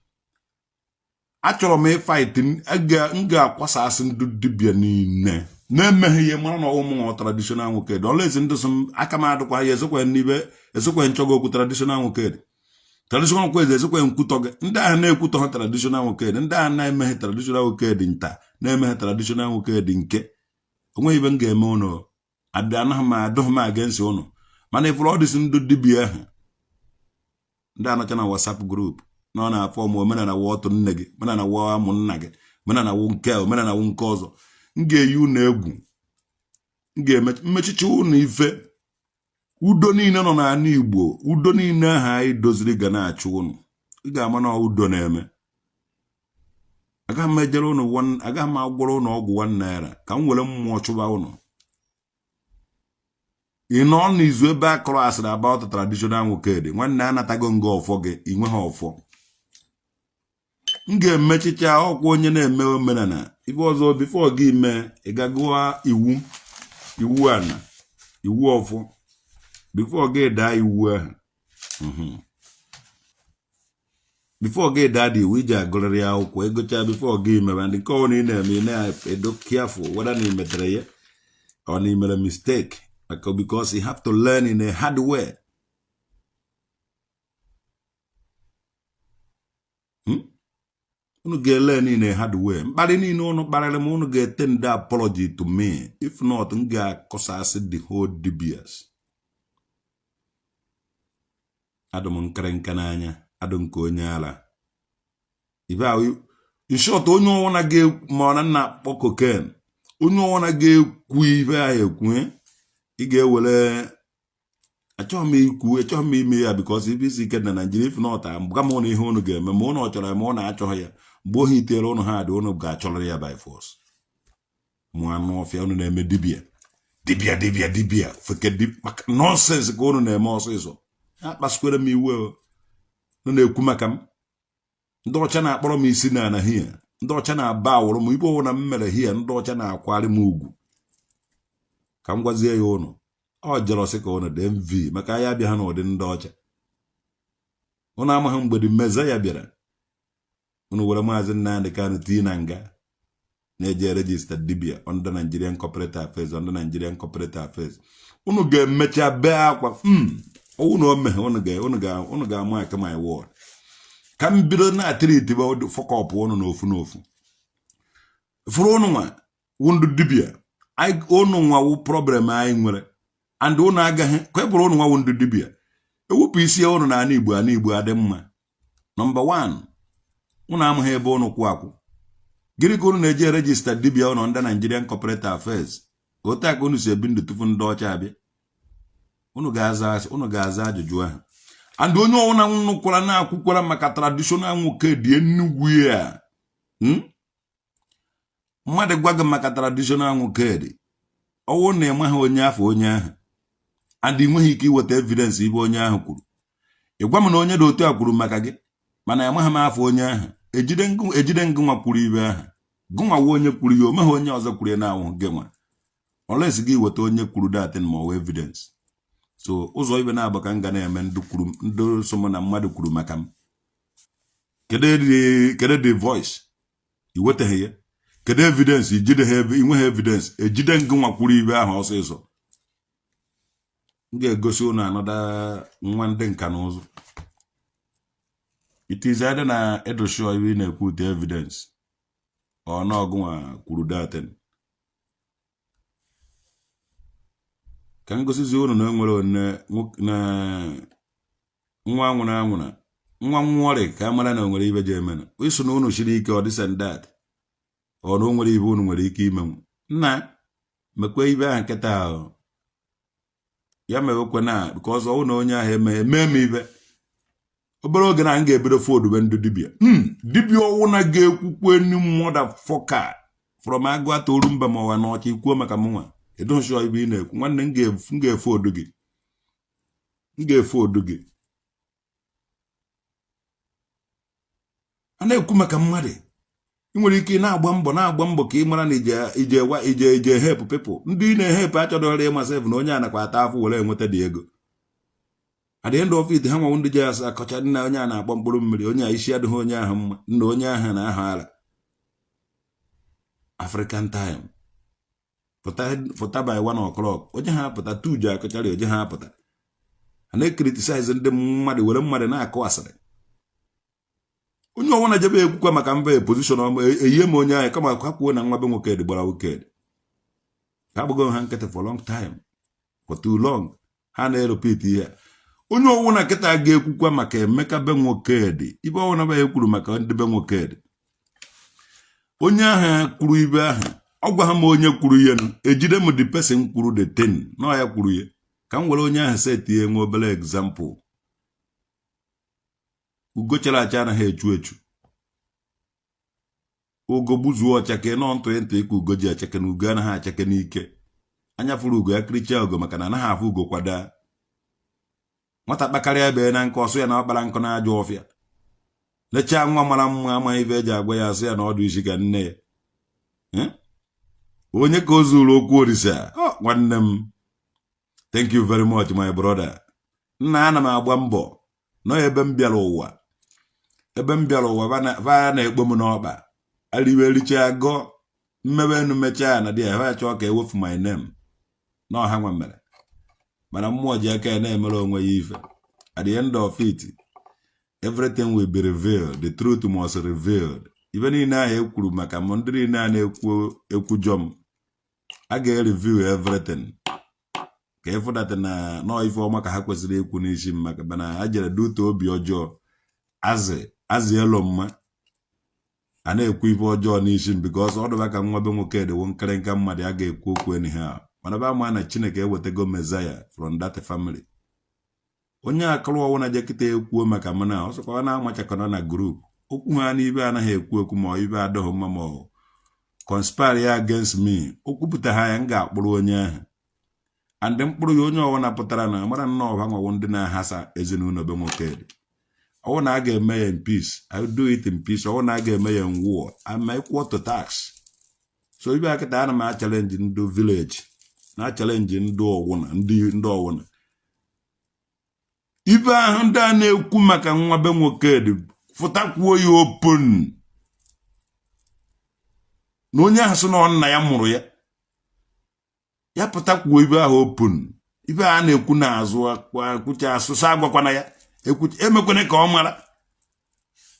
achọrọ m ịfight. M ga-akwasasị ndị dibịa niile na-emeghe ihe mara na ọwụ mụnwa traditional nwoke dị ọlaezi. Ndị sị m aka m adịkwa ya ezokwe n'ibe ezokwe nchọgọ okwu traditional nwoke dị traditional nwoke dị ezokwe nkwutọ gị. Ndị ahụ na-ekwutọ ha traditional nwoke dị, ndị ahụ na-emeghe traditional nwoke dị nta na-emeghe traditional nwoke dị nke onweghị ibe m ga-eme ụnụ. Anaghị m adụghị m against ụnụ, mana ifuru ọ dịsị ndị dibịa ahụ ndị anọcha na WhatsApp group na ọ na-afọ m omenala wụ ọtụ nne gị, omenala wụ amụ nna gị, omenala wụ nke, omenala wụ nke ọzọ. M ga-eyi unu egwu, m ga-emechicha unu ife. Udo niile nọ n'ala Igbo, udo niile ahụ anyị doziri ga na-achụ unu. Ị ga-ama na udo na-eme. Agaghị m ejere unu, agaghị m agwọrọ unu ọgwụ ₦1 ka m were mmụọ chụba unu. Ị nọ n'izu ebe a kọrọ asịrị about traditional nwoke dị. Nwanne, anatago nga ọfọ gị, ị nweghị ọfọ. M ga-emechicha ọkwa onye na-eme omenala ife ọzọ. Before gị mee, ị ga-agụwa iwu, iwu ana, iwu ọfọ, before gị daa iwu ahụ. Before gị daa dị iwu iji agụrịrị akwụkwọ ịgụcha before gị mebe ndị nke ọbụla ị na-eme. Ị na-edo careful whether na ị metere ya or na ị mere mistake, maka because you have to learn in a hard way. Unu ga-ele niile hard way. Mkparị niile unu kparịrị m, unu ga-etender apology to me. If not, m ga-akọsasị the whole dibias. Adụ m nkịrịnka n'anya, adụ nke onye ara. In short, onye ọwụna ga-ekwu ma ọ na nna akpọ cocaine, onye ọwụna ga-ekwu ibe ahụ ekwu, ị ga-ewere. Achọghị m ikwu, achọghị m ime ya, because ibe isi ike na Naijiria. If not, gwa m ụnụ ihe ụnụ ga-eme, ma ụnụ ọ chọrọ ya, ma ụnụ achọghị ya. Mgbe ohi itere ụnụ ha dị, ụnụ ga-achọrọ ya by force. Mụ anụ ọfịa, ụnụ na-eme dibịa, dibịa, dibịa, dibịa feke, nonsense ka ụnụ na-eme. Ọsịsọ akpasukwere m iwe o. Ụnụ na-ekwu maka m, ndị ọcha na-akpọrọ m isi n'ala hia, ndị ọcha na-aba awụrụ m ibe ọwụ na m mere hia, ndị ọcha na-akwari m ugwu. Ka m gwazie ya ụnụ, ọ jealousy ka ụnụ dị mv maka ya abịa ha n'ụdị ndị ọcha. Ụnụ amaghị mgbe dị Messiah bịara. Ụnụ were Maazị Nnamdị Kanụ tii na nga, na-eje register dibia under Nigerian Corporate Affairs, under Nigerian Corporate Affairs. Unu ga-emecha bee akwa. Ọwụ na o meghe, unu ga-ama aka my word. Ka m bido na-atreat fuck up unu n'ofu n'ofu. Fụrụ unu nwa wụ ndụ dibia, unu nwa wụ problem anyị nwere, and unu agaghị kwepụrụ. Unu nwa wụ ndụ dibia, ewepụ isi unu na ana Igbo, ana Igbo adị mma. Number 1, unu amaghị ebe unu kwụ akwụ. Gịnị ka unu na-eji register dibia ụnọ ndị Nigerian Corporate Affairs? Otu a ka unu si ebi ndụ tupu ndị ọcha abịa. Unu ga-aza ajụjụ ahụ. And onye ọbụla nụkwara na-akwụkwara maka traditional nwoke dị Enugwu ya, Mmadụ gwa gị maka traditional nwoke dị, ọwụ na ịmaghị onye afọ onye ahụ, and ị nweghị ike iweta evidence ibe onye ahụ kwuru, ị gwa m na onye dị otu a kwuru maka gị, mana amaghị m afọ onye ahụ, ejide ngụnwa kwuru ibe ahụ. Gụnwa onye kwuru ya, omeghị onye ọzọ kwuru ya na-awụ gị nwa, unless gị weta onye kwuru that thing ma ọ wụ evidence. So ụzọ ibe na-abụ ka m ga na-eme ndị kwuru, ndị so m na mmadụ kwuru maka m. Kedu the voice? Iwetaghị ya. Kedu evidence? Ijide ha ebe inweghị evidence, ejide ngụnwa kwuru ibe ahụ ọsịsọ. M ga-egosi ụnụ anọda nwa ndị nka na ụzụ. It is either na edosho ibe ị na-ekwu with evidence or na ọgụnwa kwuru that thing. Ka m gosizi ụnụ na enwere one na nwa anwụrụ anwụrụ, nwa nwụọrị, ka a mara na o nwere ibe ji emena ịsụ na ụnụ siri ike. Ọ dịsa that ọ na o nwere ibe ụnụ nwere ike imenwu. Nna, mekwa ibe ahụ nkịta ahụ ya mewekwe na because ọwụ na onye ahụ emeghe mee m ibe obere oge na m ga-ebido fodube ndị dibịa. Dibịa ọwụ na ga-ekwukwe ni motherfucker from Agụata, Orumba ma ọwa na ọcha ikwuo maka m nwa, edoshọ ibe ị na-ekwu. Nwanne m, ga-efe odu gị, m ga-efe odu gị. A na-ekwu maka mmadụ, ị nwere ike ị na-agba mbọ, na-agba mbọ ka ị mara na ije ije wa ije ije help people. Ndị ị na-ehelp achọdọrọ ịma sef na onye a nakwa ata afụ were enweta dị ego. At the end of it, ha nwanwụ ndị ji asa akọcha nna onye a na-akpọ mkpụrụ mmiri, onye a isi adịghị onye ahụ mma, nna onye ahụ na-ahụ ara. African time, pụta by 1 o'clock, onye ha apụta 2 ji akọchara onye ha apụta. Ha na-ecriticize ndị mmadụ, were mmadụ na-akụ asịrị. Onye ọnwa na-ejebe ekwukwa maka mba position ọma, eyie m onye ahụ kama ha kwuo na nwa be nwoke dị gbara wicked. Ha agbago ha nkịtị for long time, for too long. Ha na-erepeat ihe. Onye ọwụna kịta ga-ekwukwa maka Emeka be nwoke dị, ibe ọwụna be ya kwuru maka ndị be nwoke dị, onye ahụ kwuru ibe ahụ, ọ gwa ha m onye kwuru ihe nụ, ejide m the person kwuru the thing na ya kwuru ya, ka m were onye ahụ setie nwe obere example. Ugo chara acha anaghị echu echu. Ugo gbuzuo ọchake nọ ntụ ntụ ịka ugo ji achake na ugo anaghị achake n'ike. Anya fụrụ ugo ya kirichaa ugo, maka na anaghị afụ ugo kwada. Nwata kpakarịa ebe na nkụ, ọsụ ya na ọkpara nkụ na-ajọ ọfịa. Lechaa nwa mara mma, amaghị ife eji agwa ya, asị ya na ọdụ isi ka nne ya. Onye ka o zuru okwu Orisa? Nwanne m, thank you very much, my brother. Nna, ana m agba mbọ nọ ebe m bịara ụwa, ebe m bịara ụwa va na-ekpo m n'ọkpa ariwe ericha agọ mmebe enu mechaa na di ya ha chọọ ka ewefu my name na ọha nwa mere, mana mmụọ ji aka ya na-emere onwe ya ife. At the end of it, everything will be revealed. The truth must revealed. Ibe niile ahụ ekwuru maka m, ndị niile a na-ekwu ekwujọ m, a ga-ereview everything ka ịfụdata na nọọ ife ọma ka ha kwesịrị ikwu n'isi m, maka mana ha jere dute obi ọjọọ azị azị elo mma. A na-ekwu ife ọjọọ n'isi m because ọ dụba ka nwa be nwoke edewo nkịrịnka mmadụ a ga-ekwu okwu anyhow, mana ba ama na Chineke ewetego Messiah from that family. Onye akụrụ ọwụna je kịta ekwuo maka m na ọsọkwa na-amachakọna na group okwu ha n'ibe anaghị ekwu ekwu ma ibe adịghị mma ma ọ conspire ya against me, o kwupụta ha ya, m ga-akpụrụ onye ahụ and mkpụrụ ya. Onye ọwụna pụtara na mara nnọọ ọha nwawo ndị na-ahasa ezinụlọ be nwoke dị. Ọwụ na a ga-eme ya in peace, I will do it in peace. Ọwụ na a ga-eme ya in war, I'm equal to task. So ibe akịta ana m a-challenge ndị village na a-challenge ndị ọwụna, ndị ọwụna ibe ahụ ndị a na-ekwu maka nwa be nwoke dị, fụtakwuo ya open na onye ahụ sị na nna ya mụrụ ya, ya pụtakwuo ibe ahụ open. Ibe a na-ekwu n'azụ akwụcha asụsụ agwakwana ya, emekwana ka ọ mara.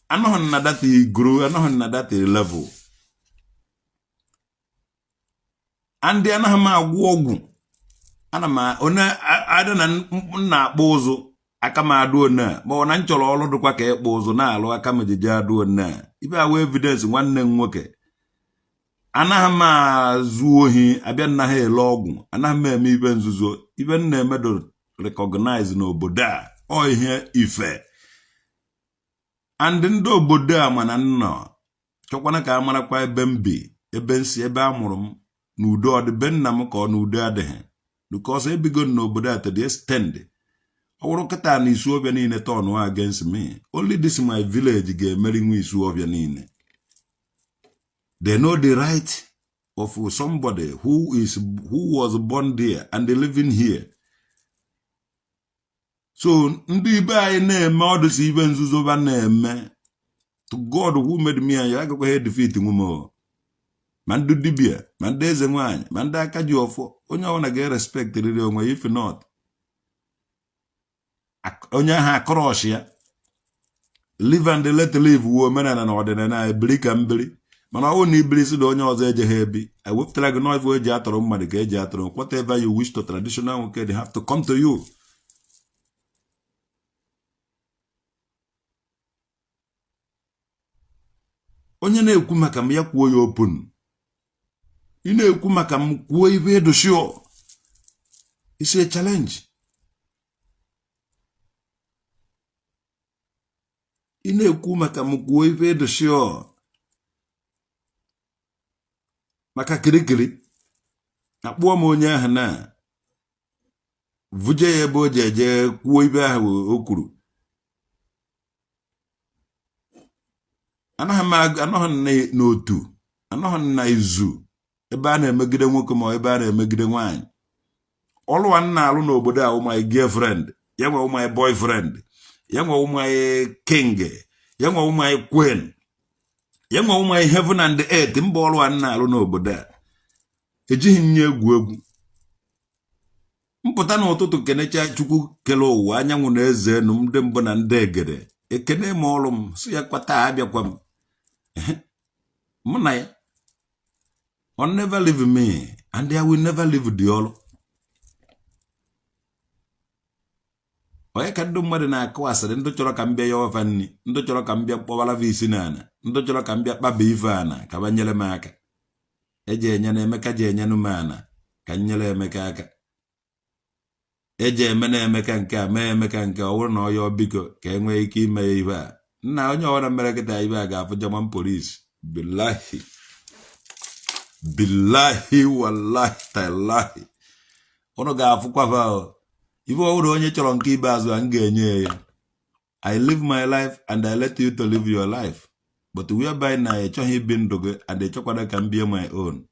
Anọghị na that igoro, anọghị na that level, and anaghị m agwọ ọgwụ. Ana m onye ada na m na-akpụ ụzụ aka m adụ one a, ma ọ na m chọrọ ọrụ dịkwa ka ịkpụ ụzụ na-alụ aka m jiji adụ one a. Ibe awa evidence nwanne m nwoke. Anaghị m azụ ohi abịa, anaghị ele ọgwụ, anaghị m eme ibe nzuzo. Ibe m na-eme do recognize n'obodo a, ọ ihe ife and ndị obodo a mana nnọ chọkwana ka a marakwa ebe m bi, ebe m si, ebe a mụrụ m, na udo ọ dị be nna m ka ọ na udo adịghị, because ebigo n'obodo a to the extent ọ bụrụ kịta na Isuọfịa niile turn against me, only this my village ga-emeri nwa Isuọfịa niile. They know the right of somebody who was born there and living here. So ndị ibe anyị na-eme ọdụsi ibe nzuzo ba na-eme. To God who made me and you, agakwaghị defeat nwe ma ndị dibịa, ma ndị eze nwaanyị, ma ndị aka ji ọfọ. Onye ọbụla ga-erespect riri onwe ya. If not, onye ahụ akọrọsh ya. Live and let live wuo omenala na ọdịnala ebiri ka mbiri, mana ọ bụrụ na ibiri si na onye ọzọ ejeghị ebi, ewepụtara gị n'ife eji atọrọ mmadụ ka eji atọrọ. Whatever you wish to traditional nwoke, they have to come to you. Onye na-ekwu maka m, ya kwuo ya open. Ị na-ekwu maka m, kwuo ibe edo sure. It's a challenge. Ị na-ekwu maka m, kwuo ife edo sure. Maka kirikiri akpụọ m onye ahụ na vuje ya ebe o ji eje kwuo ibe ahụ o kwuru. Anaghị m anọghị n'otu, anọghị na izu ebe a na-emegide nwoke ma ebe a na-emegide nwaanyị. Ọlụ a na-alụ n'obodo a, my girlfriend ya nwe, my boyfriend ya nwe, my king ya nwe, my queen ya nwe, my heaven and earth. Mba, ọlụ a na-alụ n'obodo a ejighị nye egwu egwu. Mpụta n'ụtụtụ, kenecha Chukwu kele ụwa, anyanwụ na eze enu, ndị mbụ na ndị egede, ekene m ọrụ m, si ya kwata abịakwa m mụ na ya. Ọ never leave me and I will never leave the ọrụ. Onye ka ndị mmadụ na-akụ asịrị, ndị chọrọ ka m bịa yọwa nri, ndị chọrọ ka m bịa kpọwara isi n'ala, ndị chọrọ ka m bịa kpaba ife ana ka ba nyere m aka eji enye na Emeka ji enyenụ m ana ka m nyere Emeka aka eji eme na Emeka nke a mee Emeka nke ọ bụrụ na ọ yọọ biko ka e nwee ike ime ya ibe a. Nna, onye ọbụla mere kịta ibe a ga-afụ German police. Billahi, billahi, wallahi, tallahi, ụnụ ga-afụkwa fa. Ife ọhụrụ onye chọrọ nke ikpeazụ a m ga-enye ya. I live my life and I let you to live your life, but whereby na ịchọghị ibi ndụ gị and ịchọkwara ka m bie my own,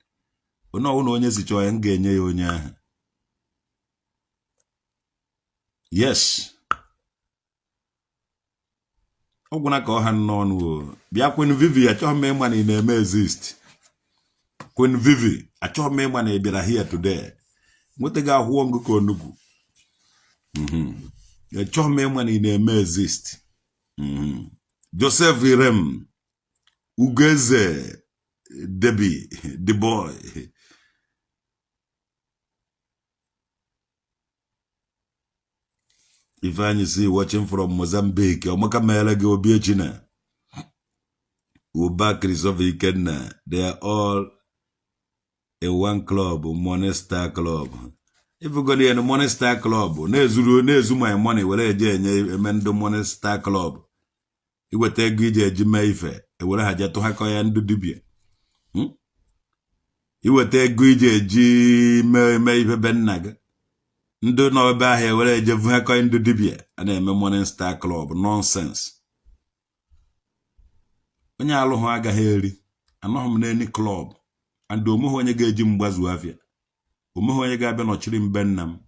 onye ọbụla onye si chọọ ya, m ga-enye ya onye ahụ. Yes, ọ gwụna ka ọ ha n'ọnụ o. Bịa, Queen Vivi, achọghị m ịma na ị na-eme exist. Queen Vivi, achọghị m ịma na ị bịara here today nweta gị ahụọ ngụ ka onugbu. Achọghị m ịma na ị na-eme exist. Joseph Irem Ugeze Debi the boy. Ifeanyi si watching from Mozambique. Ọmaka meere gị obi echina. Uba Christopher Ikenna, they are all in one club, Money Star Club. Ifugoni ya na Money Star Club na-ezuru na-ezu my money were eje enye eme ndị Money Star Club. Iweta ego iji eji mee ife, ewere ha jee tụghakọ ya ndị dibịa. Iweta ego iji eji mee ife be nna gị, ndị nọ ebe ahụ ewere eje vuhakọ ndị dibịa. A na-eme Morning Star Club nonsense. Onye alụghị agaghị eri. Anọghị m n'any club, and onweghị onye ga-eji m gbazuo afịa. Onweghị onye ga-abịa nọchiri m be nna m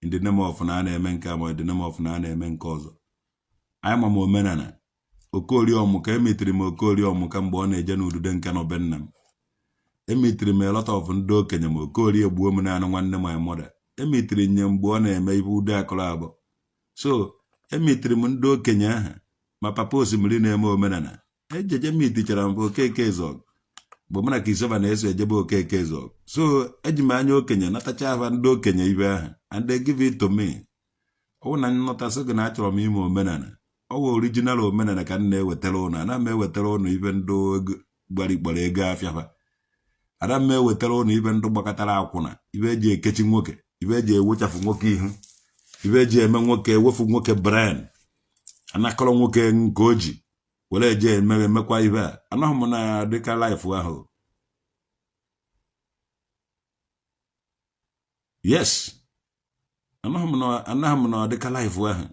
in the name of na a na-eme nke a ma in the name of na a na-eme nke ọzọ. Anyị ma m omenala Okorie Ọmụka. Emetiri m Okorie Ọmụka mgbe ọ na-eje n'udude nke nọ be nna m. Emitiri m a lot of ndị okenye ma Okorie gbuo m naanị nwanne my mother. Emitiri nye mgbe ọ na-eme ibe ude akụrụ abụọ. So emitiri m ndị okenye ahụ ma papa Osimiri na-eme omenala ejeje mitichara m bụ Okeke Ezọg mgbe mụ na Kisova na-eso ejebe Okeke Ezọg. So eji m anya okenye natacha afa ndị okenye ibe ahụ, and they give it to me. Ọ bụ na nnọta sị gị na achọrọ m ime omenala, ọ bụ original omenala ka m na-ewetara ụnụ. Ana m ewetara ụnụ ibe ndị gbarikpọrọ ego afịa fa. Ana m ewetara ụnụ ibe ndị gbakọtara akwụna, ibe eji ekechi nwoke, ibe eji ewechafụ nwoke ihu, ibe eji eme nwoke ewefu nwoke brain, anakọrọ nwoke nke o ji were eje eme emekwa ibe a. Anaghị m na dịka life ahụ. Yes, anaghị m na dịka life ahụ.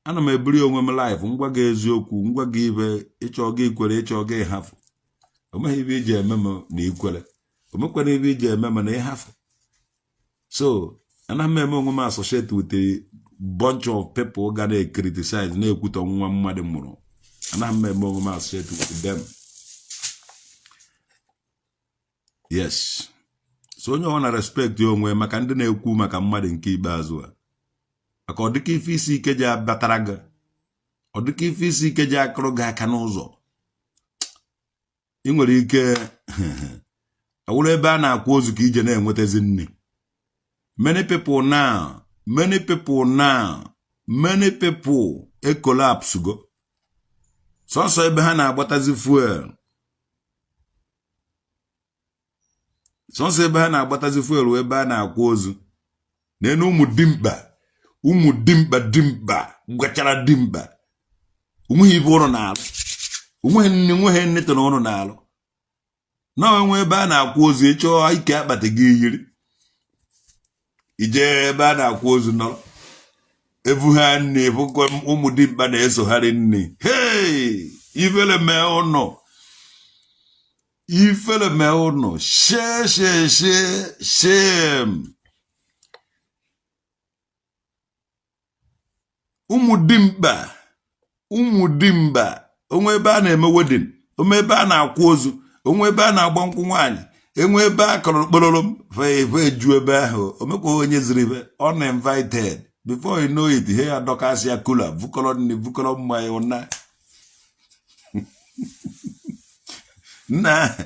Ana m ebiri onwe m life. Ngwa gị eziokwu, ngwa gị ibe ịchọ gị ikwere, ịchọ gị ịhafụ. Omeghị ibe iji eme m na ikwere, omekwere ibe iji eme m na ịhafụ. So anaghị m eme onwe m associate with a bunch of people ga na-criticize, na-ekwutọ nwa mmadụ mụrụ. Anaghị m eme onwe m associate with them. Yes, so onye ọ na respect onwe maka ndị na-ekwu maka mmadụ nke ikpeazụ a, maka ọ dịka ife isi ike ji abatara gị, ọ dịka ife isi ike ji akụrụ gị aka n'ụzọ. Ị nwere ike awụrụ ebe a na-akwa ozu ka ije na-enwetazi nri. Many people now, many people now, many people ecollapse go. Sọsọ ebe ha na-agbatazi fuel, sọsọ ebe ha na-agbatazi fuel ebe a na-akwa ozu. N'enu ụmụ dimkpa, ụmụ dimkpa, dimkpa gachara dimkpa, onweghị ibe ụnụ na-alụ, onweghị nne, nweghị nne tọ na ụnụ na-alụ na onwe ebe a na-akwa ozu. Ịchọọ ike akpati gị yiri ije ebe a na-akwa ozu nọrọ evu ha nne, bụkwa ụmụ dimkpa na-esogharị nne. Hei, ifele mee ụnụ, ifele mee ụnụ. Shee shee shee shame. Ụmụ dimkpa, ụmụ dimkpa, onwe ebe a na-eme wedding, onwe ebe a na-akwa ozu, onwe ebe a na-agba nkwụ nwaanyị, enwe ebe a kọrọ kpororo m fe eju ebe ahụ. Omekwa onye ziri ibe uninvited. Before you know it, he adọkasịa cooler, vukọrọ nri, vukọrọ mmanya ụna nna.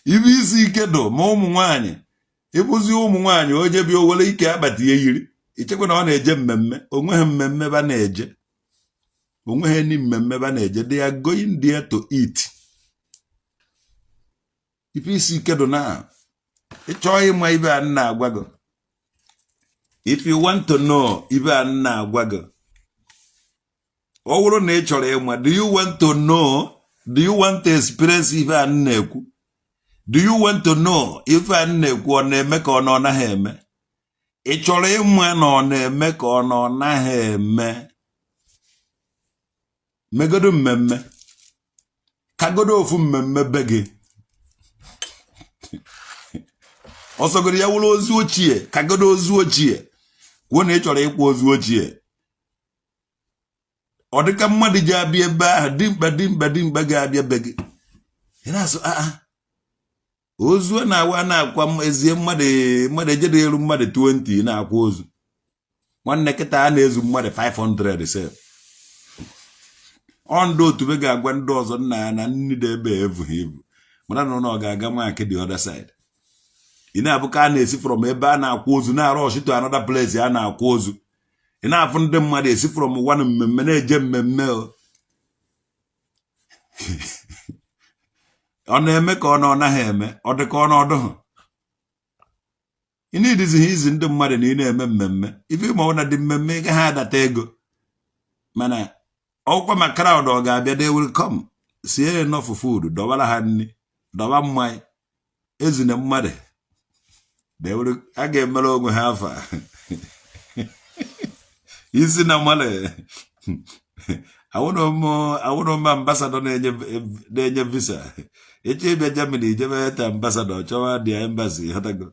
Ibe isi ike dụ ma ụmụ nwaanyị ịbụzi ụmụ nwaanyị onye bịa owere ike akpati ya yiri ichekwa na ọ na-eje mmemme. Onweghị mmemme ba na-eje, onweghị any mmemme ba na-eje. They are going there to eat. Ife isi ike dụ na ịchọọ ịma ibe a na-agwa gị. If you want to know ibe a na-agwa gị, ọ bụrụ na ị chọrọ ịma, do you want to know? Do you want to experience ife a na-ekwu? Do you want to know ife a na-ekwu ọ na-eme ka ọ na ọ naghị eme? Ị chọrọ ịma na ọ na-eme ka ọ na ọ naghị eme? Megodo mmemme, kagodo ofu mmemme be gị, ọsọgoro ya wụrụ ozu ochie, kagodo ozu ochie, kwuo na ị chọrọ ịkwa ozu ochie. Ọ dịka mmadụ ji abịa ebe ahụ, dimkpa dimkpa dimkpa ga-abịa be gị, ị na-asụ aa ozu a na-awa na-akwa ezie mmadụ, mmadụ ejede eru mmadụ 20 na-akwa ozu. Nwanne, kịta a na-ezu mmadụ 500 sef. Ọ ndị otu be ga-agwa ndị ọzọ nna ya na nni dị ebe evughị ibu, mara na ọ ga-aga mark the other side. Ị na-abụ ka a na-esi from ebe a na-akwa ozu na-arụ rush to another place a na-akwa ozu. Ị na-afụ ndị mmadụ esi from one mmemme na-eje mmemme o. Ọ na-eme ka ọ na ọ naghị eme, ọ dị ka ọ na ọdụhụ. Ị na-edizighị izi ndị mmadụ na ị na-eme mmemme ife ma ọ na dị mmemme, ị gaghị adata ego, mana ọkwa ma crowd ọ ga-abịa, they will come. Sie enough food, dọbara ha nri, dọba mmanya, ezine mmadụ. They will, a ga-emere onwe ha afa isi na mmadụ. Awụrụ m ambassador na-enye visa. Eche ịbịa Germany, jebe ta ambassador, chọwa dia embassy. Ghọtago?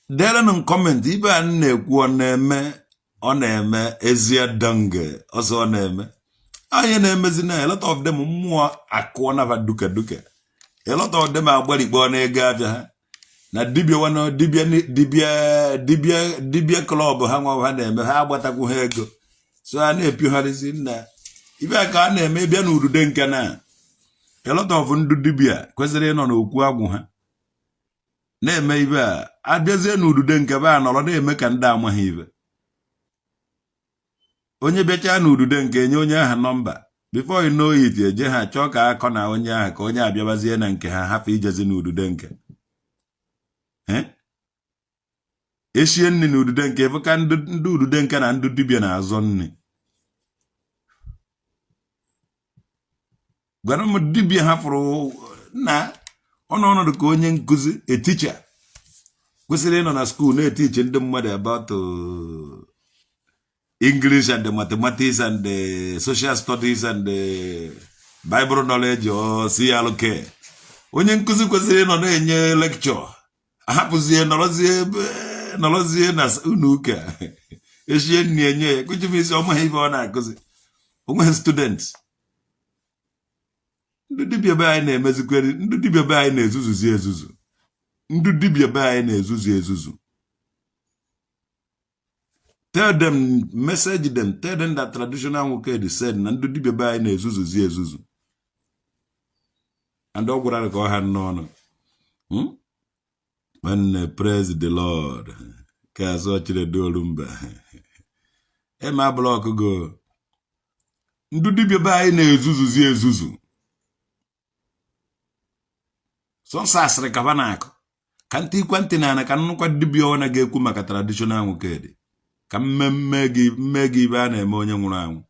Derenụ comment ibe a m na-ekwu, ọ na-eme, ọ na-eme ezie donge ọsọ ọ na-eme onye na-emezi na a lot of them mmụọ akụọ naba duka duka. A lot of them agbarikpọ na-ego afịa ha na dibịa nwanne dibịa dibịa dibịa dibịa club ha nwa ha na-eme, ha agbatakwu ha ego, so a na-epiogharịzi nna ibe a ka a na-eme. Bịa na udude nke na a lot of ndụ dibịa kwesịrị ịnọ n'okwu agwụ ha na-eme ibe a, abịazie n'udude nke be a nọrọ na-eme ka ndị amaghị ibe. Onye bịachaa n'udude nke enye onye ahụ nọmba, before you know it, eje ha chọọ ka akọ na onye ahụ ka onye abịabazie na nke ha, hapụ ijezi n'udude nke. Eshie nri n'udude nke ebe ka ndị udude nke na ndị dibịa na-azọ nri. Gwara m dibịa hapụrụ na ọ nọ ọnọdụ ka onye nkụzi, a teacher kwesịrị ịnọ na school na-etiche ndị mmadụ about English and the mathematics and the social studies and the Bible knowledge or CLK. Onye nkụzi kwesịrị ịnọ na-enye lecture ahapụzie nọrọzie ebe nọrọzie na ụlọ ụka, eshie nri enye ya, kuchi m isi, ọmaghị ife ọ na-akụzi, onweghị student. Ndị dibịa be anyị na-emezikwere, ndị dibịa be anyị na-ezuzuzi ezuzu, ndị dibịa be anyị na-ezuzu ezuzu. Tell them, message them, tell them that traditional nwoke dị said na ndị dibịa be anyị na-ezuzuzi ezuzu, and ọ gwara ka ọ ha n'ọnụ. Nwanne, praise the Lord. Ka azụ Chinedu Olumba ema block go. Ndị dibịa be anyị na-ezuzuzi ezuzu, sọsọ asịrị ka ba na-akụ. Ka ntị ikwe ntị na ana ka nnukwu dibịa ọ na ga-ekwu maka traditional nwoke dị ka mmemme gị mme gị ibe a na-eme onye nwụrụ anwụ.